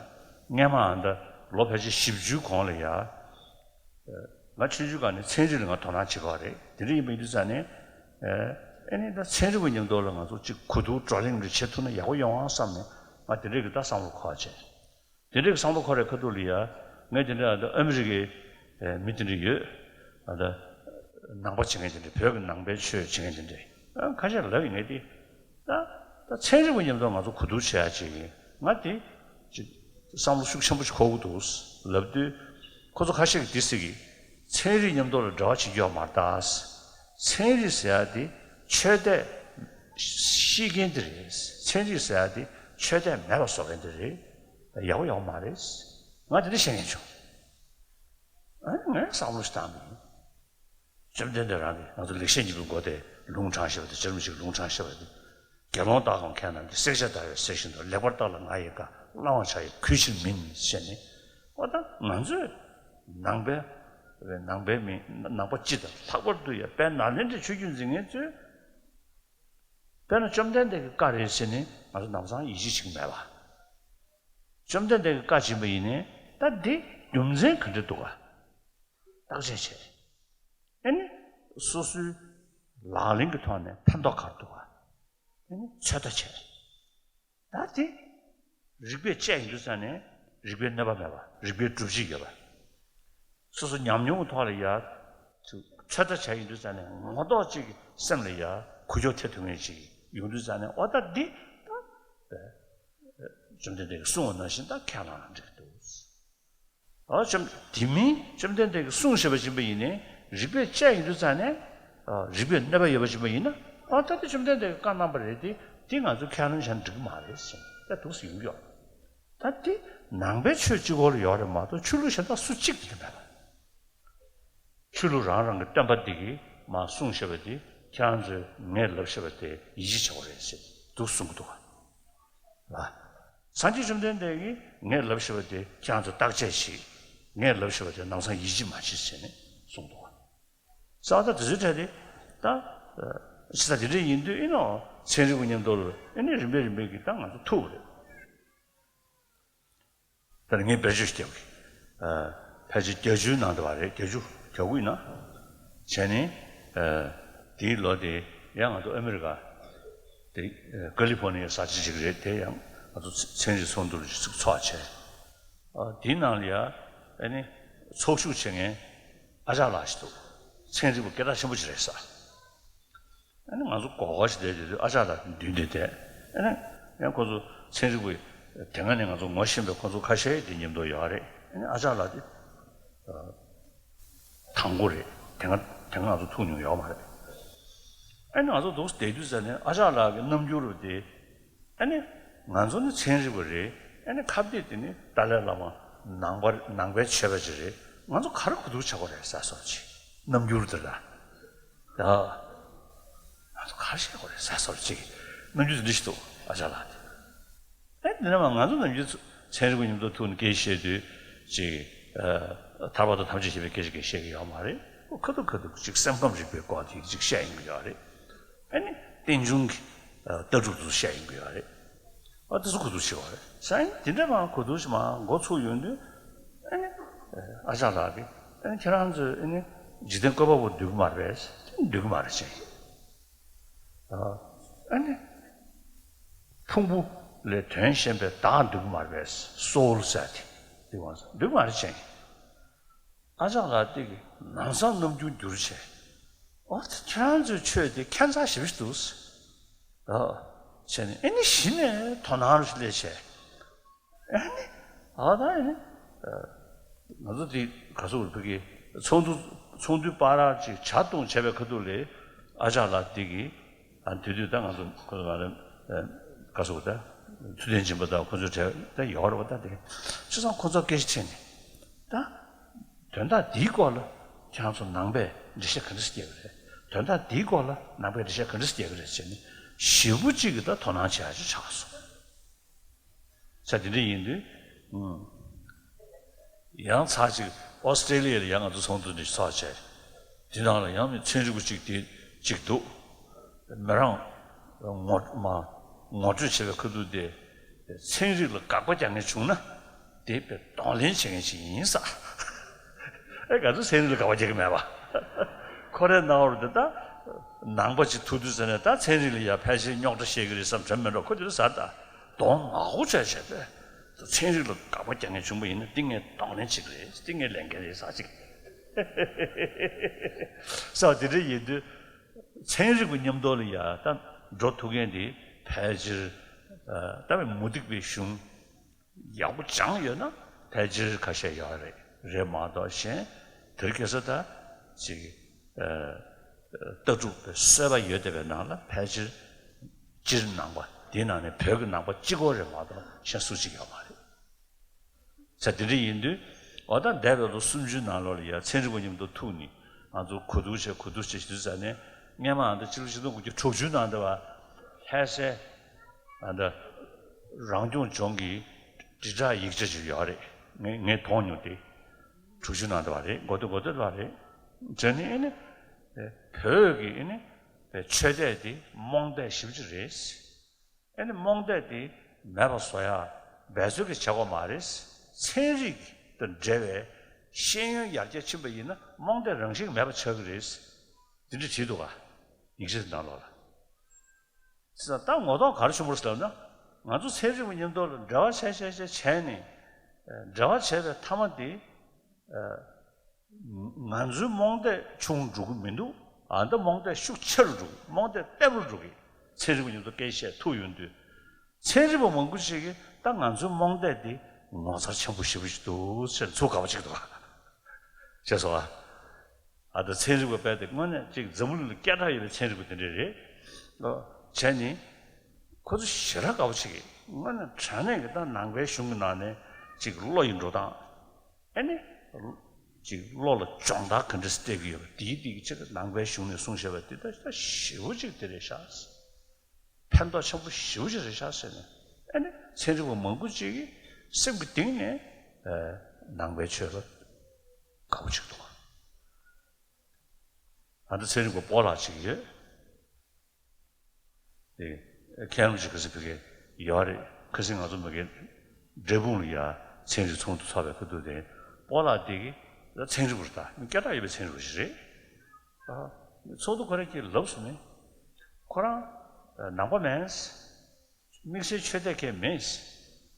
སྔས་མ་ཨ་ད་ལོ་ཕལ་ཆེར་བཞི་བཅུའི་གོང་ལ་ཡ། ང་ཆུང་ཆུང་སྒང་ནས་ཚན་རིག་ལ་ང་དོ་སྣང་བྱེད་ཀྱི་ཡོད་རེད། དེ་འདྲ་ཡིན་པ་ཡིན་དུས་ཙང་ནས་ཨེ་ནི་ད་ཚན་རིག་པ་མཉམ་དུ་ལ་ང་ཚོ་གཅིག་གོ་བསྡུར་བགྲོ་གླེང་འདྲ་བྱེད་ཐུབ་ན་ཡག་པོ་ཡོང་ཨང་བསམ་ནས་ང་དེ་འདྲའི་གི་ད་བསམ་བློ་འཁོར་བྱས། དེ་འདྲའི་གི་བསམ་བློ་འཁོར་བའི་ཁ་ཐུག་ལ་ཡ་ངས་དེ་འདྲ་ཨ་མི་རི་ཀའི་མི་དེ་འདྲ་ཡོད། ཨ་ད་ནང་པ་བྱེད་མཁན་དེ་འདྲ། བོད་ཀྱི་ནང་པའི་ཆོས་བྱེད་མཁན་དེ་འདྲ་ཁ་ཤས་ལབ་ཡིན། ངས་དེ་ད་ད་ཚན་རིག་པ་མཉམ་དུ་ང་ཚོ་གོ་བསྡུར་བྱེད་ཡ་ཅིག་ཡིན། ང་དེ་ཅིག་བསམ་བློ་ཤུགས་ཆེན་པོ་ཞིག་འཁོར་གྱི་འདུག་ལབ་དུས་ཁོ་ཚོ་ཁ་ཤས་ཀྱིས་འདི་ཟེར་གི། ཚན་རིག་མཉམ་དུ་ལ་འབྲེལ་བ་བྱེད་རྒྱུ་ཡོད་མ་རེད་ད། ཚན་རིག་ཟེར་ཡ་དེ་ཆོས་དད་ཤེས་མཁན་དེ་རེད། ཚན་རིག་ཟེར་ཡ་དེ་ཆོས་དད་མེད་པ་བཟོ་མཁན་དེ་རེད། ཡག་པོ་ཡོད་མ་རེད། ང་དེ་འདྲ་བཤད་མཁན་བྱུང་། ཨ་ནི་ངས་བསམ་བློ་ཞིག་བཏང་གི་ཡིན། བཅོམ་ལྡན་འདས་རང་གིས་ང་ཚོ་ལེགས་བཤད་སྙིང་པོའི་མགོ་དེ་ལུང་དྲངས་བཞག་པ་དེ། བྱ་རུང་ཞིག་ལུང་དྲངས་བཞག་པ་དེ། དགེ་སློང་དག་གམ་མཁས་རྣམས་ཀྱིས། བསྲེག་བཅད་བརྡར་བའི་གསེར་བཞིན་དུ། ལེགས་པར་བརྟགས་ལ་ང་ཡི་བཀའ། བླང་བར་བྱ་ཡི་གུས་ཕྱིར་མིན། ཞེས་ནས། འོ་ད་ང་ཚོས་ནང་པའི་ནང་པའི་མི་ནང་པ་སྤྱི་དང་ལྷག་པར་དུ་ཡང་དཔལ་ནཱ་ལེནྡྲའི་ཆོས་བརྒྱུད་འཛིན་མཁན་ཚོས་དཔེར་ན་བཅོམ་ལྡན་འདས་ཀྱི་བཀའ་རེད་ཟེར་ནས་ང་ཚོ་ལམ་སང་ཡིད་ཆེས་བྱེད་ཀྱི་མེད་པ། བཅོམ་ལྡན་འདས་ཀྱི་བཀའ་བྱིན་པ་ཡིན་ནའི་ད་འདི་རྒྱུ་མཚན་ག་འདྲ་འདུག་ག་བརྟག་དཔྱད་བྱས། ཨ་ནི་སོ་སོའི་ལག་ལེན་གྱི་ཐོག་ནས་ཕན་ཐོགས་ག་རེ་འདུག་ག་ཨ་ནི་ཚོད་ལྟ་བྱས། ད་དེ་རིགས་པས་དཔྱད་ཡོང་དུས་ཙ་ནས་རིགས་པའི་གནོད་པ་མེད་པ། རིགས་པའི་སྒྲུབ་བྱེད་ཡོད་པ། སོ་སོ་ཉམས་མྱོང་གི་ཐོག་ལ་ཡ་ཚོད་ལྟ་བྱས་ཡོང་དུས་ཙ་ནས་ངོ་ཐོག་གཅིག་གི་སེམས་ལ་ཡ་འགུལ་སྐྱོད་ཐེབས་ཐུབ་མཁན་ཅིག་ཡོང་དུས་ཙ་ནས། འོ་ད་འདི་ད་བཅོམ་ལྡན་འདས་ཀྱིས་གསུངས་པ་ནང་བཞིན་ད་ཁས་བླངས་ན་འགྲིག་གི་འདུག་འོ་བཅོམ་དེ་མིན་བཅོམ་ལྡན་འདས་ཀྱིས་གསུངས་བཞག་པ་ཡིན་པ་ཡིན་ནའི་རིགས་པས་དཔྱད་ཡོང་དུས་ཙ་ནས་ཨ་རིགས་པས་གནོད་པ་ཡོད་པ་ཡིན་པ་ཡིན་ན། ཨ་ད་དེ་བཅོམ་ལྡན་འདས་ཀྱིས་བཀའ་གནང་བ་རེད་དེ། དེ་ང་ཚོས་ཁས་ལེན་བྱས་ན་འགྲིག་གི་མ་རེད་ཟེར་ད་འདུག་སེ་ཡོང་གི་ཡོད། ད་དེ་ནང་པའི་ཆོས་གཅིག་པོ་ལ་ཡོད་རེད་མ་གཏོགས་ཆོས་ལུགས་གཞན་དག་སུ་གཅིག་དེ་འདྲ་མེད་པ། ཆོས་ལུགས་རང་རང་གི་སྟོན་པ་འདི་གིས་མར་གསུངས་བཞག་པ་དེ་ ཁྱེད་རང་ཚོས་ངས་ལབ་བཞག་པ་དེ་ཡིད་ཆེས་བྱེད་དགོས་རེད་ཟེར་འདུག་གསུང་གི་འདུག་ག། སངས་རྒྱས་བཅོམ་ལྡན་འདས་ཀྱིས་ངས་ལབ་བཞག་པ་དེ་ཁྱེད་རང་ཚོས་བརྟག་དཔྱད་བྱེད། ངས་ལབ་བཞག་པ་དེ་ནམ་སང་ཡིད་ཆེས་མ་བྱེད་ཟེར་ནས་གསུངས་འདུག་ག། ས་ད་དེ་ཚོའི་གྲས་དེ་ད་ཕྱི་ས་དེ་འདྲ་ཡིན་དུས་ཨེ་ནོ་ཚན་རིག་པ་མཉམ་དུ་ལ་ཨེ་ནི་རིམ་པས་རིམ་པས་ཀྱིས་ད་ང་ཚོ་ཐུག་པ་རེད། ད་ནི་ངས་བེད་སྤྱོད་ཞིག་རྒྱབ་གི། ཕལ་ཆེར་བརྒྱད་ཅུའི་ནང་དུ་བ་རེད། བརྒྱད་ཅུ་གྱ་དགུ་ཡིན་ན། བྱས་ནས། དེའི་ལོ་དེ་ཡང་ང་ཚོ་ཨ་མི་རི་ཀ་དེ་ཀ་ལི་ཕོར་ནི་ཡའི་ས་ཆ་ཅིག་རེད། དེ་ཡང་ང་ཚོ་ཚན་རིག་ཚོགས་འདུ་ཅིག་ཚོགས་བྱས། དེའི་ནང་ལ་ཡ་ཨ་ནི་ཚོགས་ཞུགས་བྱེད་མཁན་ཨ་ཅག་ལགས་ཤིག་འདུག་ཚན་རིག་པ་སྐད་གྲགས་ཆེན་པོ་ཅིག་རེད་ས། ཨ་ནི་ང་ཚོ་སྒོར་སྒོར་ཞིག་བསྡད་དུས་ཨ་ཅག་ལགས་མདུན་དེ་བསྡད། ཨ་ནི་ཡང་ཁོ་ཚོ་ཚན་རིག་པ་དེ་སྔ་ནས་ང་ཚོ་ངོ་ཤེས་པའི་ཁོ་ཚོ་ཁ་ཤས་དེ་མཉམ་དུ་ཡོད་རེད། ཨ་ནི་ཨ་ཅག་ལགས་དེ་དང་པོ་རེད། དེ་སྔ་དེ་སྔ་ང་ཚོ་ཐུག་མྱོང་ཡོད་མ་རེད། ཨ་ནི་ང་ཚོ་འདུག་བསྡད་དུས་ཙ་ནས་ཨ་ཅག་ལགས་ཀྱི་རྣམ་འགྱུར་དེ། ཨ་ནི་ང་ཚོ་ནི་ཚན་རིག་པ་རེད། ཨ་ནི་ཁ་གཏད་དེ་ནི་ཏཱ་ལའི་བླ་མ་ནང་པ་ནང་པའི་ཆོས་པ་ཅིག་རེད། ང་ཚོ་ག་རེ་གོ་བསྡུར་བྱ་དགོས་རེད་ཟེར་སོགས་ཅིག་རྣམ་འགྱུར་དེ་ལ། ཡ། ང་ཚོ་ག་རེ་བྱེད་དགོས་རེད་ཟེར་སོགས་ཅིག་རྣམ་འགྱུར་དེ་འདྲ་ཞིག་འདུག་ཨ་ཅག་ལགས་དེ། ཨ་ནི་དེ་ནས་མ་ང་ཚོ་ནམ་རྒྱུན་ཚན་རིག་པ་མཉམ་དུ་ཐུག་ནས་སྐད་བཤད་དུས་ཅིག་ཐར་པ་དང་ཐམས་ཅད་མཁྱེན་པའི་སྐད་ཅིག་སྐད་བཤད་ཀྱི་ཡོད་མ་རེད། ཁ་ཐུག་ཁ་ཐུག་ཅིག་སེམས་ཁམས་རིག་པའི་སྐོར་དེ་ཅིག་བཤད་ཡོང་གི་ཡོད་རེད། ཨ་ནི་རྟེན་འབྱུང་གི་ལྟ་གྲུབ་ཚོ་བཤད་ཡོང་གི་ཡོད་རེད། ཨ་དེ་ཚོ་གོ་བསྡུར་བྱེད་པ་རེད། ས་ཡིན་དེ་འདྲ་མ་གོ་བསྡུར་ཞིག་མ་འགོ་ཚུགས་ཡོང་དུས་ཨ་ནི་ཨ་ཅག་ལགས་ཀྱིས་ཨ་ནི་ཁྱེད་རང་ཚོས་ཨ་ནི་འཇིག་རྟེན་བཀོད་པ་པོ་འདོད་ཀྱི་མ་རེད་པས། འདོད་ཀྱི་མ་རེད་ཅེས། ཨ་ནི་ཕུང་པོ་ལས་དོན་གཞན་པའི་བདག་འདོད་ཀྱི་མ་རེད་པས། སོའུལ་ཟེར་དེ་འདོད་ཀྱི་མ་རེད་ཅེས། ཨ་ཅག་ལགས་དེ་གིས་ནམ་སང་རྣམ་འགྱུར་འགྱུར་བྱས། ཨོ་ད་ཁྱེད་རང་ཚོའི་ཆོས་དེ་ཁྱད་མཚར་ཞེ་པོ་ཞིག་འདུག་ཨ་བྱས་ནས་ཨ་ནི་གཞི་ནས་དོ་སྣང་རུ་སླེབས་བྱས། ཨ་ནི་ཨ་ད་ཨ་ནི་ང་ཚོ་དེ་ག་སོ་རུ་ཕ་གི་ཚོགས་འདུ་ཚོགས་འདུའི་བར་ཅིག་ཇ་བཏུང་བྱས་པའི་ཁ་ཐུག་ལས་ཨ་ཅག་ལགས་དེ་གིས་ཨ་དེ་དུས་ད་ང་ཚོ་ཁོ་ཚོ་ང་རང་ག་སོ་ད་ཐུབ་བསྟན་སྦྱིན་པ་དང་ཁོ་ཚོའི་གྲས་ད་ཡོད་རེད་པ། ད་དེ་ཁྱེད་ཚང་ཁོ་ཚོ་སྐད་ཆ་དྲིས་ནས་ད། དོན་དག་འདིའི་སྐོར་ལ་ཁྱེད་རང་ཚོ་ནང་པས་འགྲེལ་བཤད་ག་འདྲ་ཞིག་རྒྱག་གི་རེད། དོན་དག་འདིའི་སྐོར་ལ་ནང་པས་འགྲེལ་བཤད་ག་འདྲ་ཞིག་རྒྱག་གི་རེད་ཟེར་ནས་ཞེ་པོ་ཅིག་གིས་ད་དོ་སྣང་བྱེད་ཡག་ཅིག་ཆགས་སོང་། ས་དེ་འདྲ་ཡིན་དུས་ཨུམ། ཡང་ཚར་གཅིག་ཨོ་སི་ཀྲེ་ལི་ཡ་ལ་ཡང་ང་ཚོ་ཚོགས་འདུ་འདི་ཚོགས་བྱས། དེ་ནང་ལ་ཡང་མི་ཚན་རིག་པ་གཅིག་དེ་གཅིག་འདུག་མི་རང་ངོ་མ་ངོ་སྤྲོད་བྱས་པའི་ཁ་ཐུག་དེ། ཚན་རིག་ལ་དགག་པ་རྒྱག་མཁན་བྱུང་ན་དེ་དཔེ་གདོང་ལེན་བྱེད་མཁན་ཞིག་ཡིན་ས། ཨེ་ག་ཚོད་ཚན་རིག་ལ་དགག་པ་རྒྱག་གི་མེད་པ། ཁོ་རའི་སྣང་བར་དེ་ད་ནང་པ་ཅིག་ཐུག་དུས་ཙ་ནས་ད་ཚན་རིག་ལ་ཡ་ཕལ་ཆེར་རྙོག་དྲ་བཤད་ཀྱི་རེད་བསམ་དྲན་མེད་འགྲོ། ཁོ་དེ་ཚོ་ཟ་ད་གདོང་ནག་པོ་བྱས་བྱས་ཏེ། ཚན་རིག་ལ་དགག་པ་རྒྱག་མཁན་བྱུང་པ་ཡིན་ན་འདི་ངས་གདོང་ལེན་བྱེད་ཀྱི་རེད། འདི་ངས་ལས་འགན་རེད་ཟ་ཅིག་ས་དེ་འདྲ་ཡིན་དུས། ཚན་རིག་པ་མཉམ་དུ་ལ་ཡ་ད་འགྲོ་ཐུབ་མཁན་དེ་ཕལ་ཆེར་ད་བའི་མུ་སྟེགས་པའི་གཞུང་ཡག་པོ་སྦྱངས་ཡོད་ན་ཕལ་ཆེར་ཁ་ཤས་ཡོད་རེད། རེད་མ་གཏོགས་གཞན་དེར་ཁ་ས་ད་ཅིག་ལྟ་གྲུབ་པའི་སོས་པ་ཡོད་བསྡད་པའི་ནང་ལ་ཕལ་ཆེར་སྤྱིར་ནང་པ་དེའི་ནང་ནས་བོད་ཀྱི་ནང་པ་གཅིག་པོ་རེད་མ་གཏོགས་གཞན་སུ་གཅིག་ཡོད་མ་རེད། ས་དེ་འདྲ་ཡིན་དུས་འོ་ད་འདས་པའི་ལོ་སུམ་ཅུའི་ནང་ལོགས་ལ་ཡ་ཚན་རིག་པ་མཉམ་དུ་ཐུག་ནས་ང་ཚོ་གོ་བསྡུར་བྱས་གོ་བསྡུར་བྱས་ཞུ་དུས་ཙ་ནས་སྔན་མ་ཨ་ད་ཕྱི་ལོ་ཆིག་སྟོང་དགུ་བརྒྱ་དྲུག་ཅུའི་ནང་དུ་བ་ལྷ་སའི་ཨ་ད་རང་སྐྱོང་ལྗོངས་ཀྱི་དྲིལ་བསྒྲགས་ཡིག་ཆ་ཅིག་ཡོད་རེད། ངས་ངས་མཐོང་མྱོང་སྟེ། དྲུག་ཅུ་ནང་དུ་བ་རེད། འགོ་སྟོད་འགོ་སྟོད་དུ་བ་རེད། དེ་ནི་ཨེ་ནི་བོད་ཀྱི་ཨེ་ནི་ཆོས་དད་དེ་རྨོངས་དད་ཞེ་པོ་ཅིག་རེད། ཨེ་ནི་རྨོངས་དད་དེ་མེད་པ་བཟོ་ཡ་འབད་རྩོལ་གྱི་བྱ་བ་མ་རེད། ཚན་རིག་དང་འབྲེལ་བའི་ཤེས་ཡོན་ཡར་རྒྱས་ཕྱིན་པ་ཡིན་ན་རྨོངས་དད་རང་བཞིན་མེད་པ་ཆགས་ཀྱི་རེད། དེ་འདྲ་བྲིས་འདུག་ག་ཡིག་ཆ་དེ་ནང་ལོགས་ལ། ད་ངོ་ཐོག་ག་རེ་བྱུང་བ་རེད་ཟེར་ན། ང་ཚོ་ཚན་རིག་པ་མཉམ་དུ་ལ་འབྲེལ་བ་བྱས་བྱས་བྱས་བྱས་ནས། འབྲེལ་བ་བྱས་པའི་མཐའ་མ་དེ། ང་ཚོའི་རྨོངས་དད་ཆུང་འགྲོ་གི་མི་འདུག་ཨ་ད་རྨོངས་དད་ཤུགས་ཆེ་རུ་འགྲོ་གི། རྨོངས་དད་བརྟན་པོ་རུ་འགྲོ་གི། ཚན་རིག་པ་མཉམ་དུ་སྐད་བཤད་ཐུག་ཡོང་དུས། ཚན་རིག་པ་མང་པོ་ཞིག་གིས་ད་ང་ཚོའི་རྨོངས་དད་འདི་ངོ་མཚར་ཆེན་པོ་ཞེ་པོ་ཞིག་འདུག་ཟེར་ཚུར་དགའ་པོ་བྱེད་ཀྱི་འདུག་བྱས་སོང་ཨ། ཨ་ད་ཚན་རིག་པ་དཔེ་དེ་དངོས་གནས་ཅིག་འཛམ་བུ་གླིང་ལ་སྐད་གྲགས་ཡོད་པའི་ཚན་རིག་པ་དེ་འདྲ་རེད། ཨོ། བྱས་ནས་ཁོ་ཚོ་ཞེ་དྲག་དགའ་པོ་བྱེད་ཀྱི། དངོས་གནས་དྲང་གནས་ཀྱི་ད་ནང་པའི་གཞུང་གི་ནང་ནས་ཅིག་བློ་ཡི་འགྲོ་སྟངས། ཨ་ནི། ཅིག་བློ་ལ་སྦྱོང་བརྡར་ག་འདྲ་སྟེར་གྱི་ཡོད་པ་དེའི་སྟེང་གི་ཅིག་ནང་པའི་གཞུང་ནས་གསུངས་བཞག་པ་དེ་ད་ཞེ་པོ་ཅིག་དེ་རེད་ཤག་ཕན་ཐོགས་ཆེན་པོ་ཞེ་པོ་ཅིག་རེད་ཤག་ཟེར་ནས། ཨ་ནི་ཚན་རིག་པ་མང་པོ་ཅིག་གིས་སེམས་ཀྱི་གཏིང་ནས་ནང་པའི་ཆོས་ལ་དགའ་པོ་ཅིག་འདུག་ད་ལྟ་ཚན་རིག་པ་སྤོ་ལགས་ཅིག་ཡོད། དེ་མཁན་སློབ་ཅིག་ཁ་སང་ཕ་གིར་ཡོད་རེད། ཁ་སང་ང་ཚོ་མ་གི་འབྲས་སྤུངས་ལ་ཡ་ཚན་རིག་ཚོགས་འདུ་ཚོགས་པའི་ཁ་ཐུག་དེ་སྤོ་ལགས་དེ་གི་ཚན་རིག་པ་རེད། ད་མི་སྐད་གྲགས་ཡོད་པའི་ཚན་རིག་པ་ཞིག་རེད། ཚོགས་འདུ་ཁོ་རང་གིས་ལབ་སོང་ནས། ཁོ་རང་ནང་པ་མིན། དམིགས་བསལ་ཆོས་དད་མཁན་མིན།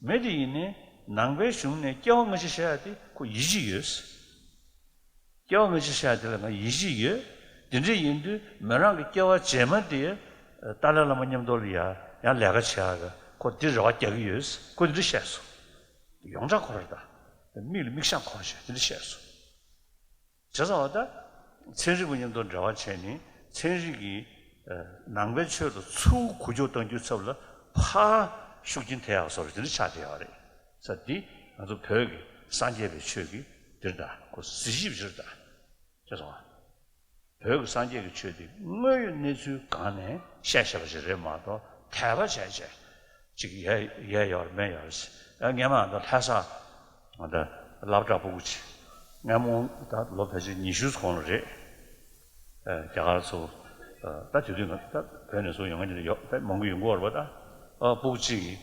མི་དེ་ཡིན་ནའི་ནང་པའི་གཞུང་ནས་སྐྱེ་བ་སྔ་ཕྱི་བཤད་ཡ་དེ་ཁོ་ཡིད་ཆེས་ཡོད། སྐྱེ་བ་སྔ་ཕྱི་བཤད་ཡ་དེ་ལ་ང་ཡིད་ཆེས་ཡོད། དེ་འདྲ་ཡིན་དུས་མོ་རང་གི་སྐྱེ་བ་རྗེས་མ་དེ་ཏཱ་ལའི་བླ་མ་མཉམ་དུ་ལ་ཡ་ཡང་ལས་ཀ་བྱེད་ཡ་གི་ཁོ་དེ་རེ་བ་རྒྱག་གི་ཡོད། ཁོ་དེ་འདྲ་བཤད་སོང་། ཡོངས་གྲགས་ཁོ་རེད་ད། མིག་ལ་མིག་ཤེལ་གོན་བྱས་དེ་འདྲ་བཤད་སོང་། བྱས་ཙང་བ་ད། ཚན་རིག་པ་མཉམ་དུ་འབྲེལ་བ་བྱས་ནས་ཚན་རིག་གིས་ནང་པའི་ཆོས་ལ་ཚུར་འགུལ་སྐྱོད་གཏང་རྒྱུའི་ཚབ་ལ་ཕར་ཤུགས་རྐྱེན་ཐེབས་ཡག་བཟོ་འདྲ་དེ་འདྲ་ཆགས་བསྡད་ཡོད་རེད། ས་འདི་ང་ཚོ་བོད་ཀྱི་སངས་རྒྱས་པའི་ཆོས་ཀྱི་འདིར་ད་ཁོ་གཟི་བརྗིད་ཆེ་ད། བྱས་ཙང་བ། བོད་ཀྱི་སངས་རྒྱས་ཀྱི་ཆོས་འདི་དངོས་ཡོད་གནས་ཚུལ་སྒང་ནས་བཤད་བཞག་པ་ཞིག་རེད་མ་གཏོགས་དད་པ་བྱས་བྱས། ཅིག་ཡལ་ཡལ་ཡོད་རེད་མེད་ཡོད་རེད། ཨ་སྔས་མ་ང་ཚོ་ལྷ་ས་ང་ཚོ་སློབ་གྲྭ་སྤུ་གུ་ཅིག་སྔས་མ་ད་ལོ་ཕལ་ཆེར་ཉི་ཤུ་གོང་ལ་རེད། ཨ་རྒྱ་གར་ཚོ་ཨ་ད་དེ་དུས་ང་ད་བོད་ནས་ཚུར་ཡོང་མཁན་དེ་འདྲ་ཡོད་ད་མང་པོ་ཡོང་གི་ཡོད་རེད་པ། ད་ཨ་སྤུ་གུ་གཅིག་གིས་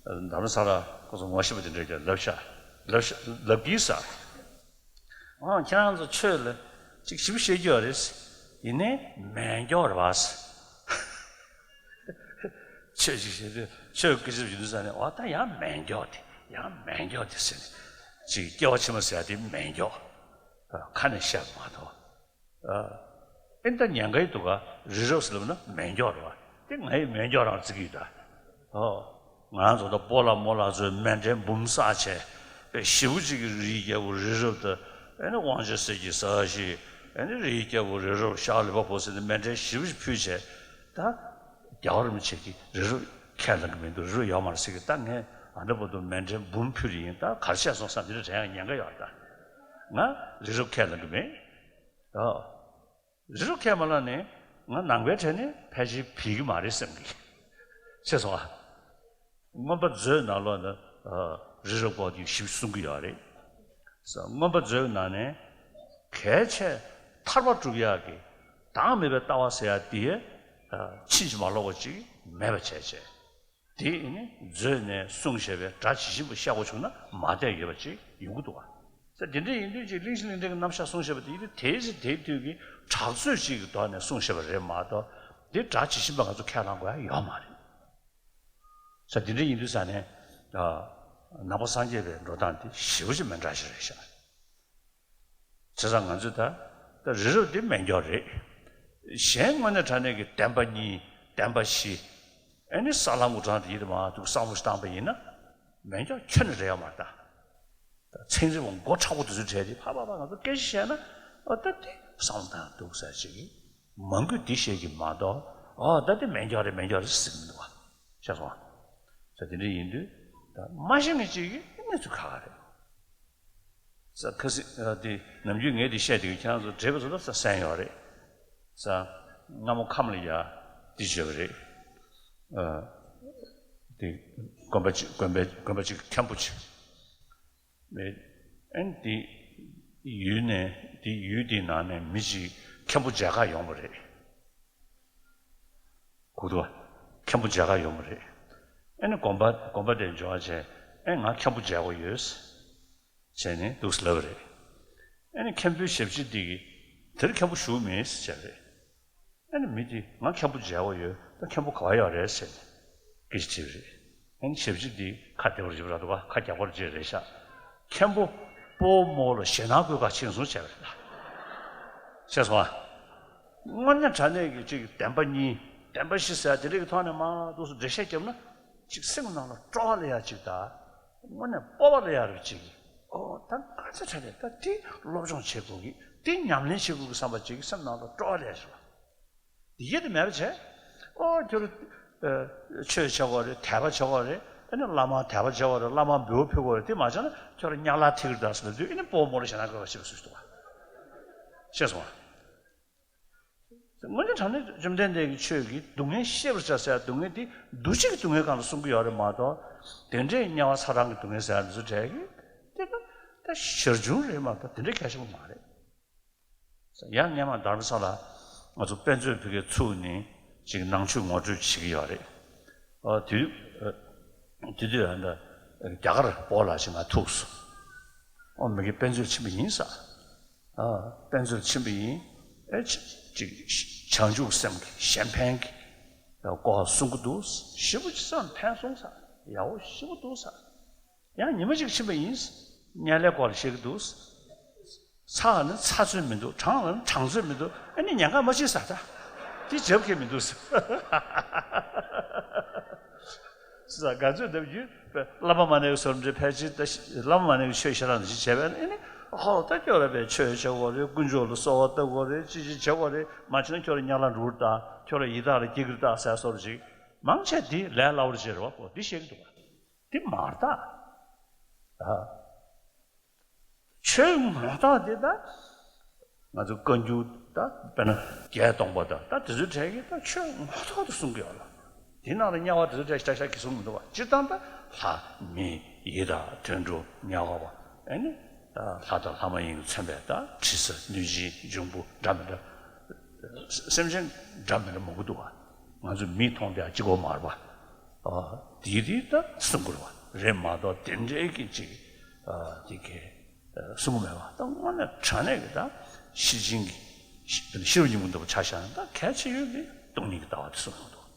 ཨ་རྡ་རམ་ས་ལ་ཁོ་ཚོ་ངོ་ཤེས་པ་དེ་འདྲ་ཀྱང་ལབ་ཤག་ལབ་ཤག་ལབ་གིས་ཟེར། ཨ་ཁྱེད་རང་ཚོ་ཆོས་ལ་ཅིག་ཞིབ་བཤད་རྒྱུ་ཡོད་རེད། ཡིན་ནའི་མེད་མགྱོགས་རེད་བ། ཆོས་ཅིག་བཤད་དུས་ཆོས་སྐད་ཆ་ཞིག་འདུག་ས་ནས་ཨོ་ད་ཡང་མེད་མགྱོགས་དེ་ཡང་མེད་མགྱོགས་དེ་ཟེར་ནས་ཅིག་སྐྱེ་བ་ཕྱི་མ་ཟེར་ཡ་དེ་མེད་མགྱོགས། ཨ་ཁ་ནས་བཤད་པ་མ་གཏོགས། ཨ་ཨེ་ད་ཉན་ག་ཡི་འདུག་ག་རི་རབ་ཟེར་ལབ་ན་མེད་མགྱོགས་རེད་བ། དེ་ང་ཡི་མེད་མགྱོགས་རང་བརྩི་གི་ཡོད་ད། ཨོ། ང་རང་ཚོ་ད་སྤོ་ལགས་རྨོ་ལགས་ཚོས་མཎྜལ་འབུམ་བསགས་བྱས་དཔེ་ཞེ་པོ་ཅིག་གི་རིའི་རྒྱལ་པོ་རི་རབ་དང་ཨེ་ནི་དབང་ཆེན་གསེར་གྱི་ས་གཞི་ཨེ་ནི་རིའི་རྒྱལ་པོ་རི་རབ་ཤར་ལུས་པ་པོ་ཟེར་ནས་མཎྜལ་ཞེ་པོ་ཅིག་ཕུལ་བྱས་ད་རྒྱལ་བ་རིན་པོ་ཆེ་གིས་རི་རབ་ཁས་ལེན་གི་མི་འདུག་རི་རབ་ཡོད་མ་རེད་ཟེར་གི་ད་ངས་ཨ་འདྲ་པོ་འདུག་མཎྜལ་འབུམ་ཕུལ་རེ་ཡིན་ད་ག་རེ་བྱས་སོང་བསམ་དེ་འདྲ་དྲན་ཡང་ཉན་ག་ཡོད་ད། ང་རི་རབ་ཁས་ལེན་གི་མེད། ཨོ། རི་རབ་ཁས་མ་བླངས་ནས་ང་ནང་པའི་གྲས་ནས་ཕལ་ཆེར་བུད་ཀྱི་མ་རེད་བསམ་གི། ཤེས་སོང་ཨ། མངོན་པ་མཛོད་ནང་ལོགས་ན་རི་རབ་སྐོར་དེ་ཞིབ་གསུང་གི་ཡོད་རེད། མངོན་པ་མཛོད་ནང་ནས་གལ་ཆེ་ཐར་པ་སྒྲུབ་ཡག་གི་བདག་མེད་པའི་ལྟ་བ་ཟེར་ཡག་དེ་ཕྱིན་ཅི་མ་ལོག་པ་ཅིག་མེད་པ་བྱས་བྱས། དེ་ནི་མཛོད་ནས་གསུངས་བཞག་པའི་སྒྲ་ཇི་བཞིན་པ་བཤད་དགོས་བྱུང་ན་མ་བསྡད་ཡོད་པ་ཅིག་ཡོང་གི་འདུག་བ། ས་དེ་འདྲ་ཡིན་དུས་ཅིག་གླེང་གཞི་གླེང་ཕྲན་གྱི་རྣམ་གཞག་གསུངས་བཞག་པ་དེ་ཡིན་དུས་དེའི་ཚེ་དེའི་དུས་ཀྱི་གྲགས་ཚོད་ཅིག་གི་ཐོག་ནས་གསུངས་བཞག་པ་རེད་མ་གཏོགས་དེ་སྒྲ་ཇི་བཞིན་པ་ང་ཚོ་ཁས་བླངས་དགོས་ཡ་ཡོད་མ་རེད། ས་དེ་འདྲ་ཡིན་དུས་ས་ནས་ནང་པ་སངས་རྒྱས་པའི་འགྲོ་སྟངས་དེ་ཞེ་པོ་ཅིག་མི་འདྲ་ཞིག་རེད་ཤག་བྱས་ཙང་ང་ཚོས་ད་ད་རི་རབ་འདི་མེད་མགྱོགས་རེད། གཞན་དངོས་གནས་དྲང་གནས་ཀྱི་བདེན་པ་གཉིས་བདེན་པ་བཞི། ཨེ་ནི་ས་ལམ་དབུ་འཕྲང་དེ་ཡིད་དུ་མ་འདུག་བསམ་བློ་ཞིག་བཏང་པ་ཡིན་ན། མེད་མགྱོགས་ཁྱོན་ནས་རེད་ཡོད་མ་རེད་ད། ད་ཚན་རིག་པ་མགོ་མཁྲེགས་པོ་དེ་ཚོའི་གྲས་དེ་ཕ་ཕ་ཕ་ང་ཚོ་སྐད་ཆ་བཤད་ན་ཨོ་ད་དེ་བསམ་བློ་བཏང་འདུག་ས་ཅིག་གིས་མང་པོས་དེ་བཤད་ཀྱི་མ་གཏོགས་ཨོ་ད་དེ་མེད་མགྱོགས་རེད་མེད་མགྱོགས་རེད་ཟེར་གྱི་མི་འདུག་བ། ཤེས་སོང་ཨ། ས་དེ་འདྲ་ཡིན་དུས་ད་མ་ཤེས་མཁན་ཅིག་གིས་གནས་ཚུལ་ཁག་ཁག་རེད། ས་ཁ་སི་ཨ་དེ་ནམ་རྒྱུན་ངས་དེ་བཤད་དུས་ཁྱེད་རང་ཚོ་བགྲེས་པ་ཚོ་ལ་ས་གསན་ཡོད་རེད། ས་སྔ་མོ་ཁམས་ལ་ཡ་དེ་བརྗོད་པ་རེད། ཨ་དེ་དགོན་པ་ཅིག་དགོན་པའི་དགོན་པ་ཅིག་མཁན་པོ་ཅིག་མེད། ཨན་དེ་ཡུལ་ནས་དེ་ཡུལ་དེའི་ནང་ནས་མི་ཅིག་མཁན་པོ་མཇལ་ཁ་ཡོང་བ་རེད། གོ་འདུག་བ། མཁན་པོ་མཇལ་ཁ་ཡོང་བ་རེད། ཨ་ནི་དགོན་པ་དགོན་པ་དེར་འབྱོར་བ་བྱས་ཨ་ང་མཁན་པོ་མཇལ་དགོས་ཡོད། བྱས་ནས་འདུག་སེ་ལབ་པ་རེད། ཨ་ནི་མཁན་པོའི་ཞབས་ཕྱི་དེ་གིས་དེར་མཁན་པོ་བཞུགས་མེད་ཟེར་བྱས་པ་རེད། ཨ་ནི་མི་དེས་ང་མཁན་པོ་མཇལ་དགོས་ཡོད་ད་མཁན་པོ་ག་པར་ཡོད་རེད་ཟེར་ནས་སྐད་ཆ་དྲིས་པ་རེད། ཨ་ནི་ཞབས་ཕྱི་དེ་ཁ་བདེ་པོ་རེད་པ་ར་འདུག་ག་ཁ་རྒྱག་པོ་རེད་ཅེས་རེད་ཤག་མཁན་པོ་སྤོ་བོ་མོ་ལ་ཞེད་སྣང་སྐུལ་ག་ཕྱིན་སོང་བྱས་པ་རེད་ད། ཤེས་སོང་ཨ། དངོས་གནས་དྲང་གནས་ཀྱི་ཅིག་བདེན་པ་གཉིས་བདེན་པ་བཞི་ཟེར་དེ་རིགས་ཀྱི་ཐོག་ནས་མར་འདུག་སེ་འགྲེལ་བཤད་བརྒྱབ་ན་ཅིག་སེམས་ནང་ལ་སྤྲོ་བ་སླེབས་ཡ་ཅིག་དང་། དངོས་གནས་སྤོབས་པ་སླེབས་ཡ་རུ་ཅིག་ཨོ་ད་ང་ཚོ་དྲང་གནས་ད་དེ་སློབ་སྦྱོང་བྱེད་དགོས་ཀྱི་དེ་ཉམས་ལེན་བྱེད་དགོས་ཀྱི་བསམ་པ་ཅིག་སེམས་ནང་ལ་སྤྲོ་བ་སླེབས་ཡ་ཅིག་ལ། དེ་ཡེ་དེ་མེད་པ་བྱས། ཨོ་ཁྱོད་ཆོས་བྱེད་དགོས་རེད་དད་པ་བྱེད་དགོས་རེད། ཨ་ནི་བླ་མ་དད་པ་བྱེད་པ་རེད། བླ་མ་འབུལ་བ་ཕུལ་དགོས་རེད། དེ་མ་བྱས་ན་ཁྱོད་རང་གཉའ་ལག་ཐིག་རེད་ད་ཟེར་ལབ་དུས། ཨ་ནི་སྤོ་བོ་མོ་ལ་ཞེད་སྣང་སྐྱེ་བ་ཞིག་སུ་ཞིག་འདུག་བ། ཤེས་སོང་བ། དངོས་གནས་དྲང་གནས་བཅོམ་ལྡན་འདས་ཀྱི་ཆོས་ཀྱིས་སྡུག་བསྔལ་ཤེས་པར་བྱ་ཟེར་སྡུག་བསྔལ་དེ་འདུ་བྱེད་ཀྱི་སྡུག་བསྔལ་སྒང་ལ་གསུང་གི་ཡོད་རེད་མ་གཏོགས། དེ་འདྲའི་དམྱལ་བ་ཚ་གྲང་གི་སྡུག་བསྔལ་ཟེར་ཡ་འདི་ཚོ་བྲལ་གི། དེ་ད་ད་ཞར་བྱུང་རེད་མ་གཏོགས་དེ་འདྲའི་གལ་ཆེན་པོ་མ་རེད། ཡང་སྔས་མ་དྷ་རམ་ས་ལ་ང་ཚོ་དཔེ་མཛོད་ཕ་གིར་ཚུགས་ནས་ཅིག་ནང་ཆོས་ངོ་སྤྲོད་བྱེད་ཀྱི་ཡོད་རེད། ཨ་དེ་དུས་ཨ་དེ་དུས་ཨ་ད་རྒྱ་གར་སྤོ་ལགས་ཅིག་ང་ཐུག་སོང་། ཨོ་མི་དགེ་དཔེ་མཛོད་ཕྱིན་པ་ཡིན་ས། ཨ་དཔེ་མཛོད་ཕྱིན་པ་ཡིན། ཨེ་ཅིག་ཅིག་བྱང་ཆུབ་སེམས་ཀྱི་གཞན་ཕན་གྱི་སྐོར་གསུང་གི་འདུག། ཞེ་པོ་ཅིག་བསམ་ཕན་སོང་ས། ཡག་པོ་ཞེ་པོ་འདུག་ས། ཡང་ཉི་མ་གཅིག་ཕྱིན་པ་ཡིན། དམྱལ་བའི་སྐོར་ལ་བཤད་ཀྱི་འདུག། ཚ་ལ་ནི་ཚ་ཚོད་མི་འདུག། གྲང་ལ་ནི་གྲང་ཚོད་མི་འདུག། ཨ་ནི་ཉན་ག་མ་བྱེད་ས་ད། དེ་འཇབ་ཁེ་མི་འདུག་ས། ས་ག་ཚོད་འདབ་རྒྱུ། བླ་མ་མ་ཎི་གི་ཟུར་འདྲེ་ཕལ་ཆེར་ད་བླ་མ་མ་ཎི་གི་ཆོས་ཤ་རང་ཞིག་བྱས་པས་ཨ་ནི་ཧོ་ད་སྐྱོ་ར་པའི་ཆོས་བྱེད་དགོས་རེད། དཀོན་མཆོག་ལ་གསོལ་བ་བཏབ་དགོས་རེད། ཅི་ཅི་བྱེད་དགོས་རེད། མ་བྱས་ན་ཁྱོད་ར་དམྱལ་ལ་འགྲོ་གི་རེད་ད། ཁྱོད་ར་ཡི་དྭགས་ལ་སྐྱེ་གི་རེད་ད་ཟེར་སོར་ཅིག་མང་ཆེ་དེ་ལས་སླ་བོར་བྱེད་རེད་བ། ཁོ་འདི་བཤད་ཀྱི་འདུག་བ། འདི་མ་རེད་ད། ཨ། ཆོས་ངོ་ཐོག་འདི་ད། ང་ཚོ་བཀའ་འགྱུར་ད་དཔེར་ན་བརྒྱད་སྟོང་པ་ད་ད་དེ་ཚོའི་གྲས་ཀྱིས་ད་ཆོས་ངོ་ཐོག་ཏུ་གསུང་གི་ཡོད་ལ། དེ་ནང་ལ་དམྱལ་བ་དེ་ཚོའི་གྲས་ཤ་ཤ་གི་གསུང་མི་འདུག་བ། སྤྱིར་བཏང་ད་ལྷ་མི་ཡི་དྭགས་དུད་འགྲོ་དམྱལ་བ་བ། ཨ་ནི་ད་ལྷ་དང་ལྷ་མ་ཡིན་གྱིས་མཚོན་པའི་ད་དྲི་ཟ་གནོད་སྦྱིན་འབྱུང་པོ་འདྲ་མི་འདྲ། སེམས་ཅན་འདྲ་མི་འདྲ་མང་པོ་འདུག་བ། ང་ཚོས་མིག་མཐོང་དེ་གཅིག་པོ་མ་རེད་པ། ཨ། དེའི་རིགས་ད་གསུང་དགོས་རེད་པ། རེད་མ་གཏོགས་དེ་འདྲའི་གི་ཅིག་ཨ་དེ་གའི་ཨ་གསུང་གི་མེད་པ། ད་དངོས་གནས་དྲང་གནས་ཀྱི་ད་ཤེར་ཕྱིན་གྱི་ཤེར་ཕྱིན་གྱི་མདོ་ཆ་བཞག་ན་ད་གལ་ཆེ་ཤོས་དེ་སྟོང་ཉིད་ཀྱི་ལྟ་བ་དེ་གསུང་གི་འདུག།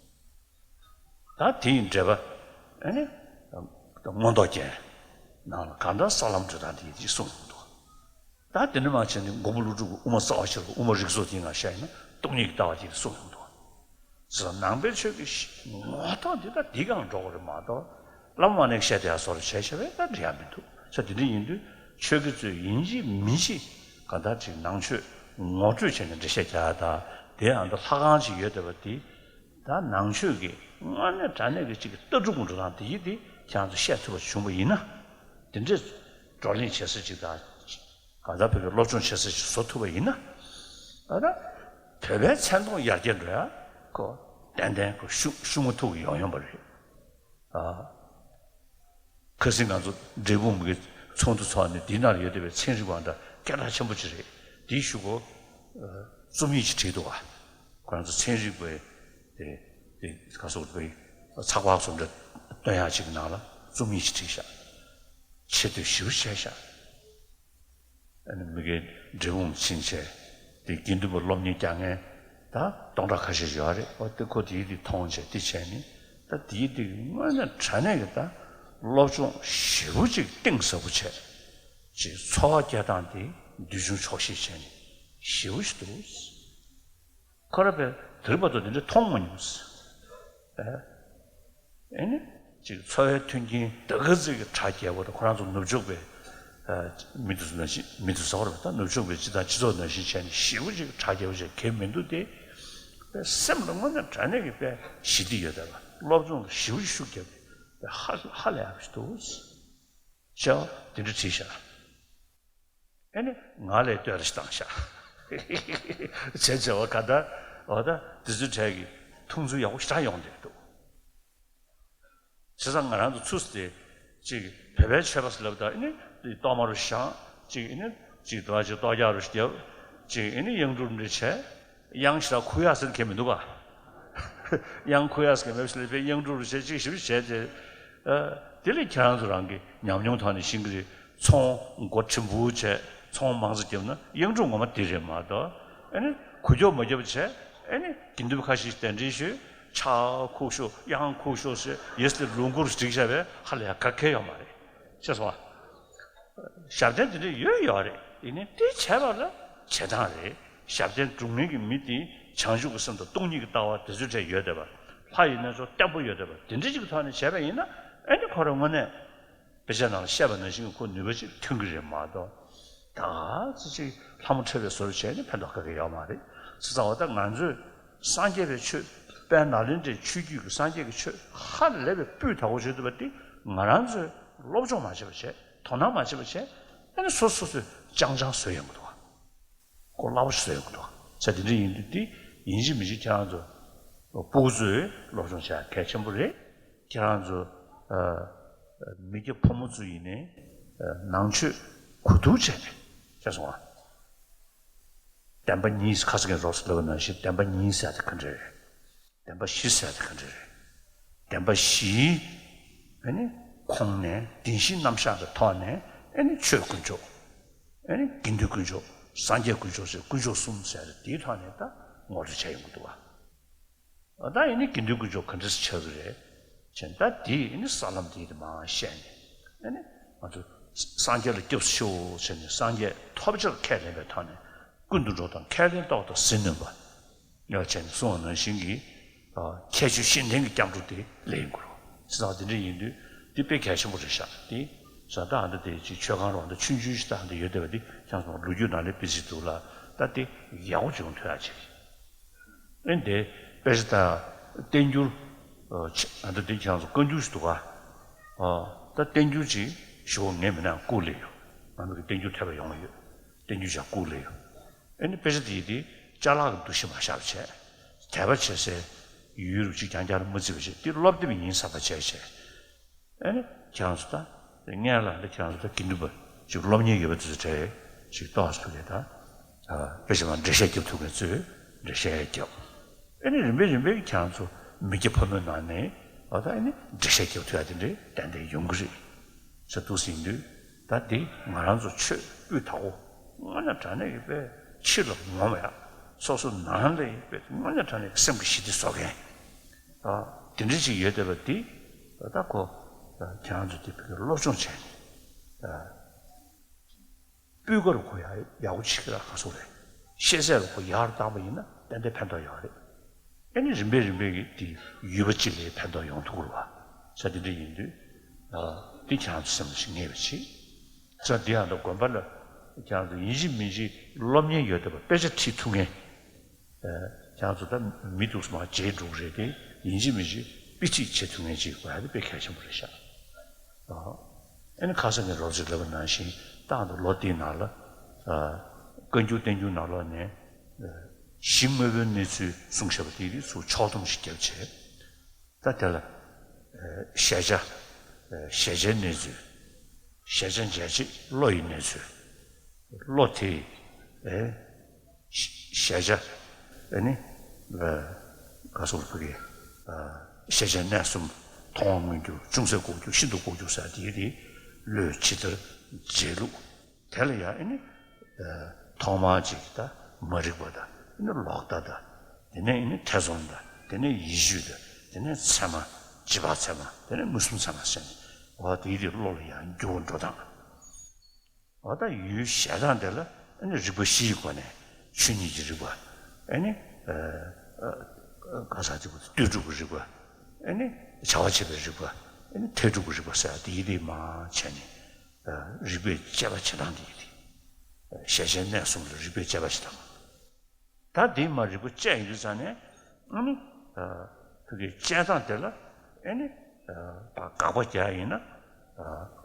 ད་དེ་ཡི་འགྲེལ་པ་ཨ་ནི་མངོན་རྟོགས་རྒྱན་ནང་ལ་གང་ལྟར་ས་ལམ་སྒྲོན་སྟངས་དེ་ཡི་གཅིག་གསུངས་ཡོང་འདུག། ད་དེ་འདྲ་མ་བྱས་ནས་མགོན་པོ་ཀླུ་སྒྲུབ་ཀྱི་དབུ་མ་རྩ་བ་ཤེས་རབ་དབུ་མ་རིགས་ཚོགས་དེའི་ནང་བཤད་ན་སྟོང་ཉིད་ཀྱི་ལྟ་བ་དེ་གསུངས་ཡོང་འདུག། ཟེར་ནང་པའི་ཆོས་ཀྱི་ངོ་ཐོག་འདི་ད་འདི་གང་འགྲོ་གི་རེད་མ་གཏོགས། བླ་མ་མ་ཎི་བཤད་དེ་ཡ་སོགས་ལ་བྱས་བྱས་པས་ད་འགྲིག་ཡ་མི་འདུག་ས། དེ་འདྲ་ཡིན་དུས་ཆོས་ཀྱི་མཛོད་ཡིན་གཅིག་མིན་གཅིག་ག་ད་ཅིག་ནང་ཆོས་ངོ་སྤྲོད་བྱས་ནས་འགྲེལ་བཤད་རྒྱག་ཡ་ད་དེ་ཡང་ད་ལྷ་ཁང་ཅིག་ཡོད་བསྡད་པ་དེ། ད་ནང་ཆོས་ཀྱི་དངོས་གནས་དྲང་གནས་ཀྱི་གཅིག་གི་ལྟ་གྲུབ་འགྲོ་སྟངས་དེ་ཡིས་དེ་ཁྱེད་རང་ཚོ་བཤད་ཐུབ་པ་བྱུང་བ་ཡིན་ན། དེ་འདྲའི་བགྲོ་གླེང་བྱེད་ས་ཅིག་དང་། གང་ལྟར་བོད་ཀྱི་སློབ་སྦྱོང་བྱེད་ས་ཅིག་བཟོ་ཐུབ་པ་ཡིན་ན། ད་ལྟ་བོད་པའི་མཚན་མཐོང་ཡར་རྒྱས་འགྲོ་ཡ་ཁོ་ཏན་ཏན་ཁོ་ཤུགས་ཤུགས་མ་ཐུག་ཡོང་ཡོང་པ་རེད། ཨ། ཁ་སང་ང་ཚོ་འབྲས་སྤུངས་ཀྱི་ཚོགས་འདུ་ཚོགས་ནས་འདི་ནང་ཡོད་བསྡད་པའི་ཚན་རིག་པ་འདྲ་སྐད་གྲགས་ཆེན་པོ་ཅིག་རེད། དེའི་གཞུག་གུ་རྩོམ་ཡིག་ཅིག་བྲིས་འདུག་ག་ཁོ་རང་ཚོ་ཚན་རིག་པའི་དེ་དེ་ག་སོགས་པའི་ཚགས་པར་སོགས་འདྲ་སྟོན་ཡག་ཅིག་གི་ནང་ལ་རྩོམ་ཡིག་ཅིག་བྲིས་ཤག་ཆེ་བསྟོད་ཞེ་པོ་བྱས་ཤག་ཨ་ནི་མི་དགེ་འབྲས་སྤུངས་ཕྱིན་བྱས་དེ་དགེ་འདུན་པ་སློབ་གཉེར་རྒྱག་མཁན་ད་སྟོང་ཕྲག་ཁ་ཤས་ཡོད་རེད། ཨོ་དེ་ཁོ་དེའི་དེ་མཐོང་བྱས་དེ་བྱས་ནས་ད་དེའི་དེ་དངོས་གནས་དྲང་གནས་ཀྱི་ད་སློབ་སྦྱོང་ཞེ་པོ་ཅིག་གཏིང་ཟབ་པོ་བྱས་ཅིག་འཚོ་བ་སྐྱེལ་སྟངས་དེ་འདུལ་བྱུང་ཆོག་ཤེས་བྱས་ནས་ཞེ་པོ་ཞིག་འདུག། ཁོ་ར་པས་དེ་རིང་བར་དུ་དེ་འདྲ་མཐོང་མ་མྱོང་ཟེར། ཨེ། ཨེ་ནི། ཅིག་འཚོ་བའི་མཐུན་རྐྱེན་ད་ག་ཚོད་ཀྱི་གྲ་རྒྱས་པོ་དང་ཁོ་རང་ཚོ་ནུབ་ཕྱོགས་པའི་ཨ་མི་དེ་ཚོ་ནང་བཞིན་མི་དེ་ཚོ་ཟེར་བ་རེད་པ། ད་ནུབ་ཕྱོགས་པའི་སྤྱི་དང་སྤྱི་ཚོགས་ནང་བཞིན་བྱས་ནས་ཞེ་པོ་ཅིག་གྲ་རྒྱས་པོ་བྱས་གལ་མི་འདུག་སྟེ། པའི་སེམས་ལ་དངོས་གནས་དྲང་གནས་ཀྱི་པའི་ཞི་བདེ་ཡོད་བསྡད་པ། སློབ་སྦྱོང་ལ་ཞེ་པོ་ཅིག་ཤུགས་བརྒྱབ་སྟེ་ཧ་ཧ་ལས་ཡག་པོ་ཞིག་འདུག་ཟེར་བ་དེ་འདྲ་བྲིས་ཤག་ཨེ་ནི་ང་ལས་ལྟོས་ར་ཞིག་བཏང་ཤག་བྱས་བྱས་པ་ག་ད་འོ་ད་དེ་ཚོའི་གྲས་ཀྱི་མཐོང་ཚུལ་ཡག་པོ་ཞེ་དྲག་ཡོང་བསྡད་འདུག། བྱས་ཙང་ང་རང་ཚོ་ཚུར་དེ་ཅིག་བོད་པའི་ཆོས་པ་ཟེར་ལབ་ད་ཨེ་ནི་གཏོར་མ་རུ་བཞེངས་ཅིག་ཨེ་ནི་ཅིག་དོ་ཅིག་གཏོར་རྒྱག་རུ་བརྒྱབ་ཅིག་ཨེ་ནི་གཡང་འབྲུག་འདྲ་བྱས། གཡང་ཞེ་དྲག་ཁུག་ཡག་ཟེར་མཁན་མི་འདུག་ག་གཡང་ཁུག་ཡག་ཟེར་མཁན་མེད་པ་ཞིག་ལ་དཔེ་གཡང་འབྲུག་རུ་བྱས་ཅིག་ཞིབ་བྱས་ཏེ། ཨ། དེ་ལས་ཁྱེད་རང་ཚོ་རང་གི་ཉམས་མྱོང་ཐོག་ནས་ཤེས་ཀྱི་རེད། ཚོང་སྒོ་བྲིན་པོ་བྱས་ཚོང་མང་ཙམ་བརྒྱབ་ན་གཡང་འབྲུག་ངོ་མ་དེ་རེད་མ་གཏོགས། ཨ་ནི་གུ་ཁྱོག་མ་བརྒྱབ་བྱས་ཨ་ནི་དགེ་འདུན་པ་ཁ་ཤས་ཤིག་གདན་འདྲེན་ཞུས། ཕྱག་ཁུག་ཤོག་གཡང་ཁུག་ཤོག་ཟེར་ཡེ་སི་ལུང་ཁུག་རུ་བསྒྲིགས་བཞག་པས་ཧ་ལས་ཡ་ག་གེ་ཡོད་མ་རེད། ཤེས་སོང་ཨ། ཞབས་བརྟན་དེ་འདྲ་ཡོད་ཡོད་རེད། ཡིན་ནའི་དེ་བྱས་པ་ལ་བྱེད་སྟངས་རེད། ཞབས་བརྟན་སྒྲུབ་མཁན་གྱི་མི་དེ་བྱང་ཆུབ་ཀྱི་སེམས་དང་སྟོང་ཉིད་ཀྱི་ལྟ་བ་དེ་ཚོའི་གྲས་ཡོད་བསྡད་པ། ལྷ་ཡི་རྣལ་འབྱོར་བརྟན་པོ་ཡོད་བསྡད་པ་དེ་འདྲ་ཅིག་གི་ཐོག་ནས་བྱས་པ་ཡིན་ན་ཨེ་ནི་ཁོ་རང་དངོས་གནས་དཔེ་ཆ་ནང་ལ་བཤད་པ་ནང་བཞིན་གྱི་ཁོ་ནུས་པ་ཅིག་ཐོན་གྱི་རེད་མ་གཏོགས། ད་ཙི་ཅིག་ལྷ་མོ་ཁྲོས་པའི་བཟོ་འདྲ་བྱས་ནས་ཕན་ཐོགས་ག་གེ་ཡོད་མ་རེད། བྱས་ཙང་འོ་ད་ང་ཚོས་སངས་རྒྱས་པའི་ཆོས་དཔལ་ནཱ་ལེནྡྲའི་ཆོས་བརྒྱུད་ཀྱི་སངས་རྒྱས་ཀྱི་ཆོས་ཧ་ལས་པའི་སྤུས་དག་པོ་བྱེད་ཐུབ་པ་དེ་ ང་རང་ཚོས་སློབ་སྦྱོང་མ་བྱས་པ་བྱས། དོ་སྣང་མ་བྱས་པ་བྱས། ཨ་ནི་སོ་སོ་སོས་ཅང་ཅང་བཟོས་ཡོང་གི་འདུག་ག་གོ་སླ་པོ་ཞིག་བཟོས་ཡོང་གི་འདུག་ག་ས་དེ་འདྲ་ཡིན་དུས་དེ་ཡིན་གཅིག་མིན་གཅིག་ཁྱེད་རང་ཚོ་སྤུ་གུ་ཚོས་སློབ་སྦྱོང་བྱ་གལ་ཆེན་པོ་རེད། ཁྱེད་རང་ཚོ་ཨ་མི་སྐྱ་ཕོ་མོ་ཚོ་ཡིན་ནའི་ཨ་ནང་ཆོས་གོ་བསྡུར་བྱས་ནས་ཤེས་སོང་ང་། བདེན་པ་གཉིས། ཁ་སང་ངས་རོབ་ཙམ་ལབ་པ་ནང་བཞིན་བདེན་པ་གཉིས་ཟེར་དེ་ག་འདྲ་རེད། བདེན་པ་བཞི་ཟེར་དེ་ག་འདྲ་རེད། བདེན་པ་བཞིའི་ཨ་ནི་ཁོངས་ནས་བདེན་བཞིའི་རྣམ་གཞག་གི་ཐོག་ནས་ཨ་ནི་ཆོས་དཀོན་མཆོག་ཨ་ནི་དགེ་འདུན་དཀོན་མཆོག་སངས་རྒྱས་དཀོན་མཆོག་ཟེར་དཀོན་མཆོག་གསུམ་ཟེར་དེའི་ཐོག་ནས་ད་ངོ་སྤྲོད་བྱས་ཡོང་གི་འདུག་བ། ད་ཨ་ནི་དགེ་འདུན་དཀོན་མཆོག་ག་འདྲ་ཆགས་ཀྱི་རེད་ཅེས། ད་དེ་ཨ་ནི་ས་ལམ་དེ་དེ་མར་བཤད་ནས་ཨ་ནི་ང་ཚོ་སངས་རྒྱས་ལ་སྐྱབས་སུ་མཆིའོ་ཟེར་ནས་སངས་རྒྱས་ཐོབ་བྱར་ཁས་ལེན་པའི་ཐོག་ནས་ཀུན་ཏུ་འགྲོ་དང་ཁས་ལེན་ཏོག་དང་ཟིལ་གནོན་པ། ཡང་བྱས་ནས་གསུངས་པ་ནང་བཞིན་གྱི་ཁྱད་ཆོས་གཞན་ལྡན་གྱི་སྐྱབས་འགྲོ་དེ་ལེན་དགོས་རེད། ཅེས་དང་དེ་འདྲ་ཡིན་དུས་དེ་དཔེ་གལ་ཆེན་པོ་རེད་ཤག་དེ་བྱས་ཙང་ད་ཨ་འདྲ་དེ་ཅིག་མཆོད་ཁང་རོགས་འདྲ་ཆུང་ཆུང་ཞིག་ད་ཨ་འདྲ་ཡོད་བསྡད་པ་དེ་ཁྱེད་ཚོ་ལོ་རྒྱུས་ནང་ལ་དཔེ་ཅིག་འདུག་ལ། ད་དེ་ཡག་པོ་ཅིག་ཡོང་ཐུབ་ཡག་ཅིག་རེད། ཨེ་འདི་དཔེ་ཆ་ད་བསྟན་འགྱུར་ཨ་འདྲ་དེ་ཁྱེད་ཚོ་བཀའ་འགྱུར་ཞིག་འདུག་ག་ད་བསྟན་འགྱུར་ཅིག་ཞུ་བ་ངས་མིན་ན་བསྐུར་ལེ་ཡོད། ང་ཚོ་གི་བསྟན་འགྱུར་ཐོས་པ་ཡོང་བ་ཡོད། བསྟན་འགྱུར་ཞིག་བསྐུར་ལེ་ཡོད། ཨེ་ནི་དཔེ་ཆ་དེ་ཡི་དེ་ཅ་ལག་གི་འདུ་ཤེས་མ་བཞག་པ་བྱས། དད་པ་བྱེད་སའི་ཡུལ་རུ་ཅིག་རྐྱང་རྐྱང་ལ་མ་བརྩི་བ་བྱས། དེ་སློབ་དེབ་ཡིན་བསམ་པ་བྱས་བྱས། ཨེ་ནི་ཁྱེད་རང་ཚོ་ད་སྔན་ལ་འདི་ཁྱེད་རང་ཚོ་ད་དགེ་འདུན་པ་ཅིག་སློབ་གཉེར་ཡོད་པ་དེ་ཚོ་གྲས་ཅིག་ཏོག་ཙམ་གྱིས་ད་དཔེ་ཆ་མ་འགྲེལ་བཤད་རྒྱབ་ཐུབ་མཁན་ཚོས་འགྲེལ་བཤད་རྒྱབ། ཨེ་ནི་རིམ་པས་རིམ་པས་ཁྱེད་རང་ཚོ་མི་སྐྱ་ཕོ་མོའི་ནང་ནས་འོ་ད་ཨེ་ནི་འགྲེལ་བཤད་རྒྱབ་ཐུབ་ཡ་དེ་འདྲའི་ཏན་ཏན་ཡོང་གི་རེད། ཟེར་འདུག་ཟིན་དུས་ད་འདི་ང་རང་ཚོ་ཆོས་སྤུས་དག་པོ་དངོས་གནས་དྲང་གནས་ཀྱི་དཔེ་ཕྱི་ལ་ངོམ་ཡ། སོ་སོ་ནང་ལ་ཡི་དཔེ་དངོས་གནས་དྲང་གནས་ཀྱི་སེམས་ཀྱི་ཞི་བདེ་བཟོ་མཁན་ཨ་དེ་འདྲ་ཅིག་ཡོད་བསྡད་པ་འདི་ད་ཁོ་ཁྱེད་རང་ཚོ་འདི་བོད་སྐད་སློབ་སྦྱོང་བྱས་ནས་ཨ། སྤུས་ཀ་རུ་ཁོ་ཡག་ཡག་པོ་བྱེད་ཀྱི་ར་ག་སོ་རེད། ཤེས་ཚད་ལ་ཁོ་ཡག་རུ་བཏང་པ་ཡིན་ན་ཏན་ཏན་ཕན་ཐོགས་ཡོད་རེད། ཨེ་ནི་རིམ་པས་རིམ་པས་ཀྱི་དེ་ཡུལ་པ་གཅིག་ལ་ཕན་ཐོགས་ཡོང་ཐུབ་ཀྱི་རེད་བ། ས་དེ་འདྲ་ཡིན་དུས་ཨ་དེ་ཁྱེད་རང་ཚོ་སེམས་ལ་ཞིག་ངེས་པ་བྱེད། ས་འདི་ཡང་ད་དགོན་པ་ལ་ཁྱེད་རང་ཚོ་ཡིན་གཅིག་མིན་གཅིག་སློབ་གཉེར་ཡོད་བསྡད་པ་དཔེ་ཆ་ཁྲིད་ཐུབ་མཁན། ཁྱེད་ཚོ་ད་མི་འདུག་སེ་མར་བརྗེད་འགྲོ་གི་རེད་དེ། ཡིན་གཅིག་མིན་གཅིག་དཔེ་ཁྲིད་བྱེད་ཐུབ་མཁན་ཅིག་དགོས་ཡ་དེ་དཔེ་གལ་ཆེན་པོ་རེད་ཤག་ཨ་ཨ་ནི་ཁ་སང་ངས་རོབ་ཙམ་ལབ་པ་ནང་བཞིན་ཏང་དང་ལོ་དེའི་ནང་ལ་ཨ་བཀའ་འགྱུར་བསྟན་འགྱུར་ནང་ལོགས་ནས་ཨ་གཞི་དངོས་པོའི་གནས་ཚུལ་གསུངས་བཞག་པ་དེ་རིགས་ཚུར་ཕྱོགས་བསྡོམས་ཤིག་བརྒྱབ་བྱས། ད་དེ་ལ་ཨ་གཞལ་བྱ་ཨ་གཞལ་བྱའི་གནས་ཚུལ། གཞལ་བྱ་འཇལ་བྱེད་བློ་ཡི་གནས་ཚུལ། བློ་དེ་ཨེ་གཞལ་བྱ་ཨེ་ནི་ཨ་ག་སོགས་ཕ་གི་ཨ་གཞལ་བྱའི་གནས་གསུམ། མཐོང་བ་མངོན་གྱུར། ཅུང་ཟད་འགོག་འགྱུར། ཤིན་ཏུ་འགོག་འགྱུར་ཟེར་དེ་དེ་བློས་ཇི་ལྟར་འཇལ་ལུགས། དེ་ལ་ཡང་ཨེ་ནི་ཨ་ཐོག་མར་ཅིག་ད་མ་རིག་པ་དང་། ཨེ་ནི་ལོག་ལྟ་དང་། དེ་ནས་ཨེ་ནི་ཐེ་ཚོམ་དང་། དེ་ནས་ཡིད་དཔྱོད་དང་། དེ་ནས་ཚད་མ། རྗེས་དཔག་ཚད་མ། དེ་ནས་མངོན་སུམ་ཚད་མ་ཟེར་ནས་འོ་དེ་དེ་བློ་ལ་ཡང་འགྱུར་བ་འགྲོ་སྟངས། འོ་ད་ཡུལ་གཞལ་སྟངས་དེ་ལ་ཨ་ནི་རིགས་པ་བཞིའི་སྒོ་ནས་ཆོས་ཉིད་ཀྱི་རིགས་པ། ཨ་ནི་ཨ་ཨ་ག་ས་ཅིག་ལྟོས་གྲུབ་ཀྱི་རིགས་པ། ཨ་ནི་བྱ་བ་བྱེད་པའི་རིགས་པ། ཨ་ནི་མཐས་གྲུབ་ཀྱི་རིགས་པ་ཟེར་དེ་ཡི་རིགས་མང་བྱས་ནས་ཨ་རིགས་པས་དཔྱད་པ་བྱེད་སྟངས་དེ་ཡི་རིགས། གཞལ་བྱའི་གནས་གསུམ་ལ་རིགས་པས་དཔྱད་པ་བྱེད་སྟངས། ད་འདི་མ་རིག་པ་བཅས་ཡིན་དུས་ཙང་ནས་ཨ་ནི་ཨ་ཐུགས་ཀྱི་བཅད་སྟངས་དེ་ལ་ཨ་ནི་ཨ་ད་དགག་པ་རྒྱག་ཡིན་ན་ཨ་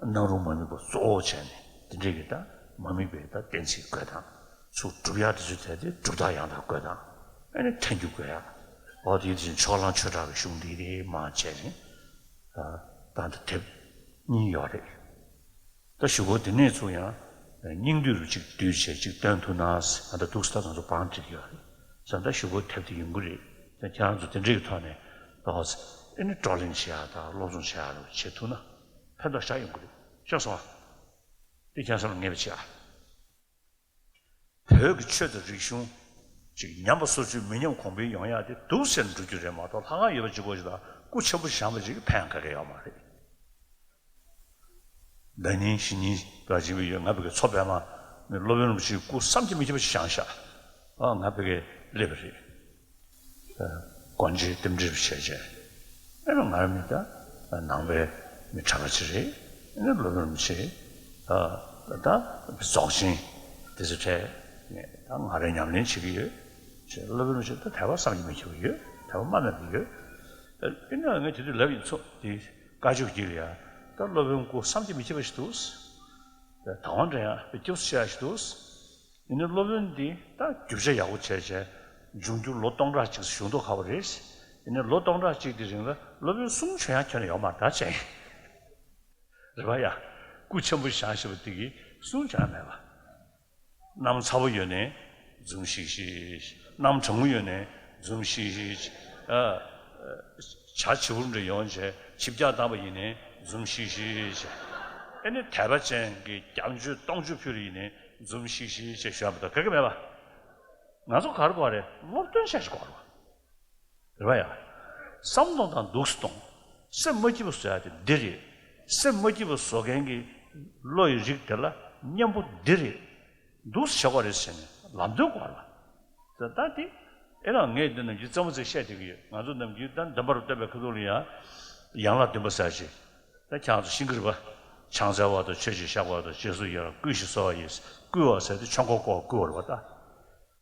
སྣང་རུང་མ་དམིགས་པ་གཙོ་བོ་བྱས་ནས་དེ་འདྲས་ཀྱི་ད་མ་དམིགས་པའི་ད་གཏན་ཚིགས་བཀོད་སྟངས། ཚུར་སྒྲུབ་ཡག་དེ་ཚོའི་ཐད་དེ་སྒྲུབ་རྟགས་ཡང་དག་བཀོད་སྟངས། ཨ་ནི་ཐལ་འགྱུར་བཀོད་ཡག་འོ་དེ་བཞིན་ཕྱོགས་གླང་ཆོས་གྲགས་ཀྱི་གཞུང་འདི་རེད་མ་བྱས་ནས་ཨ་ད་འདི་དེབ་གཉིས་ཡོད་རེད། ད་གཞུག་གུ་དེ་ནས་ཚུར་ཡང་སྙིང་བསྡུས་རུ་གཅིག་བསྡུས་བྱས་གཅིག་སྟོན་ཐུབ་ན་ཟེར། ད་འདུག་སེ་ད་ང་ཚོ་བང་བསྒྲིགས་ཡོད་རེད་ཟེར། ད་གཞུག་གུ་དེབ་དེ་ཡོང་གི་རེད་ཟེར། ཁྱེད་རང་ཚོ་དེ་འདྲའི་ཐོག་ནས་ཏོག་ཙམ་ཨེ་ནི་བགྲོ་གླེང་བྱེད་ཡག་དང་སློབ་སྦྱོང་བྱེད་ཡག་རུ་བྱེད་ཐུབ་ན་ཕན་ཐོགས་ཞེ་དྲག་ཡོང་གི་རེད། ཤེས་སོང་ཨ། དེ་ཁྱེད་རང་ཚོ་ལ་ངེས་པ་བྱེད་ཨ། བོད་ཀྱི་ཆོས་དང་རིག་གཞུང་ཅིག་ཉམས་པ་སོར་ཆུད་མི་ཉམས་གོང་འཕེལ་ཡོང་ཡག་དེ་འདུག་སེ་འགྲོ་རྒྱུ་རེད་མ་གཏོགས། ལྷ་ཁང་ཡོད་པ་གཅིག་པོ་ཞིག་དང་སྐུ་ཆེན་པོ་བཞེངས་པ་ཅིག་གིས་ཕན་ག་གེ་ཡོད་མ་རེད། ཟླ་ཉིན་གཞེས་ཉིན་འདྲ་བྱེད་ཀྱི་ཡོད། ང་ཕ་གིར་མཚོ་པདྨ་ནས་སློབ་དཔོན་རིན་པོ་ཆེའི་སྐུ་བསམ་གྱིས་མི་ཁྱབ་པ་ཞིག་བཞེངས་ཤག་ཨ་ང་ཕ་གིར་སླེབས་པ་རེད། སྒོ་འབྱེད་རྟེན་འབྲེལ་བྱས་བྱས། ཨེ་ང་རང་མི་ད་ནང་པའི་མི་གྲྭ་པ་ཅིག་རེད། ཨེ་སློབ་དཔོན་རིན་པོ་ཆེ་ད་རྫོགས་ཆེན་དེ་ཚོ་གྲས་ད་ང་རང་ཉམས་ལེན་བྱེད་ཀྱི་ཡོད། ཅེས་སློབ་དཔོན་རིན་པོ་ཆེ་ད་དད་པ་བསམ་གྱིས་མི་ཁྱབ་པ་ཡོད། དད་པ་དམའ་མེད་པ་ཡོད། ཨེ་ན་ངས་དེ་དུས་ལབ་ཡིན། མཚོ་དེ་བཀའ་ཆོས་དཀྱིལ་ལ་ཡ་ ད་སློབ་དཔོན་སྐུ་བསམ་གྱིས་མི་ཁྱབ་པ་ཞིག་འདུག་ད་དབང་འདྲེན་ཡག་པའི་སྐྱབས་སུ་མཆི་ཡག་ཞིག་འདུག་ཡིན་ནའི་སློབ་དཔོན་འདི་ད་རྒྱུ་ཆ་ཡག་པོ་བྱས་བྱས་འབྱུང་འགྱུར་ལོ་སྟོང་ཕྲག་གཅིག་བཞུགས་མདོག་ཁ་པོ་རེད། ཡིན་ནའི་ལོ་སྟོང་ཕྲག་གཅིག་དེ་རིང་ལ་སློབ་དཔོན་གསུང་བྱོན་ཡག་ཁྱོན་ནས་ཡོད་མ་རེད་ད་བྱས། རེད་པ་ཡ། སྐུ་ཆེན་པོ་བཞེངས་བཞག་པ་དེ་གིས་གསུང་བྱོན་ཡག་མེད་པ། གནམ་ཚ་པོ་ཡོད་ནའི་འཛུམ་ཤིག་ཤིག་གནམ་གྲང་མོ་ཡོད་ནའི་འཛུམ་ཤིག་ཤིག་ཨ། བྱ་བྱིའུ་འདྲ་ཡོང་བྱས་ཆིབས་རྒྱག་བཏང་པ་ཡིན་ནའི་འཛུམ་ཤིག་ཤིག་ཨེ་ནི་དད་པ་ཅན་གྱི་སྐྱབས་བཅོལ་སྟོང་མཆོད་ཕུལ་ཡིན་ནའི་འཛུམ་ཤིག་ཤིག་ཅེས་ཞུ་བ་དང་ག་གེ་མེད་པ། ང་ཚོ་ག་རེ་དགོས་རེད། སློབ་སྟོན་བྱ་ཞིག་དགོས་རེད། རེད་པ་ཡ། བསམ་བློ་གཏོང་དང་འདུག་སེ་གཏོང་། སེམས་མ་སྐྱིད་པ་བཟོ་ཡ་དེ་འདི་རེད། སེམས་མ་སྐྱིད་པ་བཟོ་མཁན་གྱི་བློ་ཡི་རིགས་དེ་ལ་གཉེན་པོ་འདི་རེད། འདུག་སེ་བྱེད་དགོས་རེད་ཟེར་ནས་ལམ་སྟོན་དགོས་རེད་པ། ད་ལྟ་དེ་ཨེ་རང་ངས་འདི་ནམ་རྒྱུན་རྩེད་མོ་རྩེ་བཤད་བསྡད་ཀྱི་ཡོད། ང་ཚོ་ནམ་རྒྱུན་ད་འདོན་པ་རུ་བསྟན་པའི་ཁ་ཐུག་ལ་ཡང་ཡན་ལག་བདུན་པ་ཟེར་ཞིག་ད་ཁྱེད་རང་ཚོ་ཤེས་ཀྱི་རེད་པ། ཕྱག་འཚལ་བ་དང་མཆོད་ཅིང་བཤགས་པ་དང་རྗེས་སུ་ཡི་རང་བསྐུལ་ཞིང་གསོལ་བ་ཡིས། བསྐུལ་བ་ཟེར་དེ་ཆོས་འཁོར་བསྐོར་བ་བསྐུལ་བ་རེད་པ་ད།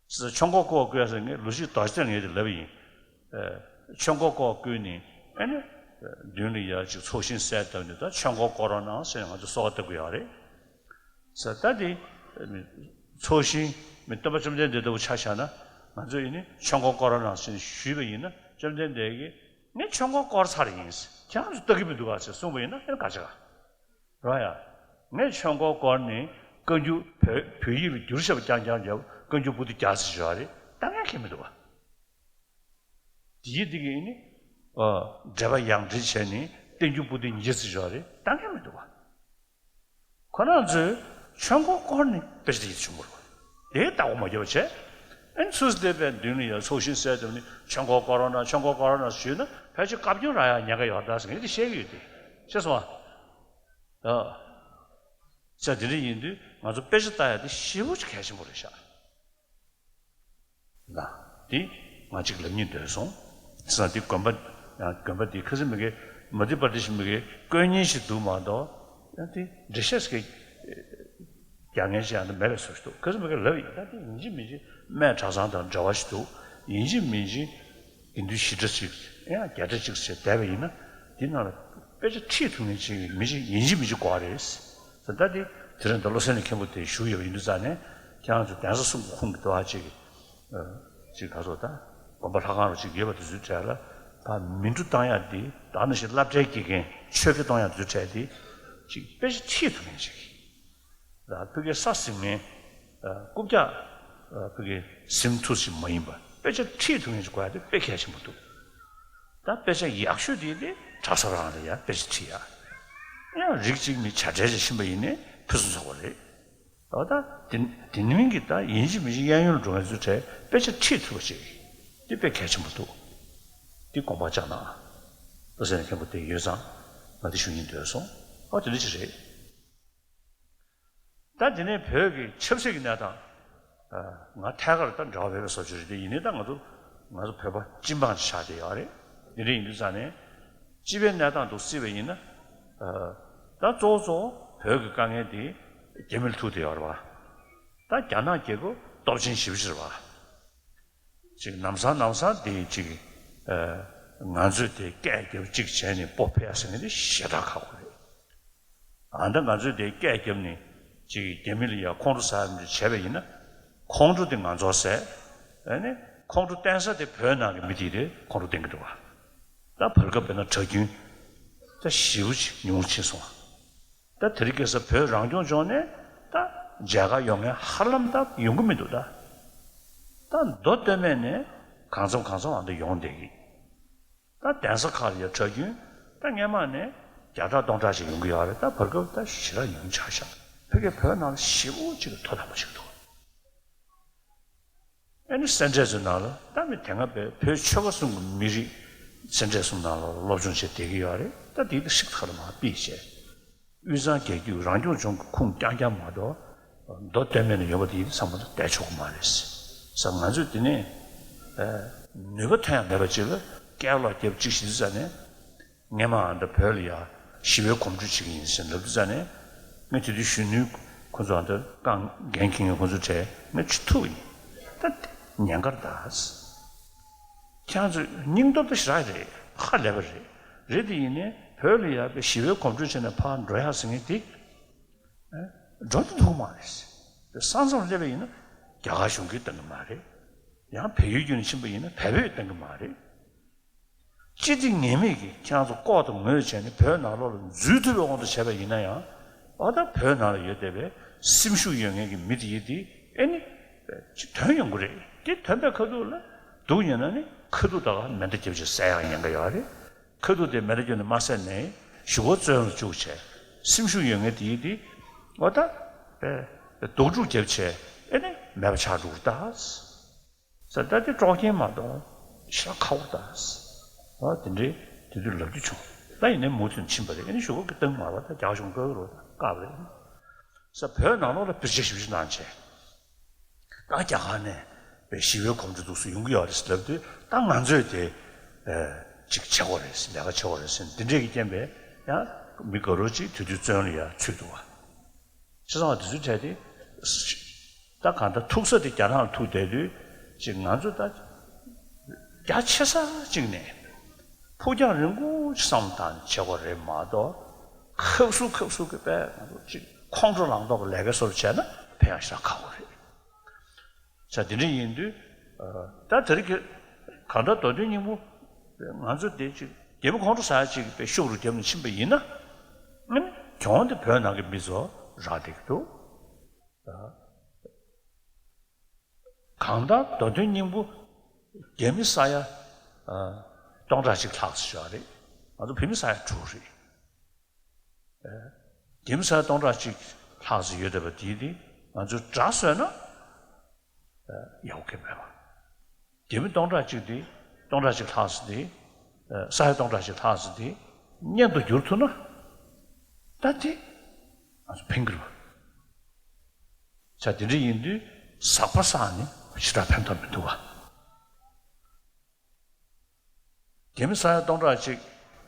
ཆོས་འཁོར་བསྐོར་བསྐུལ་ཟེར་ངས་ལོ་གཅིག་རྡོ་རྗེ་གདན་ངས་དེ་ལབ་པ་ཡིན། ཨ། ཆོས་འཁོར་བསྐོར་བསྐུལ་ནས་ཨ་ནི་མདུན་ལ་ཡར་ཅིག་ཚོགས་ཞིང་གསལ་བཏབ་ནས་ད་ཆོས་འཁོར་བསྐོར་རོགས་གནང་ཟེར་ནས་ང་ཚོ་གསོལ་བ་བཏབ་ཀྱི་ཡོད་རེད། ཟེར་ད་དེ་ཚོགས་ཞིང་མི་སྟོན་པ་བཅོམ་ལྡན་འདས་ལྟ་བུ་ཆ་བཞག་ན་ང་ཚོ་ཡིན་ནི་ཆོས་འཁོར་བསྐོར་རོགས་གནང་ཟེར་ནས་ཞུས་པ་ཡིན་ན་བཅོམ་ལྡན་འདས་ཀྱིས་ངས་ཆོས་འཁོར་བསྐོར་ཚར་ཡིན། ཁྱེད་རང་ཚོ་ལྟ་གི་མི་འདུག་ག་ཟེར་གསུངས་པ་ཡིན་ན་ཨེ་ག་བྱེད་ག་རོ་ཡ། ངས་ཆོས་འཁོར་བསྐོར་ནས་བཀའ་འགྱུར་བོད་བོད་ཡིག་ལ་བསྒྱུར་བཞག་པ་རྐྱང་རྐྱང་རྒྱབ་བཀའ་འགྱུར་པོ་ཏི་རྒྱག་ཟེར་བཞག་རེད། ལྟ་མཁན་གང་ཡང་མི་འདུག་བ། དེ་ཡིན་དེ་གིས་ནི། འགྲེལ་པ་ཡང་འགྲེལ་བྱས་ནས་བསྟན་འགྱུར་པོ་ཏི་ཉིས་ཟེར་བཞག་རེད། ལྟ་མཁན་མི་འདུག་བ། ཁོ་རང་ཚོས་ཆོས་འཁོར་བསྐོར་ནས་དཔེ་ཆ་དེ་ཡིད་ཆུང་པོ་རེད། དེ་ལྟ་བ་མ་རྒྱབ་བྱས། ཨན་ཚུལ་དེ་པའི་མདུན་ལ་ཡང་ཚོགས་ཞིང་གསལ་བཏབ་ནས་ཆོས་འཁོར་བསྐོར་རོགས་གནང་། ཆོས་འཁོར་བསྐོར་རོགས་གནང་ཞུས་ན་ཕལ་ཆེར་བཀའ་བཀྱོན་རག་ཡག་ཉེན་ཁ་ཡོད་ད་ཟེར་ངས་དེ་བཤད་ཀྱི་ཡོད་དེ། ཤེས་སོང་ཨ། ཨ། ས་དེ་འདྲ་ཡིན་དུས་ང་ཚོ་དཔེ་ཆ་ལྟ་ཡག་དེ་ཞེ་པོ་ཅིག་གལ་ཆེན་པོ་རེད་ཤག་ལ། དེ་ང་གཅིག་ལབ་སྙིང་འདོད་སོང་། ས་དེ་དགོན་པ་ཡང་དགོན་པ་དེ་ཁ་སང་མི་གེ་མ་དེ་པར་དེ་ཞིག་མི་གེ་བསྐོས་མཁན་ཞིག་འདུག་མ་གཏོགས་ཡང་དེ་འགྲེལ་བཤད་ཟེར་རྒྱག་མཁན་ཞིག་ཡང་དེ་མེད་པའི་བཟོ་ཞིག་འདུག་ཁ་སང་མི་གེ་ལབ་ཡིན། ད་དེ་ཡིན་གཅིག་མིན་གཅིག་སྨད་གྲྭ་ཚང་དང་འབྲེལ་བ་ཞིག་འདུག་ཡིན་གཅིག་མིན་གཅིག་དགེ་འདུན་བཞི་གྲྭ་གཅིག་ཡང་བརྒྱད་གྲྭ་གཅིག་བྱས་བསྡད་པ་ཡིན་ན་དེ་ནང་ལ་དཔེ་ཆ་ཁྲིད་ཐུབ་མཁན་ཅིག་མི་ཅིག་ཡིན་གཅིག་མིན་གཅིག་དགོས་རེད། ད་ལྟ་དེ་དེ་རིང་ད་བློ་གསལ་གླིང་མཁན་པོ་དེ་བཞུགས་ཡོད་པ་ཡིན་དུས་ཙང་ནས་ཁྱེད་རང་ཚོ་གདན་ས་གསུམ་གྱི་ཁོངས་ཀྱི་འདུག་ཨ་ཅིག་ཅིག་ག་ཚོད་ད་དགོན་པ་ལྷ་ཁང་རུ་ཅིག་ཡོད་པ་དེ་ཚོའི་གྲས་ལ་ད་མི་འགྲོ་བཏང་ཡག་དེ་ད་ནང་བཞིན་སློབ་གྲྭའི་དགེ་རྒན་ཆོས་དགེ་གཏོང་ཡག་དེ་ཚོའི་གྲས་དེ་ཅིག་དཔེ་ཆ་ཁྲིད་ཐུབ་མཁན་ཅིག་ད་ཕ་གིའི་ས་ཟིན་མཁན། རྐུབ་བཀྱག་ཕ་གིའི་ཟིན་ཐུབ་ཞིག་མ་ཡིན་པ་དཔེ་ཆ་ཁྲིད་ཐུབ་མཁན་ཞིག་དགོས་ཡ་དེ་དཔེ་གལ་ཆེན་པོ་འདུག་ད་དཔེ་ཆ་ཡག་ཤོས་དེ་དེ་གྲྭ་ས་རང་ལ་ཡ་དཔེ་ཆ་ཁྲིད་ཡ། ཡང་རིགས་གཅིག་མི་བྱ་བྲལ་ཅིག་ཕྱིན་པ་ཡིན་ནའི་ཕུན་སུམ་ཚོགས་པ་རེད། འོ་ད་དེ་དེ་མིན་གྱི་ད་ཡིན་གཅིག་མིན་གཅིག་གཡས་གཡོན་ལ་འགྲོ་མཁན་ཚོའི་གྲས་དཔེ་ཆ་ཁྲིད་ཐུབ་པ་ཅིག་དེ་དཔེ་གལ་ཆེན་པོ་འདུག་དེ་དགོངས་པ་བཅངས་གནང་། བློ་གསལ་གླིང་མཁན་པོ་དེ་ཡོད་ཙང་ང་དེ་ཞུ་སྙིང་འདོད་སོང་། ཨོ་དེ་འདྲ་ཅིག་རེད། ད་དེ་ནས་བོད་ཀྱི་ཆབ་སྲིད་ཀྱི་གནས་སྟངས། ང་ཐད་ཀར་ད་འབྲེལ་བ་མེད་པའི་བཟོ་བཅོས་རེད་དེ་ཡིན་ནའི་ད་ང་ཚོ་ང་ཚོ་བོད་པ་སྤྱི་འབངས་ཆགས་བསྡད་ཡོད་རེད། དེ་འདྲ་ཡིན་དུས་ཙང་ནས་སྤྱི་པའི་གནས་སྟངས་འདུག་སྲིད་པ་ཡིན་ན། ད་གཙོ་བོ་གཙོ་བོ་བོད་ཀྱི་དཀའ་ངལ་དེ་རྒྱ་མི་ལ་ཐུག་བསྡད་ཡོད་རེད་བ། ད་རྒྱ་ནག་རྒྱལ་ཁབ་སྟོབས་ཆེན་ཞེ་པོ་ཅིག་རེད་བ། ཅིག་ནམ་སང་ནམ་སང་དེ་ཅིག་ང་ཚོས་དེ་སྐད་རྒྱབ་ཅིག་བྱས་ནས་སྤོ་ཕེབས་ཟེར་མཁན་དེ་ཞེ་དྲག་ཁག་པོ་རེད། ཨ་ད་ང་ཚོས་དེ་སྐད་རྒྱབ་ནས་ཅིག་རྒྱ་མི་ལ་ཡ་ཁོང་ཁྲོ་ཟ་ཡ་མི་བྱས་པ་ཡིན་ན། ཁོང་ཁྲོ་དེ་ང་ཚོར་ཟ། ཨ་ནི་ཁོང་ཁྲོ་བསྟན་ས་དེ་བོད་ནང་གི་མི་དེ་རེད། ཁོང་ཁྲོ་བསྟན་གྱི་འདུག་བ། ད་བར་སྐབས་དཔེར་ན་གྲྭ་རྒྱུན་ད་ཞེ་པོ་ཅིག་ཉུང་ཕྱིན་སོང་བ། ད་དེ་རིང་ཁ་སང་བོད་རང་སྐྱོང་ལྗོངས་ནས་ད་མཇལ་ཁ་ཡོང་མཁན་ཧ་ལམ་ད་ཡོང་གི་མི་འདུག་ད་ད་མདོ་སྟོད་སྨད་ནས་གང་འཚམ་གང་འཚམ་ཨ་འདྲ་ཡོང་བསྡད་ཀྱི། ད་གདན་ས་ཁག་ལ་ཡ་གྲྭ་རྒྱུན་ད་སྔོན་མ་ནས་བརྒྱ་ཕྲག་སྟོང་ཕྲག་ཞིག་ཡོང་གི་ཡོད་རེད། ད་བར་སྐབས་ད་ཞེ་དྲག་ཉུང་ཆགས་ཤག་ཕ་གིའི་བོད་ནང་ལ་ཞེ་པོ་ཅིག་གི་ཐོ་དམ་པ་ཞིག་འདུག་ཨ་ནི་སེ་འབྲས་ཚོའི་ནང་ལ་ད་མི་དེ་སྔ་བོད་བོད་ཆོལ་ཁ་གསུམ་གྱི་མི་རིགས་སེ་འབྲས་གསུམ་ནང་ལ་སློབ་སྦྱོང་བྱས་བསྡད་ཀྱི་ཡོད་རེད། ད་དེ་ད་ཤིག་ཐག་ལ་མ་ཕུད་བྱས། དབུས་གཙང་རྒྱལ་རྒྱུད་རང་སྐྱོང་ལྗོངས་ཀྱི་ཁུངས་རྐྱང་རྐྱང་མ་གཏོགས་མདོ་སྟོད་སྨད་ནས་ཡོང་བ་དེ་ཚང་མ་ལ་བསྡད་ཆོག་གི་མ་རེད་ཟེར། ང་ཚོས་དེ་ནས་ནུས་པ་ཐོན་ཡག་མེད་པ་ཅིག་ལ་སྐད་ལོག་རྒྱབ་ཅིག་བྱེད་དུས་ཙ་ནས། སྔོན་མ་ཨ་འདྲ་བོད་ལ་ཡ་ཞི་བའི་གོམ་བགྲོད་བྱེད་ཀྱི་ཡིན་ཟེར་ལབ་དུས་ཙ་ནས་ངས་དེ་དུས་གཞོན་ནུའི་ཁོ་ཚོ་ཨ་འདྲ་རྐང་འགན་འཁྱེར་མཁན་ཁོ་ཚོ་གྲས་ངས་ཆུ་ཐུག་ཡིན། ད་ཉན་གར་ད། ཁྱེད་ཚོ་སྙིང་སྟོབས་ད་ཞེ་དྲག་རེད། ཧ་ལས་པ་རེད། རེད་དེ་ཡིན་ནའི་ བོད་ལ་ཡ་པའི་ཞི་བའི་གོམ་བགྲོད་བྱས་ནས་ཕར་འགྲོ་ཡག་ཟེར་མཁན་དེ། འགྲོ་མི་ཐུབ་མ་རེད། ས་མཚམས་སླེབས་པ་ཡིན་ན་རྒྱ་གར་གཞུང་གིས་གཏོང་གི་མ་རེད། ཡང་བལ་ཡུལ་བརྒྱུད་ནས་ཕྱིན་པ་ཡིན་ན་བལ་པོས་གཏོང་གི་མ་རེད། སྤྱི་བདེ་ངེས་མེད་ཀྱིས་ཁྱེད་རང་ཚོ་ལྐོག་ཏུ་ངོས་བྱས་ནས་བོད་ནང་ལོགས་ལ་འཛུལ་ཐུབ་པའི་དབང་དུ་བྱས་པ་ཡིན་ན་ཡང་། ཨ་ད་བོད་ནང་ལ་ཡོད་བསྡད་པའི་སེམས་ཤུགས་ཡོད་མཁན་གྱི་མི་དེ་ཡིན་དེ་ཨེ་ནི་ཅིག་ཐོན་ཡོང་གི་རེད། དེ་ཐོན་པའི་ཁ་ཐུག་ལ་སྡུག་ཉེས་ན་ནི་ཁ་ཐུག་ད་ག་མེ་མདའ་བརྒྱབ་བྱས་བསད་ཡག་ཉེན་ཁ་ཡོད་རེད། ཁ་ཐུག་དེ་མེ་མདའ་བརྒྱབ་ནས་མ་བསད་ནའི་གཞུག་གུ་བཙོན་ལ་བཅུག་བྱས་སེམས་ཤུགས་ཡོད་མཁན་དེ་ཡིན་དེ་ཨོ་ད་སྡུག་སྒྲུག་བརྒྱབ་བྱས་ཨེ་ནི་མེད་པ་ཆགས་འགྲོ་གི་རེད་ད། ཟེར། ད་དེ་དཀྲོག་རྐྱེན་མ་གཏོགས་ཞེ་དྲག་ཁག་པོ་རེད་ད། ཨ་དེ་འདྲའི་དེ་དུས་ལབ་རྒྱུ་བྱུང་། ད་ཡིན་ནའི་མུ་མཐུད་ཕྱིན་པ་རེད། ཨ་ནི་གཞུག་གུ་གཏོང་མ་རེད། ད་རྒྱ་གཞུང་བཀག་རོགས་བཀག་རེད་ཟེར། བོད་ནང་ལོགས་ལ་བེད་སྤྱོད་ཞེ་པོ་ཅིག་གནང་བྱས། ད་རྒྱ་གར་ནས་པའི་ཞི་བའི་གོམ་བགྲོད་འདུག་སེ་ཡོང་གི་ཡོད་རེད་ཟེར་ལབ་དུས་ད་ང་ཚོས་དེ་ཨེ་ཅིག་བྱེད་དགོས་རེད་ཟེར། ལས་ཀ་བྱེད་དགོས་རེད་ཟེར། འདི་འདྲས་ཀྱི་རྐྱེན་པས་ཡང་མི་དགའ་རོགས་ཅིག་དེ་དུས་བཙོན་ལ་ཡ་ཚུད་འདུག་བ། བྱས་ཙང་དེ་ཚོའི་གྲས་དེ། ད་གང་ལྟར་ཐུག་ས་དེ་རྒྱ་ནག་ལ་ཐུག་བསྡད་དུས་ཅིག་ང་ཚོ་ད་རྒྱ་ཆེ་ས་གཅིག་ནས་ཕུགས་རྒྱང་རིང་པོ་ཅིག་བསམ་བློ་བཏང་ནས་བྱེད་དགོས་རེད་མ་གཏོགས། ཁབ་སུ་ཁབ་སུ་གི་པས་ང་ཚོ་ཅིག་ཁོང་ཁྲོ་ལངས་མདོག་གི་ལས་ཀ་སོར་བྱས་ན་ཕན་ཡང་ཞེ་དྲག་ཁག་པོ་རེད། ས་དེ་འདྲ་ཡིན་དུས། ད་དེ་རིང་གི་གང་ལྟར་མདོ་དོན་སྙིང་པོ། ང་ཚོ་དེ་ཅིག་རྒྱ་མི་ཁོང་ཁྲོ་ཟ་ཡ་ཅིག་པའི་ཤུགས་རུ་བརྒྱབ་ནས་ཕྱིན་པ་ཡིན་ན། ཨ་ནི་གྱོང་དེ་བོད་ནང་གི་མི་ཚོ་རག་བསྡད་ཀྱི་འདུག། གང་ལྟར་མདོ་དོན་སྙིང་པོ་རྒྱ་མི་ས་ཡ་སྟོང་ཕྲག་གཅིག་ལྷག་ཙམ་ཡོད་རེད། ང་ཚོ་བོད་མི་ས་ཡ་དྲུག་རེད། རྒྱ་མི་ས་ཡ་སྟོང་ཕྲག་གཅིག་ལྷག་ཙམ་ཡོད་བསྡད་པ་དེ་དེ་ང་ཚོས་དགྲ་བཟོས་ན་ཡག་པོ་གང་ཡང་མེད་པ། རྒྱ་མི་སྟོང་ཕྲག་གཅིག་དེ་སྟོང་ཕྲག་གཅིག་ལྷག་ཙམ་དེ་ས་ཡ་སྟོང་ཕྲག་གཅིག་ལྷག་ཙམ་དེ་གཉེན་དུ་བསྒྱུར་ཐུབ་ན་ད་དེ་ང་ཚོ་ཕན་གྱི་རེད་པ། ས་དེ་འདྲ་ཡིན་དུས་ཟག་པ་བསགས་ནས་ཞེ་དྲག་ཕན་ཐོགས་མི་འདུག་བ། རྒྱ་མི་ས་ཡ་སྟོང་ཕྲག་གཅིག་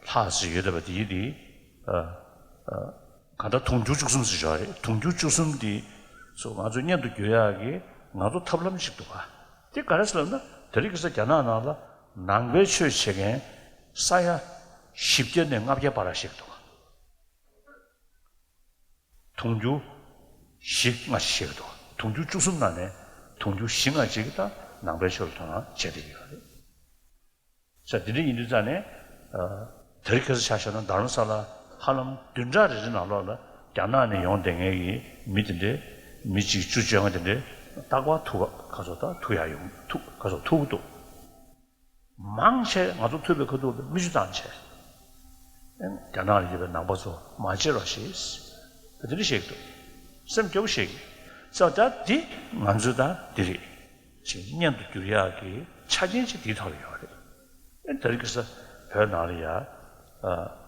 ལྷག་ཙམ་ཡོད་བསྡད་པ་དེ་ཡིན་དེ། ཨ་ཨ་གང་ལྟར་དུང་ཕྱུར་བཅུ་གསུམ་ཙམ་ཡོད་རེད། དུང་ཕྱུར་བཅུ་གསུམ་དེ་ཚོ་ང་ཚོ་གཉེན་དུ་བསྒྱུར་ཡག་གི་ང་ཚོ་ཐབས་ལམ་ཞིག་འདུག་ག། དེ་ག་རེ་ཟེར་ལབ་ན་དེ་རིང་ཁ་སང་རྒྱ་ནག་ནང་ལ་ནང་པའི་ཆོས་བྱེད་མཁན་ས་ཡ་བཞི་བརྒྱ་ནས་ལྔ་བརྒྱ་བར་ཞིག་འདུག་ག། དུང་ཕྱུར་བཞི་ལྔ་ཞིག་བཤད་ཀྱི་འདུག། དུང་ཕྱུར་བཅུ་གསུམ་ནང་ནས་དུང་ཕྱུར་བཞི་ལྔ་ཅིག་གིས་ད་ནང་པའི་ཆོས་ལ་དོ་སྣང་བྱེད་བསྡད་ཀྱི་ཡོད་རེད། ས་དེ་འདྲ་ཡིན་དུས་ཙང་ནས། ཨ་དེ་རིང་ཁ་སང་ཆ་བཞག་ན་རྡ་རམ་ས་ལ་ཧ་ལམ་བདུན་ཕྲག་རེ་རེ་ནང་ལོགས་ལ་རྒྱ་ནག་ནས་ཡོང་བསྡད་མཁན་གྱི་མི་དེ་འདྲའི་མི་གཅིག་བཅུ་བཅོ་ལྔ་དེ་འདྲའི་རྟག་པར་ཐུག་ག་ཚོད་ད་ཐུག་ཡག་ཡོང་ཐུག་ག་ཚོད་ཐུག་གི་འདུག། མང་ཆེ་ང་ཚོ་ཐུག་པའི་ཁ་ཐུག་ལ་མིག་ཆུ་བཏང་བྱས། རྒྱ་ནག་ལ་ཡོད་པའི་ནང་པ་ཚོ་མ་བརྗེད་རོགས་ཞེས། དེ་འདྲ་བཤད་ཀྱི་འདུག། སེམས་སྐྱོ་བོ་བཤད་ཀྱི། ས་ད་འདི་ང་ཚོ་ད་འདི་རེད། ཅིག་གཉེན་དུ་བསྒྱུར་ཡག་གི་ཆ་རྐྱེན་ཅིག་འདིའི་ཐོག་ལ་ཡོད་རེད། ཨེ་དེ་རིང་ཁ་སང་བོད་ནང་ལ་ཡ། ཨ་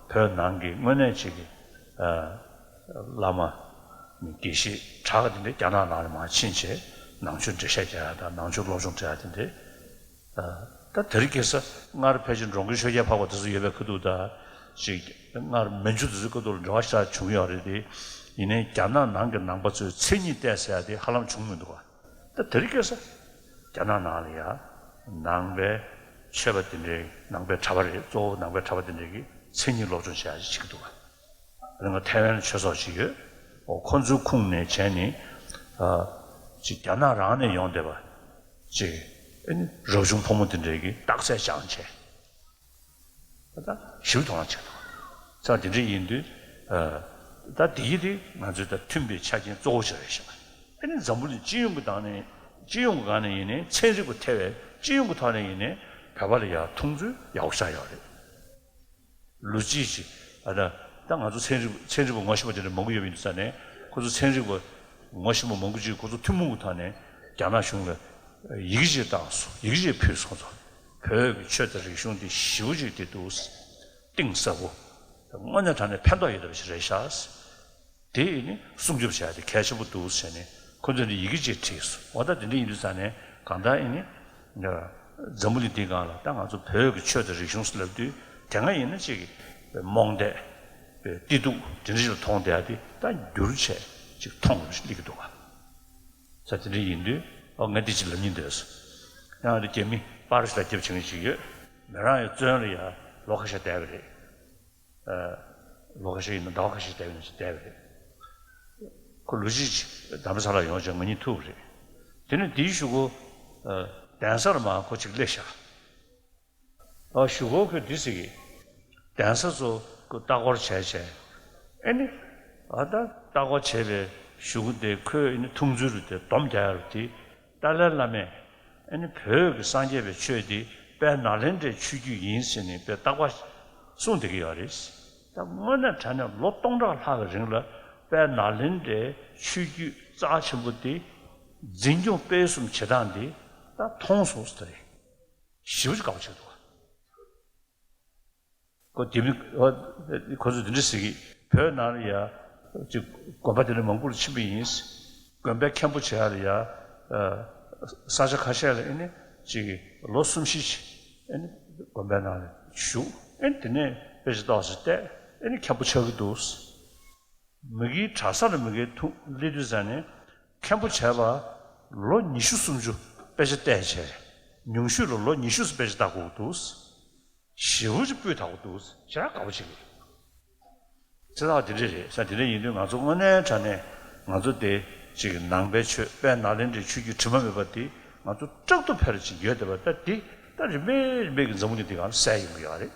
བོད་ནང་གི་དངོས་གནས་ཅིག་གི་ཨ་བླ་མ་དགེ་བཤེས་གྲགས་དེ་འདྲ་རྒྱ་ནག་ནང་ལ་མར་ཕྱིན་བྱས་ནང་ཆོས་འགྲེལ་བཤད་རྒྱག་ཡ་དང་ནང་ཆོས་སློབ་སྦྱོང་སྤྲད་ཡ་དེ་འདྲ། ད་དེ་རིང་ཁ་སང་སྔར་ཕལ་ཆེར་འགྲོ་མགོན་ཆོས་རྒྱལ་འཕགས་པ་དེ་ཚོ་ཡོད་པའི་ཁ་ཐུག་ད་ཅིག་སྔར་མན་ཇུ་དེ་ཚོའི་ཁ་ཐུག་ལ་འབྲེལ་བ་ཞེ་དྲག་བྱུང་ཡོད་རེད་དེ། ཡིན་ནའི་རྒྱ་ནག་ནང་གི་ནང་པ་ཚོས་མཚན་ཉིད་བལྟས་ཟེར་ཡ་དེ་ཧ་ལམ་བྱུང་མི་འདུག་བ། ད་དེ་རིང་ཁ་སང་རྒྱ་ནག་ནང་ལ་ཡ་ནང་པའི་ཆོས་པ་དེ་འདྲའི་ནང་པའི་གྲྭ་པ་རེད། གཙོ་བོ་ནང་པའི་གྲྭ་པ་དེ་འདྲའི་གི་མཚན་ཉིད་སློབ་སྦྱོང་བྱེད་ཡ་ཅིག་བྱེད་ཀྱི་འདུག་བ། རེད་ང་ཐའེ་ཝན་ལ་ཆོས་ཚོགས་ཅིག་ཡོད། འོ་ཁོ་ཚོའི་ཁུངས་ནས་བྱས་ནས་ཨ་ཅིག་རྒྱ་ནག་རང་ནས་ཡོང་བསྡད་པ་ཅིག་ཨ་ནི་རབ་བྱུང་ཕོ་མོ་དེ་འདྲའི་གི་རྟགས་གསལ་སྦྱངས་བྱས། ད་ཞིབ་མཐོང་བྱས་འདུག། ས་དེ་འདྲ་ཡིན་དུས་ཨ་ད་དེ་ཡི་དེ་ང་ཚོའི་ད་མཐུན་པའི་ཆ་རྐྱེན་གཙོ་བོ་ཅིག་རེད་ཤག། ཨ་ནི་འཛམ་བུ་གླིང་སྤྱི་ཡོངས་ཀྱི་སྟེང་ནས་སྤྱི་ཡོངས་ཀྱི་སྒང་ནས་ཡིན་ནའི་ཚན་རིག་པ་ཐེ་བའི་སྤྱི་ཡོངས་ཀྱི་ཐོག་ནས་ཡིན་ནའི་བོད་པ་ལ་ཡ་མཐོང་ཚུལ་ཡག་པོ་ཆགས་ཡོད་རེད། ལོ་རྒྱུས་ཅིག་ཨ་ད་ད་ང་ཚོ་ཚན་རིག་ཚན་རིག་པ་ངོ་ཤེས་པ་དེ་འདྲ་མང་པོ་ཡོད་པ་ཡིན་དུས་ས་ནས་ཁོ་ཚོ་ཚན་རིག་པ་ངོ་ཤེས་པ་མང་པོ་ཅིག་ཁོ་ཚོ་ཐུན་མོང་གི་ཐོག་ནས་རྒྱ་ནག་གཞུང་ལ་ཡི་གེ་ཅིག་བཏང་སོང་། ཡི་གེ་ཅིག་ཕུལ་སོང་ཙང་བོད་ཀྱི་ཆོས་དང་རིག་གཞུང་དེ་ཞེ་པོ་ཅིག་དེ་འདུག། གཏིང་ཟབ་པོ། དངོས་གནས་དྲང་གནས་ཕན་ཐོགས་ཡོད་པ་ཞིག་རེད་ཤག། དེ་ཡིན་ནི་སྲུང་སྐྱོབ་བྱ་ཡ་དེ་གལ་ཆེན་པོ་འདུག་ཟེར་ནས་ཁོ་ཚོས་ནི་ཡི་གེ་ཅིག་བྲིས་སོང་། འོ་ད་དེ་འདྲ་ཡིན་དུས་ཙང་ནས་གང་ལྟར་ཡིན་ནི་འཛམ་བུ་གླིང་འདིའི་སྒང་ལ་ད་ང་ཚོ་བོད་ཀྱི་ཆོས་དང་རིག་གཞུང་ཟེར་ལབ་དུས་དེ་སྔ་ཡིན་ན་ཅིག་རྨོངས་དད་བདེ་སྡུག་དེ་འདྲ་ཞིག་ལ་མཐོང་བསྡད་ཡ་དེ་ད་འགྱུར་བྱས་ཅིག་མཐོང་སླེབས་ཀྱི་འདུག་ག། ས་དེ་འདྲ་ཡིན་དུས་ཨོ་ང་འདི་ཅིག་ལབ་སྙིང་འདོད་སོང་། ཡང་རྒྱ་མི་པར་ཞིག་ལ་རྒྱབ་བྱེད་མཁན་ཞིག་ཡོད། མི་རང་ཡང་བཙོན་ལ་ཡ་ལོ་ཁ་ཤས་བསྡད་པ་རེད། ལོ་ཁ་ཤས་ཡིན་ན་ཟླ་བ་ཁ་ཤས་བསྡད་པ་ཡིན་ན་ཅིག་བསྡད་པ་རེད། ཁོ་ལོ་གཅིག་ཅིག་དམ་པ་ས་ལ་ཡོང་བྱས་ང་གཉིས་ཐུག་པ་རེད། དེ་ནས་དེའི་གཞུག་གུ་གདན་སར་མར་ཁོ་ཅིག་སླེབས་ཤག་ཨ་གཞུག་གུ་ཁོས་འདི་ཟེར་གི། གདན་ས་ཚོ་ཁོས་ལྟ་སྐོར་བྱས་བྱས། ཨེ་ནི། ཨ་ད་ལྟ་སྐོར་བྱས་པའི་གཞུག་གུ་དེ་ཁོས་ཨེ་ནི་འཐུང་ཆུ་རུ་དེ་སྡོམ་རྒྱག་ཡ་རུ་དེ། ཏཱ་ལའི་བླ་མས་ཨེ་ནི་བོད་ཀྱི་སངས་རྒྱས་པའི་ཆོས་འདི་དཔལ་ནཱ་ལེནྡྲའི་ཆོས་བརྒྱུད་ཡིན་ཟེར་ནས་དཔེ་རྟག་པ་གསུངས་བསྡད་ཀྱི་ཡོད་རེད། ད་དངོས་གནས་དྲང་གནས་ལོ་སྟོང་ཕྲག་ལྷག་གི་རིང་ལ་དཔལ་ནཱ་ལེནྡྲའི་ཆོས་བརྒྱུད་རྩ་ཆེན་པོ་འདི་འཛིན་སྐྱོང་སྤེལ་གསུམ་བྱེད་སྟངས་འདི་ད་མཐོང་སོང་ཟེར་རེད། ཞེ་པོ་ཅིག་དགའ་པོ་བྱེད་འདུག་ཁོ་དེ་མི་ཁོ་ཚོས་དེ་འདྲ་ཟེར་གི། བོད་ནང་ལ་ཡ་ཅིག་དགོན་པ་དེ་འདྲ་མང་པོ་ལ་ཕྱིན་པ་ཡིན། དགོན་པའི་མཁན་པོ་བྱེད་ཡ་ལ་ཡ་ས་ཆ་ཁ་ཤས་ལ་ཨེ་ནི་ཅིག་ལོ་གསུམ་བཞི་ཅིག་ཨེ་ནི་དགོན་པའི་ནང་ལ་བཞུགས། ཨེ་ནི་དེ་ནས་དཔེ་ཆ་ཏོག་ཙམ་བལྟས། ཨེ་ནི་མཁན་པོ་ཆགས་ཀྱི་འདུག་མི་གིས་གྲྭ་ས་ལ་མི་གིས་ཐུག་སླེབས་དུས་ཙང་ནས་མཁན་པོ་བྱས་པ་ལོ་ཉི་ཤུ་སུམ་ཅུ་དཔེ་ཆ་བལྟས་བྱས། ཉུང་ཤོས་ལ་ལོ་ཉི་ཤུ་ཙམ་དཔེ་ཆ་ལྟ་དགོས་ཀྱི་འདུག་ཞེ་པོ་ཅིག་སྤུས་དག་པོ་འདུག་ཞེ་དྲག་དགའ་པོ་བྱེད་ཀྱི་རེད། ཚེ་ཐག་དེ་འདྲ་རེད་ས། དེ་འདྲ་ཡིན་དུས་ང་ཚོ་དངོས་གནས་དྲང་གནས་ང་ཚོ་དེ་ཅིག་ནང་པའི་ཆོས་དཔལ་ནཱ་ལེནྡྲའི་ཆོས་བརྒྱུད་དྲི་མ་མེད་པ་དེ་ང་ཚོ་ཀྲག་ཏུ་ཕེ་ར་ཅིག་ཡོད་བསྡད་པ། ད་དེ་ད་རིམ་པས་རིམ་པས་ཀྱི་འཛམ་བུ་གླིང་འདི་སྒང་ལ་གསལ་ཡོང་གི་ཡོད་རེད།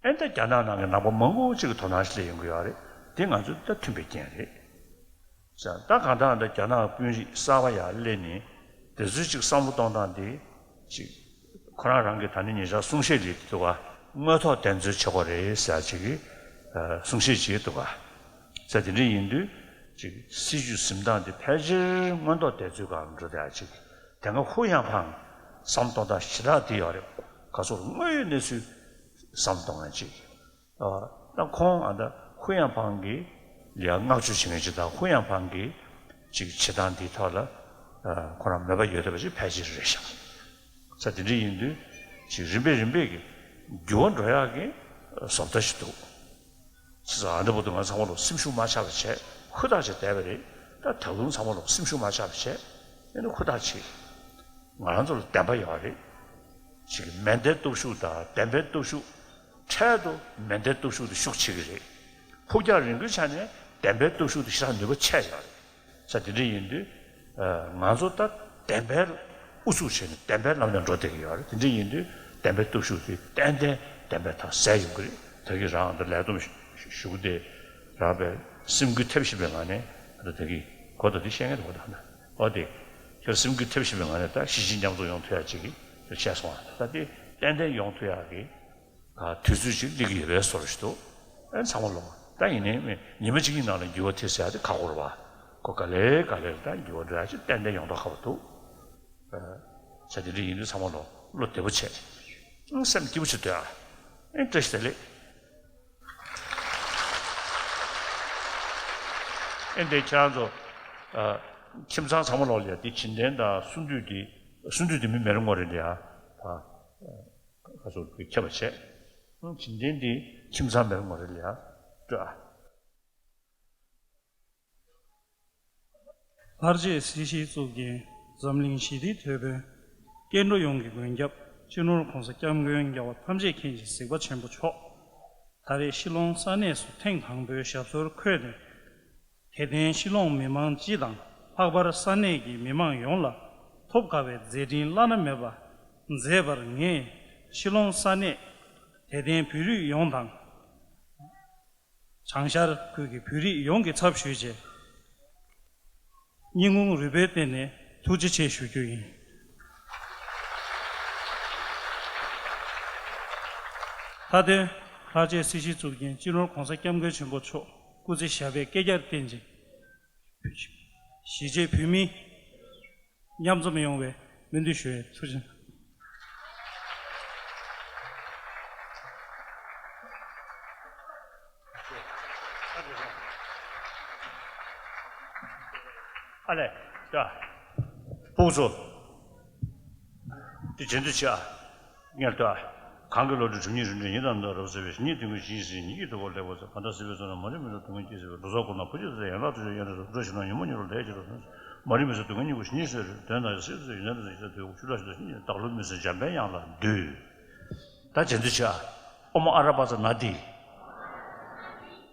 ཨེ་ད་རྒྱ་ནག་ནང་གི་ནང་པ་མང་པོ་ཅིག་གི་དོ་སྣང་ཞིག་སླེབས་ཡོང་གི་ཡོད་རེད། དེ་ང་ཚོ་ད་མཐུན་པའི་རྐྱེན་རེད། ད་གང་ལྟར་ད་རྒྱ་ནག་དཔོན་རིགས་གསར་པ་ཡར་སླེབས་ནས་དེ་ཚོའི་ཅིག་བསམ་བློ་གཏོང་སྟངས་དེ་ཅིག་ཁོ་རང་རང་གི་ད་ནི་ཉེ་ཆར་གསུང་བཤད་ལས་འདུག་ག་དངོས་ཐོག་བདེན་འཚོལ་བྱེད་དགོས་རེད་ཟེར་ཅིག་གི་གསུང་བཤད་བྱས་འདུག་ག་ས་དེ་འདྲ་ཡིན་དུས་ཅིག་སྲིད་བྱུས་འཛིན་སྟངས་དེ་ཕལ་ཆེར་མངོན་རྟོགས་བདེན་འཚོལ་སྒང་འགྲོ་བསྡད་ཡ་ཅིག་དེ་སྔ་ཧུ་ཡང་ཕང་བསམ་གཏོང་སྟངས་ཞེ་དྲག་དེ་ཡོད་རེད། ག་ཚོད་དངོས་ཡོད་གནས་ཚུལ་བསམ་གཏོང་ཡ་ཅིག་ད་ཁོང་ཨ་ད་ཧུ་ཡང་ཕང་གི་ལ་ཡ་བསྔགས་བརྗོད་བྱེད་མཁན་ཅིག་དང་ཧུ་ཡང་ཕང་གི་ཅིག་བྱེད་སྟངས་འདིའི་ཐོག་ལ་ཁོ་རང་མོས་པ་ཡོད་བསྡད་པ་ཅིག་ཕལ་ཆེར་རེད་ཤག་ས་དེ་འདྲ་ཡིན་དུས་ཅིག་རིམ་པས་རིམ་པས་ཀྱི་འགྱུར་བ་འགྲོ་ཡག་གི་བཟོ་ལྟ་ཞིག་འདུག་ས་ཨ་འདྲ་པོ་འདུག་ང་ཚང་མ་ལོ་སེམས་ཤུགས་མ་ཆག་པ་བྱས་ཧུར་ཐག་བྱས་བསྡད་པ་རེད། ད་ད་དུང་ཚང་མ་ལོ་སེམས་ཤུགས་མ་ཆག་པ་བྱས་ཨེ་ནི་ཧུར་ཐག་བྱེད། ང་རང་ཚོ་ལ་བདེན་པ་ཡོད་རེད། ཅིག་མེ་མདའི་སྟོབས་ཤུགས་དང་བདེན་པའི་སྟོབས་ཤུགས། འཕྲལ་དུ་མེ་མདའི་སྟོབས་ཤུགས་དེ་ཤུགས་ཆེ་གི་རེད། ཕུགས་རྒྱང་རིང་པོའི་ཆ་ནས་བདེན་པའི་སྟོབས་ཤུགས་དེ་ཞེ་དྲག་ནུས་པ་ཆེ་ཡོད་རེད། ས་དེ་འདྲ་ཡིན་དུས། ང་ཚོ་ད་བདེན་པའི་ཨུ་ཚུགས་བྱས་ནས་བདེན་པའི་ལམ་ནས་འགྲོ་བསྡད་ཀྱི་ཡོད་རེད། དེ་འདྲ་ཡིན་དུས་བདེན་པའི་སྟོབས་ཤུགས་དེ་ཏན་ཏན་བདེན་པའི་ཐོག་གསལ་ཡོང་གི་རེད། ད་གིན་རང་ད་ལས་བསྡོམས་ཞུ་གི་དེ་རང་པའི་སེམས་འགུལ་ཐེབས་བཞིན་པའི་ངང་ནས་ད་ད་གིན་གོ་ད་དེ་བཤད་མཁན་དེ་གོ་ད་ན་ཨོ་དེ་ཁྱེད་སེམས་འགུལ་ཐེབས་བཞིན་པའི་ངང་ནས་ད་གཞིས་བྱེས་མཉམ་འཛོམས་ཡོང་ཐུབ་ཡ་ཅིག་གི་བཤད་སོང་ད་དེ་ཏན་ཏན་ཡོང་ཐུབ་ཡ་གི་དུས་ཚོད་ཅིག་སླེབས་ཀྱི་ཡོད་པའི་བཟོ་འདྲ་ཞིག་འདུག་ཨེ་ཚང་མ་ལོ། ད་ཡིན་ནའི་ཉི་མ་གཅིག་གཉིས་ནང་ལ་འགྱུར་བ་ཐེབས་ཟེར་ཡ་དེ་ཁག་པོ་རེད་བ། ཁོ་ག་ལེ་ག་ལེ་ད་འགྱུར་བ་འགྲོ་ཡ་ཅིག་ཏན་ཏན་ཡོང་མདོག་ཁ་པོ་འདུག་ཨ་ས་དེ་འདྲ་ཡིན་དུས་ཚང་མ་ལོ་བློ་བདེ་པོ་བྱས། ཨང་སེམས་སྐྱིད་པོ་བྱེད་སྡོད་ཨ། ཨེ་བཀྲ་ཤིས་བདེ་ལེགས། ཨེ་འདི་ཁྱེད་རང་ཚོ་ཨ་ཁྱིམ་ཚང་ཚང་མ་ལོ་ལ་ཡ་དེ་བྱིན་ལྡན་དང་གསུང་སྡུད་དེ་གསུང་སྡུད་དེ་མི་མེ་རོ་ངོ་རེ་ལ་ཡ་ཨ། ཁ་སོར་གྱི་ཁྱབ་པ་བྱས། བྱིན་ལྡན་འདི་ཁྱིམ་ཚང་མེར་ངོ་རེ་ལ་ཡང་སྤྲོད་ཨ། ལྷར་བཅས་སྲིད་ཞིའི་གཙུག་རྒྱན། འཛམ་གླིང་ཞི་བདེའི་དེད་དཔོན། སྐྱེ་འགྲོ་ཡོངས་ཀྱི་མགོན་སྐྱབས་སྤྱི་ནོར་༸གོང་ས་༸སྐྱབས་མགོན་རྒྱལ་བ་ཐམས་ཅད་མཁྱེན་ཅིང་གཟིགས་པ་ཆེན་པོ་མཆོག་ད་རེས་ཤི་ལོང་ས་གནས་སུ་ཐེངས་དང་པོའི་ཞབས་སོར་འཁོད་ནས། དད་ལྡན་ཤི་ལོང་མི་མང་སྤྱི་དང་ལྷག་པར་ས་གནས་ཀྱི་མི་མང་ཡོངས་ལ་ཐོབ་དཀའ་བའི་མཛད་འཕྲིན་བླ་ན་མེད་པ་མཛད་པར། ངས་ཤི་ལོང་ས་གནས་དད་ལྡན་བོད་རིགས་ཡོངས་དང་། བྱང་ཤར་ཁུལ་གྱི་བོད་རིགས་ཡོངས་ཀྱི་ཚབ་ཞུས་བྱས། སྙིང་ཁུང་རུས་པའི་གཏིང་ནས་ཐུགས་རྗེ་ཆེ་ཞུ་རྒྱུ་ཡིན། མཐའ་དོན། ལྷར་བཅས་སྲིད་ཞིའི་གཙུག་རྒྱན་སྤྱི་ནོར་༸གོང་ས་༸སྐྱབས་མགོན་ཆེན་པོ་མཆོག་སྐུ་ཚེ་ཞབས་པད་བསྐལ་བརྒྱར་བརྟན་ཅིང་། གཞིས་བྱེས་བོད་མི་མཉམ་འཛོམས་ཡོང་བའི་སྨོན་འདུན་ཞུ་ཡས། ཐུགས་རྗེ་ཆེ། ཨ་ལས། ཡ། སྤུ་གུ་ཚོ། འདི་རྗེས་ཟློས་བྱེད་ཨ། སྔོན་ལ་ལྟོས་ཨ། གང་གི་བློ་གྲོས་གྲུབ་སྙིང་རུས་འདྲེན། ཡིད་དང་ནི་རབ་བསྲེས་པའི། ཉིད་དོན་ཀུན་ཇི་བཞིན་གཤེགས་ཉིད་ཀྱི་ཐུགས་ཀར་ལེགས་པར་མཛད། གང་དག་སྲིད་པའི་མཚོ་ནས་མ་རིག་མུན་པའི་སྡུག་བསྔལ་སྐྱེ་ཟེར་བའི་ལུས་ངག་ཡིད་གསུམ་ཡན་ལག་ཐམས་ཅད་ཡན་ལག་ཐམས་ཅད་ཡོངས་སུ་རྫོགས་ཤིང་ན་ཉོན་མོངས་གཉིད་ལོག་ལས་སྐྱེས་སོ། མ་རིག་མུན་པའི་སྡུག་བསྔལ་སྙིང་པོ་ཞི་ཞིང་དུལ། དོན་དམ་ཡང་སྲིད་པའི་ཡུལ་ནས་རེ་ཞིག་ཡོད་ཆོས་ལ་ཞི་བདེ་ཞིང་བདག་བློ་མི་ཟད་འཇམ་པའི་དབྱངས་ལ་འདུད། ད་རྗེས་ཟློས་བྱེད་ཨ། ཨོཾ་ཨ་ར་པ་ཙ་ན་དྷཱིཿ།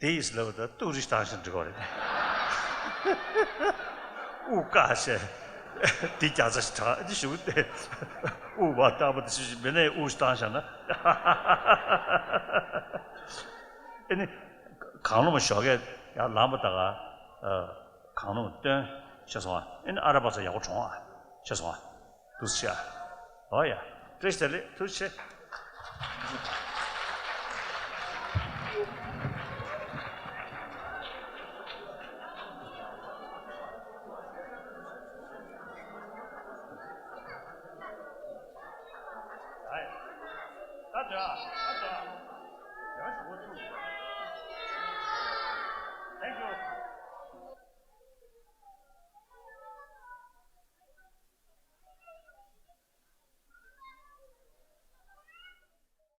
དེ་ཡིས་ལབ་ད་ཏུ་རི་བཏང་ཞིང་འགྲིག་གོ་རེད། དབུ་བཀག་བྱས། དེ་རྒྱ་ཚ་ཞིག་དྲག་ཅི་ཞུ་སྟེ། དབུ་བ་བཏགས་པ་དེ་ཞིག་མི་ནས་དབུ་ཞིག་བཏང་བཞག་ན། ཨེ་ནི། གང་རུང་མ་ཞོགས་ཀས་ཡར་ལངས་པ་ད་ག་གང་རུང་སྟོན་ཤེས་སོང་ཨ། ཨེ་ནི་ཨ་ར་པ་ཚ་ཡག་པོ་གྲོངས་ཨ། ཤེས་སོང་ཨ། ཐུགས་རྗེ་ཆེ་ཨ། ཨོ་ཡ། བཀྲ་ཤིས་བདེ་ལེགས། ཐུགས་རྗེ་ཆེ། ད་དྲ།